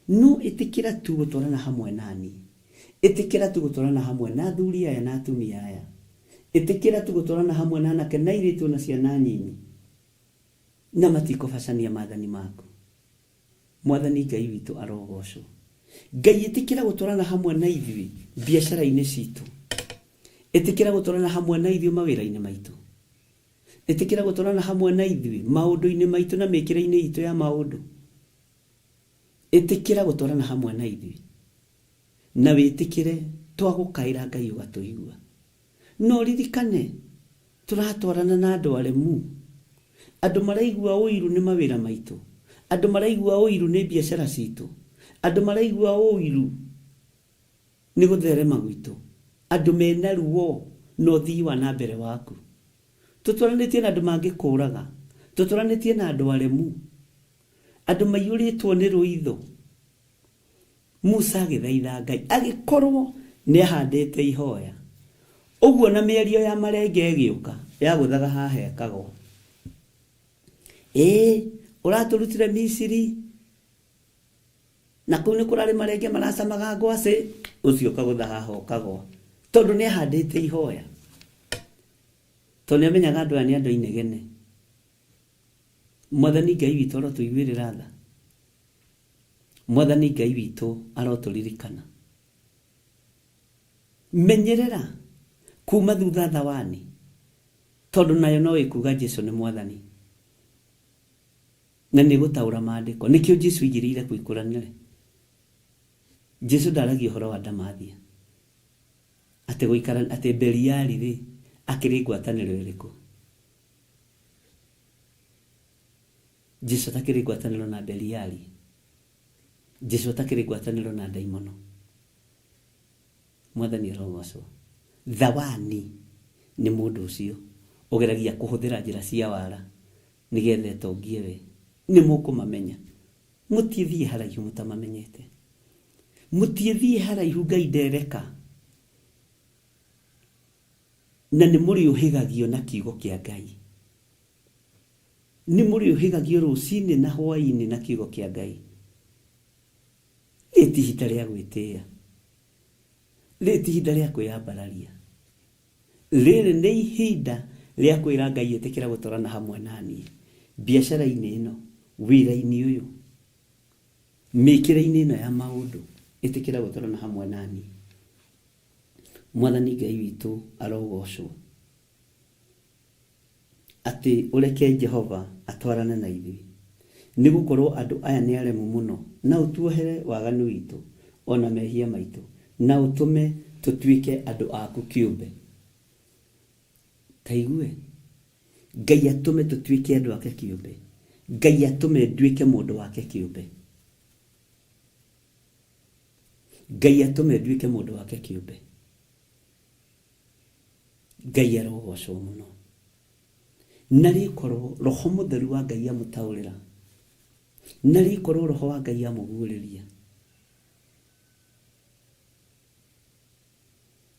Speaker 2: No ĩtĩkĩra tu gũtwarana hamwe na niĩ. Ĩtĩkĩra tu gũtwarana hamwe na athuri aya na atumia aya. Ĩtĩkĩra tu gũtwarana hamwe na anake na airĩtu o na ciana nyinyi. Na matikũbacania maathani maku. Mwathani Ngai witũ arogocwo. Ngai ĩtĩkĩra gũtwarana hamwe na ithuĩ biacara-inĩ citũ. Ĩtĩkĩra gũtwarana hamwe na ithuĩ mawĩra-inĩ maitũ. Ĩtĩkĩra gũtwarana hamwe na ithuĩ maũndũ-inĩ maitũ na mĩkĩre-inĩ itũ ya maũndũ. Ĩtĩkĩra gũtwarana hamwe na ithuĩ, na wĩtĩkĩre twagũkaĩra Ngai ũgatũigua. Na ũririkane tũratwarana na andũ aremu, andũ maraigua ũiru nĩ mawĩra maitũ, andũ maraigua ũiru nĩ biacara citũ, andũ maraigua ũiru nĩ gũtherema gwitũ, andũ mena ruo na ũthii wa na mbere waku. Tũtwaranĩtie na andũ mangĩkũraga, tũtwaranĩtie na andũ aremu. Andũ maiyũrĩtwo nĩ rũitho. Musa agĩthaitha Ngai agĩkorwo nĩ ahandĩte ihoya. Ũguo na mĩario ya marenge ĩgĩũka yagũthaga haha ĩkagwa. Ĩĩ ũratũrutire Misiri na kũu nĩ kũrarĩ marenge maracamaga ngwacĩ, ũcio ũkagũtha haha ũkagwa. Tondũ nĩ ahandĩte ihoya. Tondũ nĩ amenyaga andũ aya nĩ andũ a inegene. Mwathani Ngai witũ arotũiguĩrĩra tha. Mwathani Ngai witũ arotũririkana. Menyerera kuma thutha thawani, tondũ nayo no ĩkuga Jesu nĩ Mwathani na nĩ gũtaũra maandĩko. Nĩkĩo Jesu aigĩrĩire kũikũranĩre. Jesu ndaragia ũhoro wa ndamathia atĩ gũikara atĩ Beliali rĩ akĩrĩ ngwatanĩro ĩrĩkũ. Jesu atakĩrĩ ngwatanĩro na Beliali. Jesu atakĩrĩ ngwatanĩro na ndaimono. Mwathani arogocwo. Thawani nĩ mũndũ ũcio ũgeragia kũhũthĩra njĩra cia wara nĩgetha etongie we. Nĩ mũkũmamenya. Mũtiĩthiĩ haraihu mũtamamenyete. Mũtiĩthiĩ haraihu Ngai ndereka. Na nĩ mũrĩũhĩgagio na kiugo kĩa Ngai. Nĩ mũrĩũhĩgagio rũcinĩ na hwaĩ-inĩ na kiugo kĩa Ngai. Rĩrĩ ti ihinda rĩa gwĩtĩĩa. Rĩrĩ ti ihinda rĩa kwĩyambararia. Rĩrĩ nĩ ihinda rĩa kwĩra Ngai ĩtĩkĩra gũtwarana hamwe na niĩ biacara-inĩ ĩno, wĩra-inĩ ũyũ, mĩkĩre-inĩ ĩno ya maũndũ, ĩtĩkĩra gũtwarana hamwe na niĩ. Mwathani Ngai witũ arogocwo. Atĩ ũreke Jehova atwarane na ithuĩ, nĩ gũkorũo andũ aya nĩ aremu mũno, na ũtuohere waganu witũ, o na mehia maitũ, na ũtũme tũtuĩke andũ aku kĩũmbe. Ta igue, Ngai atũme tũtuĩke andũ ake kĩũmbe. Ngai atũme nduĩke mũndũ wake kĩũmbe. Ngai atũme nduĩke mũndũ wake kĩũmbe. Ngai arogocwo mũno. Na rĩkorwo Roho Mũtheru wa Ngai amũtaũrĩra, na rĩkorwo Roho wa Ngai amũguũrĩria.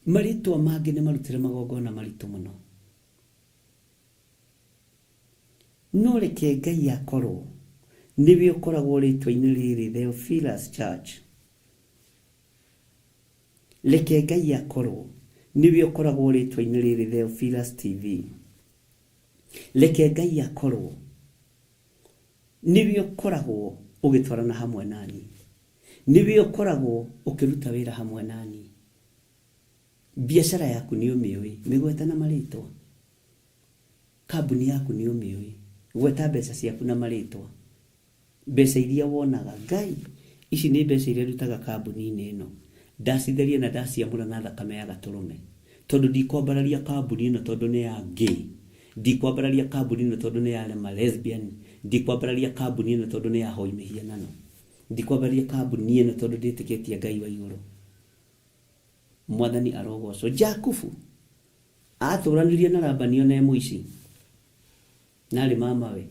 Speaker 2: Marĩtwa mangĩ nĩ marutĩre magongona maritũ mũno. No reke Ngai akorwo nĩwe ũkoragwo rĩtwa-inĩ rĩrĩ Theophilus Church. Reke Ngai akorwo nĩwe ũkoragwo rĩtwa-inĩ rĩrĩ Theophilus TV. Reke Ngai akorwo nĩwe ũkoragwo ũgĩtwarana hamwe nani. Nĩwe ũkoragwo ũkĩruta wĩra hamwe nani. Biacara yaku nĩ ũmĩũĩ, mĩgwete na marĩtwa. Kambuni yaku nĩ ũmĩũĩ, gweta mbeca ciaku na marĩtwa. Mbeca iria wonaga, Ngai, ici nĩ mbeca iria ndutaga kambuni-inĩ ĩno, ndacitheria na ndaciamũra na thakame ya Gatũrũme, tondũ ndikwambararia kambuni ĩno tondũ nĩ ya gay, ndikwambararia kambuni ĩno tondũ nĩ ya arĩa ma lesbian, ndikwambararia kambuni ĩno tondũ nĩ ya ahoi mĩhianano, ndikwambararia kambuni ĩno tondũ ndĩtĩkĩtie Ngai wa igũrũ. Mwathani arogocwo. Jakubu atũranirie na Labani ona e mũici. Na arĩ mamawe.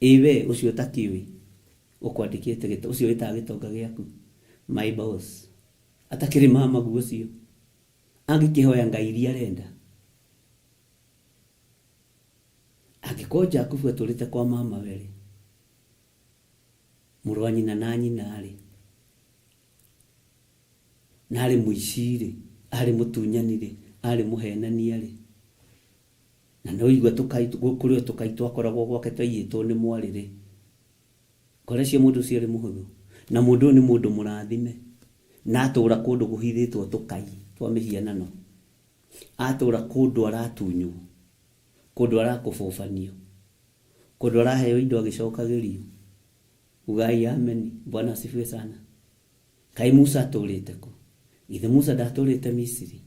Speaker 2: Ĩ we ũcio ũtakĩũĩ ũkwandĩkĩte gĩto ũcio wĩtaga gĩtonga gĩaku my boss atakĩrĩ mamaguo ũcio angĩkĩhoya ngai iria arenda. Angĩkorwo Jakubu atũrĩte kwa mamawe rĩ, mũrũ wa nyina na nyina rĩ, na arĩ mũici rĩ, arĩ mũtunyani rĩ, arĩ mũhenania rĩ, Na nĩ ũigua tũkai kũrĩ o tũkai twakoragwo gwake twaiyĩtwo nĩ mwarĩ rĩ. Ngoro cio mũndũ ũcio arĩ mũhũthũ. Na mũndũ ũyũ nĩ mũndũ mũrathime. Na atũra kũndũ kũhithĩtwo tũkai twa mĩhianano. Atũra kũndũ aratunywo. Kũndũ arakũbũbanio. Kũndũ araheo indo agĩcokagĩrio. Ugai ameni. Bwana asifiwe sana. Kaĩ Musa atũrĩte kũ? Githĩ Musa ndatũrĩte Misiri?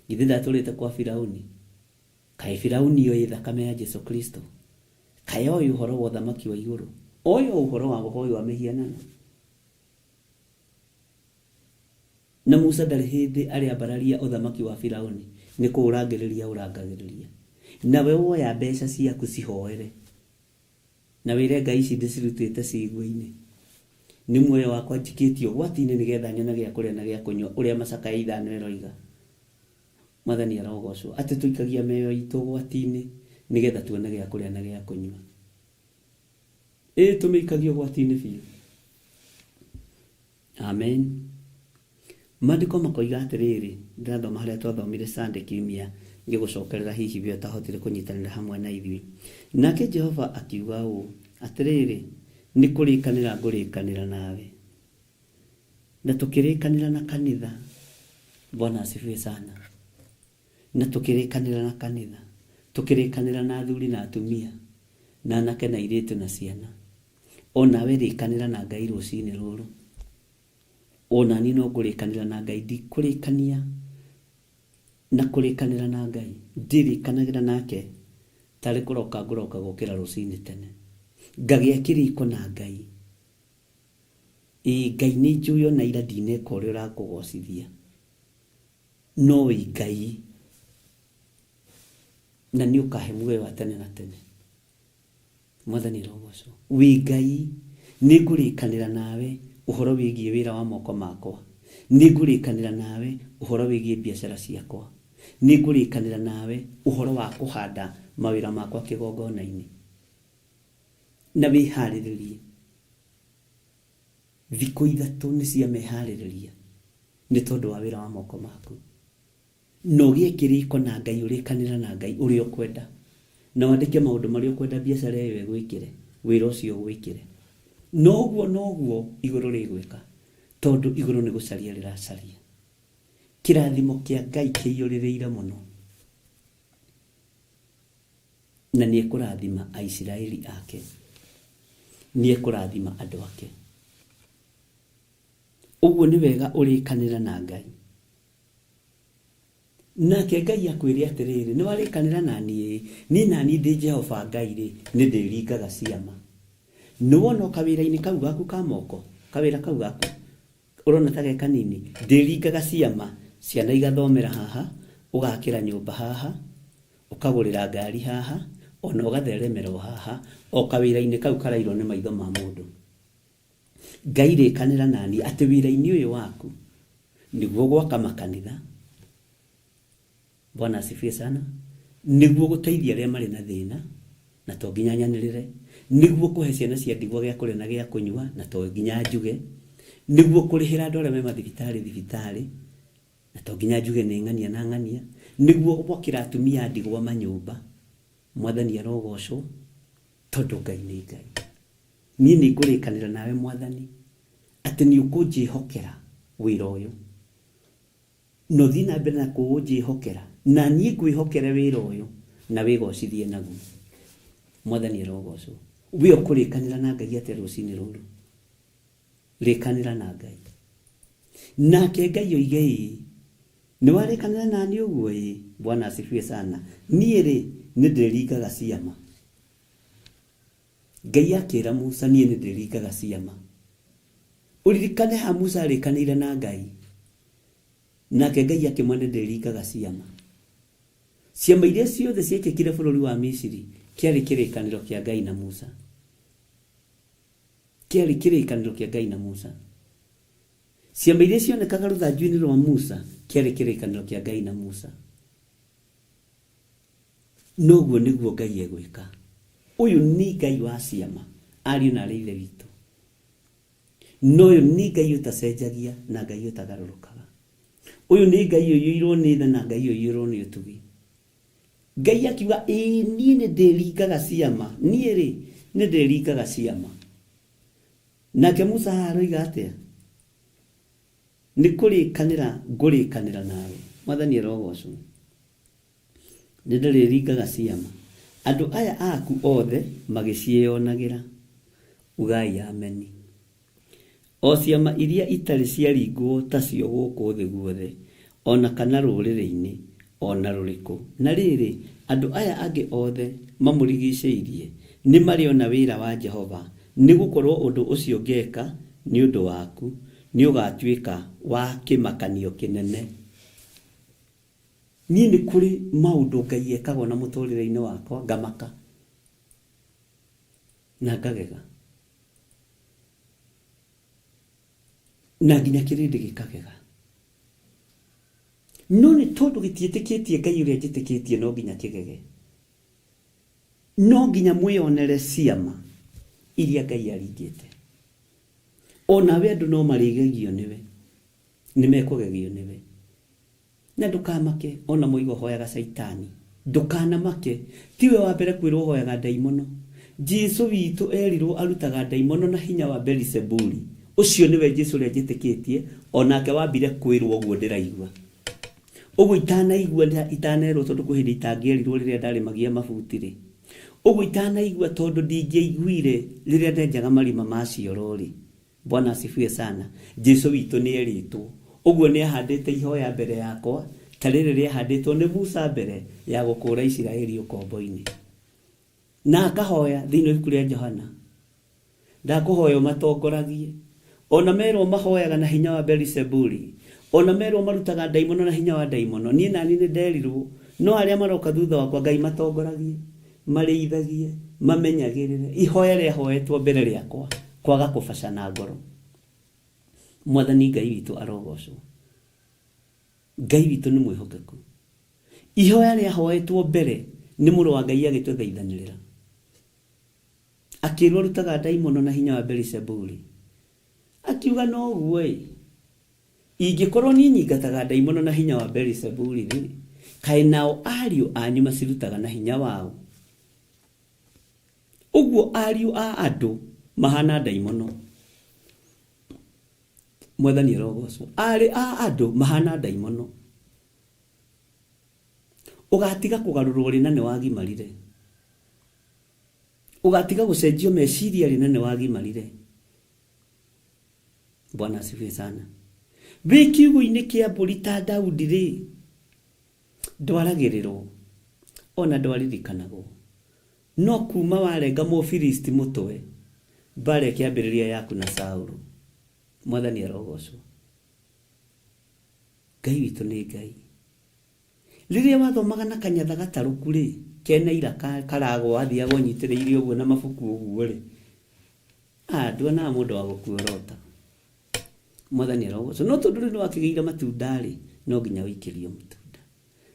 Speaker 2: Githĩ ndatũrĩte kwa Firauni? Kaĩ Firauni oĩ thakame ya Jesu Kristo? Kaĩ oĩ ũhoro wa ũthamaki wa igũrũ? Oĩ o ũhoro wa ũhoi wa mĩhianano? Na Musa ndarĩ hĩndĩ arĩ ambararia ũthamaki wa Firauni, nĩ kũũrangĩrĩria aũrangagĩrĩria. Nawe woya mbeca ciaku cihoere. Na wĩre Ngai ici ndĩcirutĩte ciigua-inĩ. Nĩ muoyo wakwa njikĩtie ũgwati-inĩ nĩgetha nyone gĩa kũrĩa na gĩa kũnyua, ũrĩa Macakaya ithano ĩroiga. Mwathani arogocwo. Atĩ tũikagia mĩoyo itũ ũgwati-inĩ nĩgetha tuone gĩa kũrĩa na gĩa kũnyua. Ĩĩ tũmĩikagia ũgwati-inĩ biũ. Amen. Maandĩko makoiga atĩrĩrĩ, ndĩrathoma harĩa twathomire Sunday kiumia ngĩgũcokerera hihi we ũtahotire kũnyitanĩra hamwe na ithuĩ. Nake Jehova akiuga ũũ, atĩrĩrĩ, nĩ kũrĩkanĩra ngũrĩkanĩra nawe. Na tũkĩrĩkanĩra na kanitha. Bwana asifiwe sana. Na tũkĩrĩkanĩra na kanitha. Tũkĩrĩkanĩra na athuri na atumia, na anake na airĩtu na ciana. O nawe rĩkanĩra na Ngai rũcinĩ rũrũ. O na niĩ no ngũrĩkanĩra na Ngai, ndikũrĩkania na kũrĩkanĩra na Ngai. Ndirĩkanagĩra nake tarĩ kũroka ngũroka gũkĩra rũcinĩ tene. Ngagĩa kĩrĩko na Ngai. Ĩĩ Ngai nĩ njũĩ ona ira ndineka ũrĩa ũrakũgocithia. No wĩ Ngai na nĩ ũkahe muoyo wa tene na tene. Mwathani arogocwo. Wĩ Ngai, nĩ ngũrĩkanĩra nawe ũhoro wĩgiĩ wĩra wa moko makwa. Nĩ ngũrĩkanĩra nawe ũhoro wĩgiĩ biacara ciakwa. Nĩ ngũrĩkanĩra nawe ũhoro wa kũhanda mawĩra makwa kĩgongona-inĩ. Na wĩharĩrĩrie. Thikũ ithatũ nĩ cia meharĩrĩria nĩ tondũ wa wĩra wa moko maku. Na ũgĩe kĩrĩko na Ngai, ũrĩkanĩre na Ngai ũrĩa ũkwenda. Na wandĩke maũndũ marĩa ũkwenda biacara ĩyo ĩgwĩkĩre, wĩra ũcio ũgwĩkĩre. Na ũguo noguo igũrũ rĩgwĩka, tondũ igũrũ nĩ gũcaria rĩracaria. Kĩrathimo kĩa Ngai kĩiyũrĩrĩire mũno. Na nĩ ekũrathima Aisiraeli ake. Nĩ ekũrathima andũ ake. Ũguo nĩ wega ũrĩkanĩre na Ngai. Nake Ngai akwĩre atĩrĩrĩ, nĩ warĩkanĩra na niĩ, niĩ na niĩ ndĩ Jehova Ngai-rĩ, nĩ ndĩringaga ciama. Nĩ wona o kawĩra-inĩ kau gaku ka moko, kawĩra kau gaku, ũrona ta ge kanini, ndĩringaga ciama, ciana igathomera haha, ũgakĩra nyũmba haha, ũkagũrĩra ngari haha, ona ũgatheremera o haha, o kawĩra-inĩ kau karairwo nĩ maitho ma mũndũ. Ngai rĩkanĩra na niĩ atĩ wĩra-inĩ ũyũ waku nĩguo gwaka makanitha, Bwana asifiwe sana, nĩguo gũteithia arĩa marĩ na thĩna, na to nginya nyanĩrĩre, nĩguo kũhe ciana cia ndigwa gĩa kũrĩa na gĩa kũnyua, na to nginya njuge, nĩguo kũrĩhĩra andũ arĩa me mathibitarĩ thibitarĩ, na to nginya njuge nĩ ng'ania na ng'ania, nĩguo gwakĩra atumia a ndigwa manyũmba. Mwathani arogocwo, tondũ Ngai nĩ Ngai. Niĩ nĩ ngũrĩkanĩra nawe Mwathani atĩ nĩ ũkũnjĩhokera wĩra ũyũ. Na ũthiĩ na mbere na kũũnjĩhokera, na niĩ ngwĩhokere wĩra ũyũ na wĩgocithie naguo. Mwathani arogocwo. We ũkũrĩkanĩra na Ngai atĩa rũcinĩ rũrũ? Rĩkanĩra na Ngai. Nake Ngai oige ĩĩ. Nĩ warĩkanĩra na niĩ ũguo? Ĩĩ. Bwana asifiwe sana. Niĩ-rĩ, nĩ ndĩringaga ciama. Ngai akĩra Musa, niĩ nĩ ndĩringaga ciama. Ũririkane ha Musa arĩkanĩire na Ngai. Nake Ngai akĩmwĩra nĩ ndĩringaga ciama. Ciama iria ciothe ciekĩkire bũrũri wa Misiri kĩarĩ kĩrĩkanĩro kĩa Ngai na Musa. Kĩarĩ kĩrĩkanĩro kĩa Ngai na Musa. Ciama iria cionekaga rũthanju-inĩ rwa Musa kĩarĩ kĩrĩkanĩro kĩa Ngai na Musa. Noguo nĩguo Ngai egwĩka. Ũyũ nĩ Ngai wa ciama, ariũ na arĩ ithe witũ. Na ũyũ nĩ Ngai ũtacenjagia na Ngai ũtagarũrũkaga. Ũyũ nĩ Ngai ũiyũirwo nĩ tha na Ngai ũiyũirwo nĩ ũtugi. Ngai akiuga, ĩĩ niĩ nĩ ndĩringaga ciama, niĩ-rĩ, nĩ ndĩringaga ciama. Nake Musa haha aroiga atĩa? Nĩ kũrĩkanĩra ngũrĩkanĩra nawe. Mwathani arogocwo. Nĩ ndĩrĩringaga ciama. Andũ aya aku othe magĩciĩonagĩra. Ugai ameni. O ciama iria itarĩ ciaringwo tacio gũkũ thĩ guothe, o na kana rũrĩrĩ-inĩ o na rũrĩkũ. Na rĩrĩ, andũ aya angĩ othe mamũrigicĩirie nĩmarĩona wĩra wa Jehova, nĩ gũkorũo ũndũ ũcio ngeka nĩ ũndũ waku nĩũgatuĩka wa kĩmakanio kĩnene. Niĩ nĩ kũrĩ maũndũ Ngai ekaga ona mũtũrĩre-inĩ wakwa ngamaka na ngagega na nginya kĩrĩndĩ gĩkagega. No nĩ tondũ gĩtiĩtĩkĩtie Ngai ũrĩa njĩtĩkĩtie no nginya kĩgege. No nginya mwĩyonere ciama iria Ngai aringĩte. Onawe andũ no marĩgegio nĩwe. Nĩmekũgegio nĩwe. Na ndũkamake o na moiga ũhoyaga Caitani. Ndũkanamake. Tiwe wa mbere kwĩrwo ũhoyaga ndaimono. Jesu witũ erirwo arutaga ndaimono na hinya wa Belisebuli, Ũcio nĩwe Jesu ũrĩa njĩtĩkĩtie, onake wambire kwĩrwo ũguo ndĩraigua. Ũguo itanaigua itanerwo tondũ kwĩ hĩndĩ itangĩerirwo rĩrĩa ndarĩmagia mabuti rĩ. Ũguo itanaigua tondũ ndingĩaiguire rĩrĩa ndenjaga marima ma cioro rĩ. Bwana asifiwe sana. Jesu witũ nĩ erĩtwo. Ũguo nĩ ahandĩte ihoya mbere yakwa ta rĩrĩ rĩahandĩtwo nĩ Musa mbere ya gũkũũra Isiraeli ũkombo-inĩ. Na akahoya thĩinĩ wa ibuku rĩa Johana. Ndakũhoya ũmatongoragie. Ona merwo mahoyaga na hinya wa Beelizebuli. Ona merwo marutaga ndaimono na hinya wa ndaimono. Niĩ nani nĩ nderirwo no arĩa maroka thutha wakwa Ngai matongoragie, marĩithagie, mamenyagĩrĩre. Ihoya rĩahoetwo mbere rĩakwa kwaga kũbacana ngoro. Mwathani Ngai witũ arogocwo. Ngai witũ nĩ mwĩhokeku. Ihoya rĩahoetwo mbere nĩ mũrũ wa Ngai agĩtũthaithanĩrĩra. Akĩrwo arutaga ndaimono na hinya wa Beelizebuli. Akiuga no ũguo ĩ, ingĩkorwo niĩ nyingataga ndaimono na hinya wa Beelizebuli rĩ, kaĩ nao ariũ anyu macirutaga na hinya wao? Ũguo ariũ a andũ mahana ndaimono. Mwathani arogocwo. Arĩ a andũ mahana ndaimono. Ũgatiga kũgarũrwo rĩ na nĩ wagimarire. Ũgatiga gũcenjio meciria rĩ na nĩ wagimarire. Bwana asifiwe sana. Wĩ kiugũ-inĩ kĩa mbũri ta Daudi rĩ, ndwaragĩrĩrwo ona ndwaririkanagwo. No kuma warenga Mũfilisti mũtwe, mbara ĩkĩambĩrĩria yaku na Saũlũ. Mwathani arogocwo. Ngai witũ nĩ Ngai. Rĩrĩa wathomaga na kanyatha gatarũku rĩ, kena ira karagwa wathiaga ũnyitĩrĩire ũguo na mabuku ũguo rĩ, nduonaga mũndũ wa gũkuorota. Mwathani arogocwo. No tondũ rĩu nĩwakĩgĩire matunda rĩ, no nginya ũikĩrio matunda.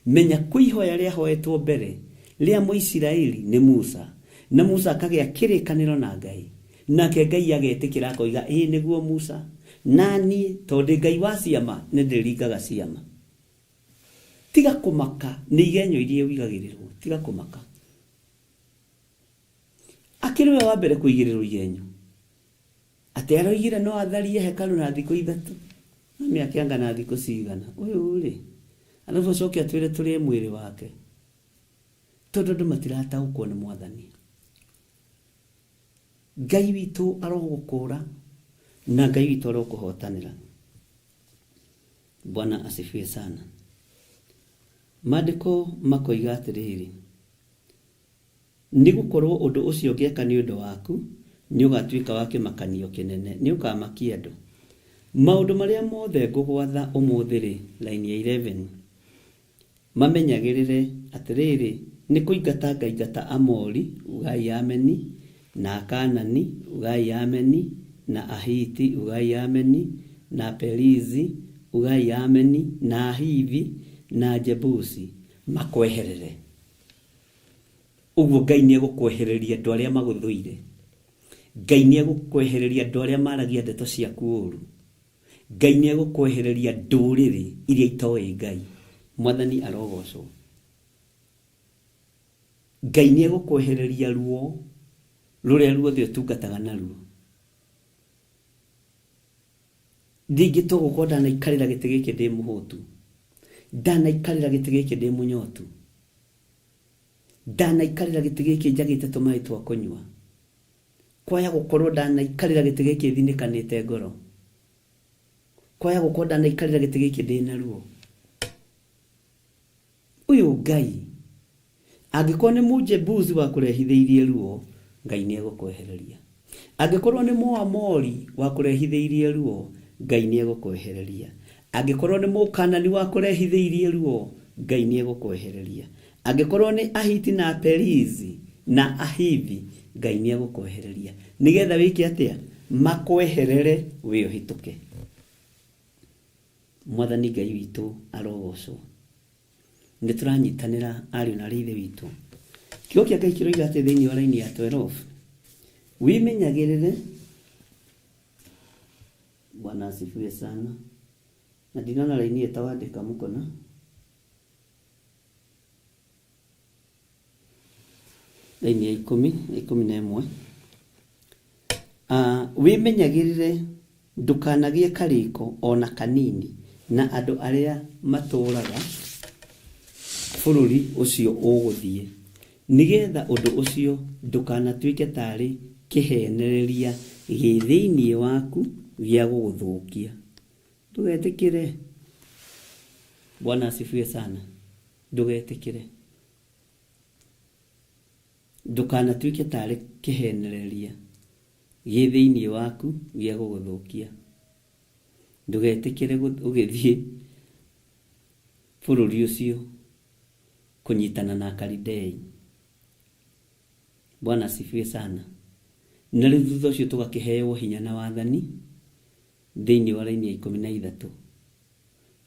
Speaker 2: Menya kwĩ ihoya rĩahoetwo mbere rĩa Mũisiraeli nĩ Musa, na Musa akagĩa kĩrĩkanĩro na Ngai. Nake Ngai agetĩkĩra akoiga, ĩĩ nĩguo Musa, na niĩ tondũ ndĩ Ngai wa ciama nĩ ndĩringaga ciama. Tiga kũmaka nĩ igenyo iria ũigagĩrĩrwo, tiga kũmaka. Akĩrĩ we wa mbere kũigĩrĩrwo igenyo. Atĩ aroigire no atharie hekarũ na thikũ ithatũ. Na mĩaka anga na thikũ cigana. Ũyũ rĩ, arabu acoke atwĩre tũrĩe mwĩrĩ wake. Tondũ andũ matirataũkwo nĩ Mwathani. Ngai witũ arogũkũũra na Ngai witũ arokũhotanĩra. Bwana asifiwe sana. Maandĩko makoiga atĩrĩrĩ, nĩ gũkorwo ũndũ ũcio ngeka nĩ ũndũ waku nĩ ũgatuĩka wa kĩmakanio kĩnene, nĩ ũkamakia andũ. Maũndũ marĩa mothe ngũgwatha ũmũthĩ rĩ, line ya 11, mamenyagĩrĩre atĩrĩrĩ, nĩ kũingata ngaingata Amori, ugai ameni, na Akanani, ugai ameni, na Ahiti, ugai ameni, na Perizi, ugai ameni, na Ahivi, na Jebusi, makweherere. Ũguo Ngai nĩ egũkwehereria andũ arĩa magũthũire. Ngai nĩ egũkwehereria andũ arĩa maragia ndeto ciaku ũru. Ngai nĩ egũkwehereria ndũrĩrĩ iria itoĩ Ngai. Mwathani arogocwo. Ngai nĩ egũkwehereria ruo rũrĩa ruothe ũtungataga naruo. Ndingĩtua gũkorwo ndanaikarĩra gĩtĩ gĩkĩ ndĩ mũhũtu. Ndanaikarĩra gĩtĩ gĩkĩ ndĩ mũnyotu. Ndanaikarĩra gĩtĩ gĩkĩ njagĩte tũmaĩ twa kũnyua. Kwaya gũkorwo ndanaikarĩra gĩtĩ gĩkĩ thinĩkanĩte ngoro. Kwaya gũkorwo ndanaikarĩra gĩtĩ gĩkĩ ndĩ na ruo. Ũyũ Ngai angĩkorwo nĩ Mũjebusi wakũrehithĩirie ruo, Ngai nĩ egũkwehereria. Angĩkorwo nĩ Mũamori wakũrehithĩirie ruo, Ngai nĩ egũkwehereria. Angĩkorwo nĩ Mũkanani wakũrehithĩirie ruo, Ngai nĩ egũkwehereria. Angĩkorwo nĩ Ahiti na Aperizi na Ahivi, Ngai nĩ egũkwehereria. Nĩgetha wĩke atĩa? Makweherere wĩ ũhĩtũke. Mwathani Ngai witũ arogocwo. Nĩ tũranyitanĩra ariũ na aarĩ a Ithe witũ. Kiugo kĩa Ngai kĩroiga atĩ thĩinĩ wa raini ya 12, wĩmenyagĩrĩre. Bwana asifiwe sana. Na ndinona raini ĩtawandĩka mũkona. Raini ya ikũmi, 11. Wĩmenyagĩrĩre Ndũkanagĩe karĩko o na kanini na andũ arĩa matũũraga bũrũri ũcio ũgũthiĩ, nĩgeetha ũndũ ũcio ndũkanatuĩke taarĩ kĩheenereria gĩ thĩinĩ waku gĩa gũgũthũkia. Ndũgetĩkĩre. Bwana asifiwe sana. Ndũgetĩkĩre. Ndũkanatuĩke taarĩ kĩheenereria gĩ thĩinĩ waku gĩa gũgũthũkia. Ndũgetĩkĩre ũgĩthiĩ bũrũri ũcio kũnyitana na Akalidei. Bwana asifiwe sana. Na rĩu thutha ũcio tũgakĩheo hinya na wathani thĩinĩ wa raini ya 13.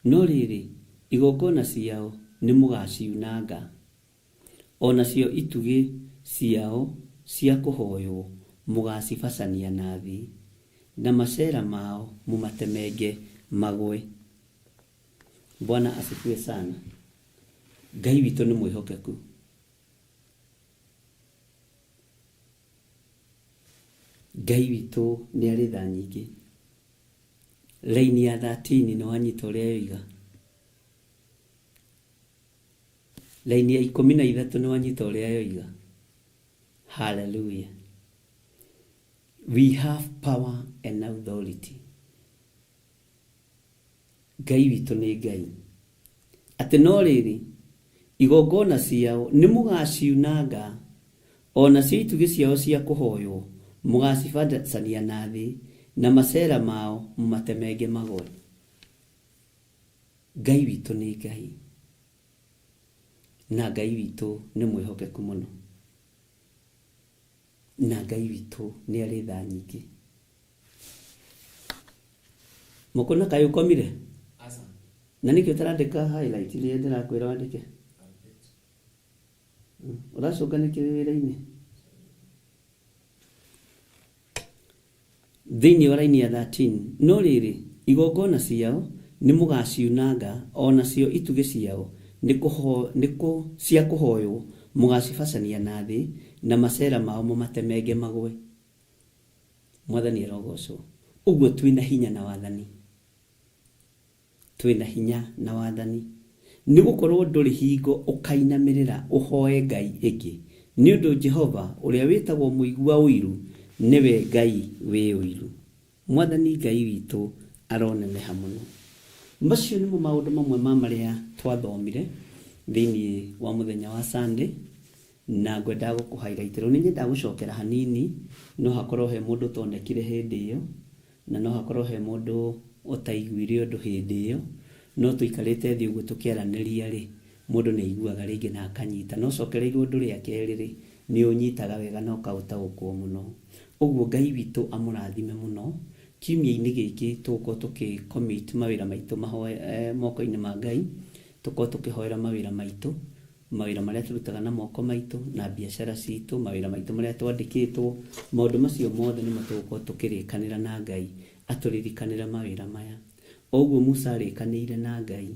Speaker 2: No rĩrĩ, igongona ciao nĩmũgaciunanga, o nacio itugĩ ciao cia kũhoywo mũgacibacania na thĩ, na macera mao mũmatemenge magwe. Bwana asifiwe sana. Ngai witũ nĩ mwĩhokeku. Ngai witũ nĩ arĩ tha nyingĩ. Raini ya 13 nĩ wanyita ũrĩa yoiga. Raini ya 13 nĩ wanyita ũrĩa yoiga. Hallelujah. We have power and authority. Ngai witũ nĩ Ngai. Atĩ no rĩrĩ, igongona ciao nĩ mũgaciunanga, o nacio itugĩ ciao cia kũhoywo mũgacibacania na thĩ, na macera mao mũmatemenge magwe. Ngai witũ nĩ Ngai. Na Ngai witũ nĩ mwĩhokeku mũno. Na Ngai witũ nĩ arĩ tha nyingĩ. Mũkũna kaĩ ũkomire?
Speaker 1: Aca.
Speaker 2: Na nĩkĩ ũtarandĩka highlight iria ndĩrakwĩra wandĩke? Ũracũnga nĩkĩ wĩ wĩra-inĩ? Thĩinĩ wa raini ya 13, no rĩrĩ, igongona ciao nĩ mũgaciunanga, o nacio itugĩ ciao cia kũhoywo mũgacibacania na thĩ, na macera mao mũmatemenge magwe. Mwathani arogocwo. Ũguo twĩna hinya na wathani. Twĩna hinya na wathani. Nĩ gũkorwo ndũrĩ hingo ũkainamĩrĩra ũhoe ngai ĩngĩ, nĩ ũndũ Jehova ũrĩa wĩtagwo mũigua ũiru nĩwe Ngai wĩ ũiru. Mwathani Ngai witũ aroneneha mũno. Macio nĩmo maũndũ mamwe ma marĩa twathomire thĩinĩ wa mũthenya wa Sunday, na ngwendaga gũkũ highlight. Rĩu nĩ nyendaga gũcokera hanini, no hakorwo he mũndũ ũtonekire hĩndĩ ĩyo, na no hakorwo he mũndũ ũtaiguire ũndũ hĩndĩ ĩyo, no tũikarĩte thĩ ũguo tũkĩaranĩria rĩ, mũndũ nĩ aiguaga rĩngĩ na akanyita. No cokereirwo ũndũ rĩa kerĩ rĩ, nĩ ũnyitaga wega na ũkaũtaũkwo mũno. Ũguo Ngai witũ amũrathime mũno. Kiumia-inĩ gĩkĩ tũgũkorwo tũkĩ commit mawĩra maitũ moko-inĩ ma Ngai, tũkorwo tũkĩhoera mawĩra maitũ, mawĩra marĩa tũrutaga na moko maitũ, na biacara citũ, mawĩra maitũ marĩa twandĩkĩtwo, maũndũ macio mothe nĩmo tũgũkorwo tũkĩrĩkanĩra na Ngai atũririkanĩre mawĩra maya. O ũguo Musa arĩkanĩire na Ngai,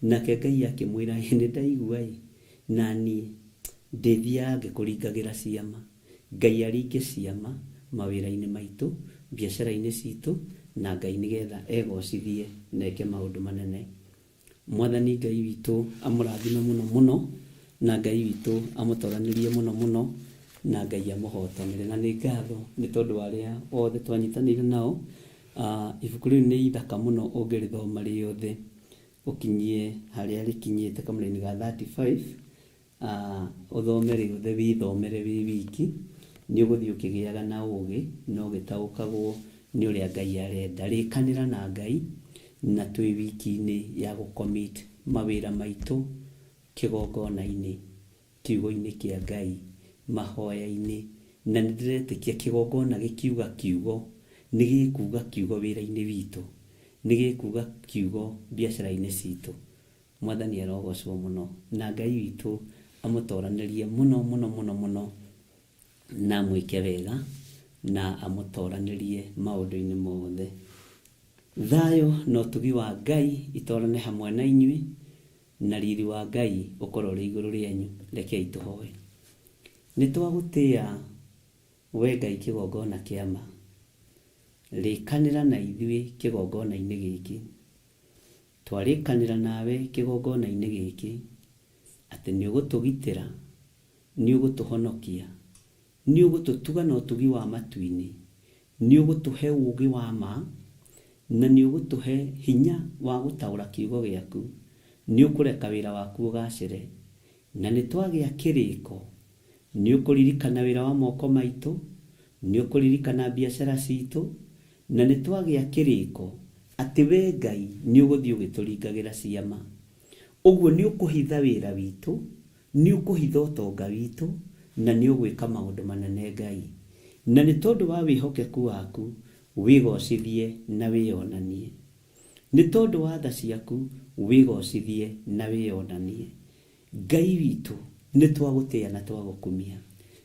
Speaker 2: nake Ngai akĩmwĩra, ĩ nĩ ndaigua ĩ, na niĩ ndĩthiaga ngĩkũringagĩra ciama. Ngai aringe ciama mawĩra-inĩ maitũ, biacara-inĩ citũ, na Ngai nĩgetha egocithie na eke maũndũ manene. Mwathani Ngai witũ amũrathime mũno mũno, na Ngai witũ amũtoranĩrie mũno mũno, na Ngai amũhotanĩre. Na nĩ ngatho nĩ tondũ wa arĩa othe twanyitanĩire nao. Ibuku rĩu nĩ ithaka mũno ũngĩrĩthoma rĩothe ũkinyie harĩa rĩkinyĩte kamũraini ga 35, ũthome rĩothe wĩthomere wĩ wiki, nĩ ũgũthiĩ ũkĩgĩaga na ũgĩ na ũgĩtaũkagwo nĩ ũrĩa Ngai arenda. Rĩkanĩra na Ngai, na twĩ wiki-inĩ ya gũ commit mawĩra maitũ kĩgongona-inĩ, kiugo-inĩ kĩa Ngai, mahoya-inĩ, na nĩ ndĩretĩkia kĩgongona gĩkiuga kiugo, nĩ gĩkuga kiugo wĩra-inĩ witũ, nĩ gĩkuga kiugo biacara-inĩ citũ. Mwathani arogocwo mũno, na Ngai witũ amũtoranĩrie mũno mũno mũno mũno, na amwĩke wega, na amũtoranĩrie maũndũ-inĩ mothe. Thayũ na ũtugi wa Ngai itorane hamwe na inyuĩ, na riri wa Ngai ũkorwo ũrĩ igũrũ rĩanyu. Rekei tũhoe. Nĩ twagũtĩa we Ngai kĩgongona kĩa ma. Rĩkanĩra na ithuĩ kĩgongona-inĩ gĩkĩ. Twarĩkanĩra nawe kĩgongona-inĩ gĩkĩ atĩ nĩ ũgũtũgitĩra, nĩ ũgũtũhonokia, nĩ ũgũtũtuga na ũtugi wa matu-inĩ, nĩ ũgũtũhe ũũgĩ wa ma, na nĩ ũgũtũhe hinya wa gũtaũra kiugo gĩaku, nĩ ũkũreka wĩra waku ũgacĩre, na nĩ twagĩa kĩrĩko, nĩ ũkũririkana wĩra wa moko maitũ, nĩ ũkũririkana biacara citũ, na nĩ twagĩa kĩrĩko atĩ we Ngai nĩ ũgũthiĩ ũgĩtũringagĩra ciama. Ũguo nĩ ũkũhitha wĩra witũ, nĩ ũkũhitha ũtonga witũ, na nĩ ũgwĩka maũndũ manene Ngai. Na nĩ tondũ wa wĩhokeku waku, wĩgocithie na wĩyonanie. Nĩ tondũ wa tha ciaku, wĩgocithie na wĩyonanie. Ngai witũ, nĩ twagũtĩĩa na twagũkumia.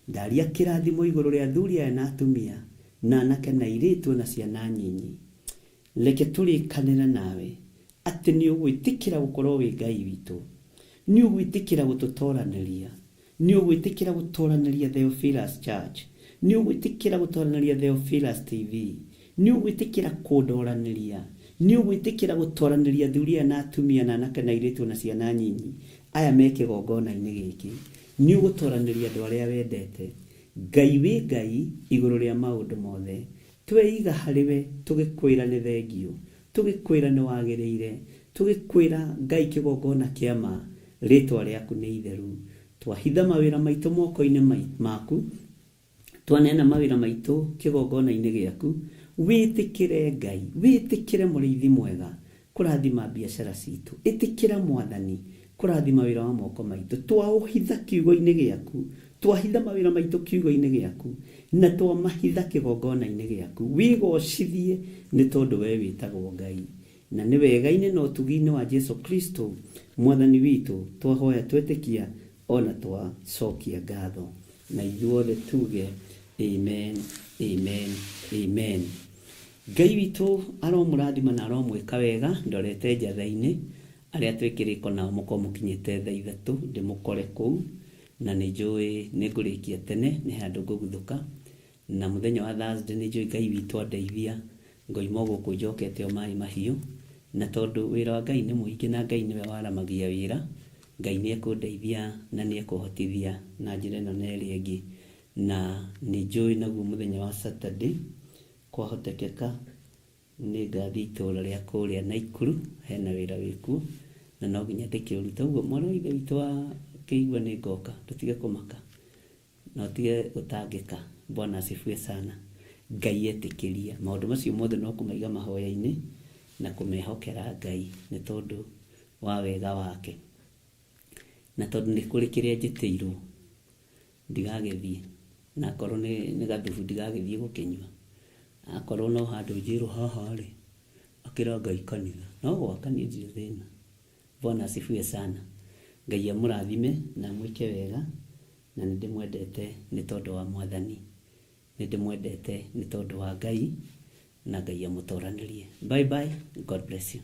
Speaker 2: Ndaria kĩrathimo igũrũ rĩa athuri aya na atumia, na anake na airĩtu ona ciana nyinyi. Reke tũrĩkanĩre nawe atĩ nĩ ũgwĩtĩkĩra gũkorwo wĩ Ngai witũ, nĩ ũgwĩtĩkĩra gũtũtoranĩria, nĩ ũgwĩtĩkĩra gũtoranĩria Theophilus Church, nĩ ũgwĩtĩkĩra gũtoranĩria Theophilus TV, nĩ ũgwĩtĩkĩra kũndoranĩria, nĩ ũgwĩtĩkĩra gũtoranĩria athuri aya na atumia na anake na airĩtu na ciana nyinyi aya me kĩgongona-inĩ gĩkĩ, nĩ ũgũtoranĩria andũ arĩa wendete. Ngai wĩ Ngai igũrũ rĩa maũndũ mothe. Tweiga harĩ we tũgĩkwĩra nĩ thengiũ, tũgĩkwĩra nĩ wagĩrĩire, tũgĩkwĩra Ngai kĩgongona kĩa ma, rĩtwa rĩaku nĩ itheru. Twahitha mawĩra maitũ moko-inĩ maku, twaneana mawĩra maitũ kĩgongona-inĩ gĩaku, wĩtĩkĩre Ngai, wĩtĩkĩre mũrĩithi mwega kũrathima biacara citũ, ĩtĩkĩra Mwathani kũrathima wĩra wa moko maitũ, twaũhitha kiugo-inĩ gĩaku, twahitha mawĩra maitũ kiugo-inĩ gĩaku, na twamahitha kĩgongona-inĩ gĩaku, wĩgocithie nĩ tondũ we wĩtagwo Ngai. Na nĩ wega-inĩ na ũtugi-inĩ wa Jesu Kristo Mwathani witũ twahoya twetĩkia ona twacokia ngatho. Na ithuothe tuge amen, amen, amen. Ngai witũ aromũrathima na aromwĩka wega, ndorete njatha-inĩ, arĩa twĩ kĩrĩko nao mũkorwo mũkinyĩte thaa ithatũ ndĩmũkore kũu, na nĩ njũĩ nĩ ngũrĩkia tene, nĩ handũ ngũguthũka, na mũthenya wa Thursday nĩ njũĩ Ngai witũ andeithia, ngoima o gũkũ njokete o maĩ mahiũ, na tondũ wĩra wa Ngai nĩ mũingĩ na Ngai nĩwe waramagia wĩra, Ngai nĩ ekũndeithia na nĩ ekũhotithia na njĩra ĩno na ĩrĩa ĩngĩ, na nĩ njũĩ naguo mũthenya wa Saturday, kwahotekeka nĩ ngathiĩ itũũra rĩa kũrĩa Naikuru, hena wĩra wĩkuo, na no nginya ndĩkĩũrute. Ũguo mwarĩ wa ithe witũ wa kĩigua nĩ ngoka, ndũtige kũmaka, na ũtige gũtangĩka. Bwana asifiwe sana. Ngai etĩkĩria. Maũndũ macio mothe no kũmaiga mahoya-inĩ na kũmehokera Ngai nĩ tondũ wa wega wake. Na tondũ nĩ kũrĩ kĩrĩa njĩtĩirwo, ndigagĩthiĩ, na akorwo nĩ gathubu ndigagĩthiĩ gũkĩnyua. Akorwo no handũ njĩrwo haha rĩ, akĩra Ngai kanitha. No gwaka niĩ ndirĩ thĩna. Bwana asifiwe sana. Ngai amũrathime na amwĩke wega, na nĩ ndĩmwendete nĩ tondũ wa Mwathani. Nĩ ndĩmwendete nĩ tondũ wa Ngai, na Ngai amũtoranĩrie. Bye bye, God bless you.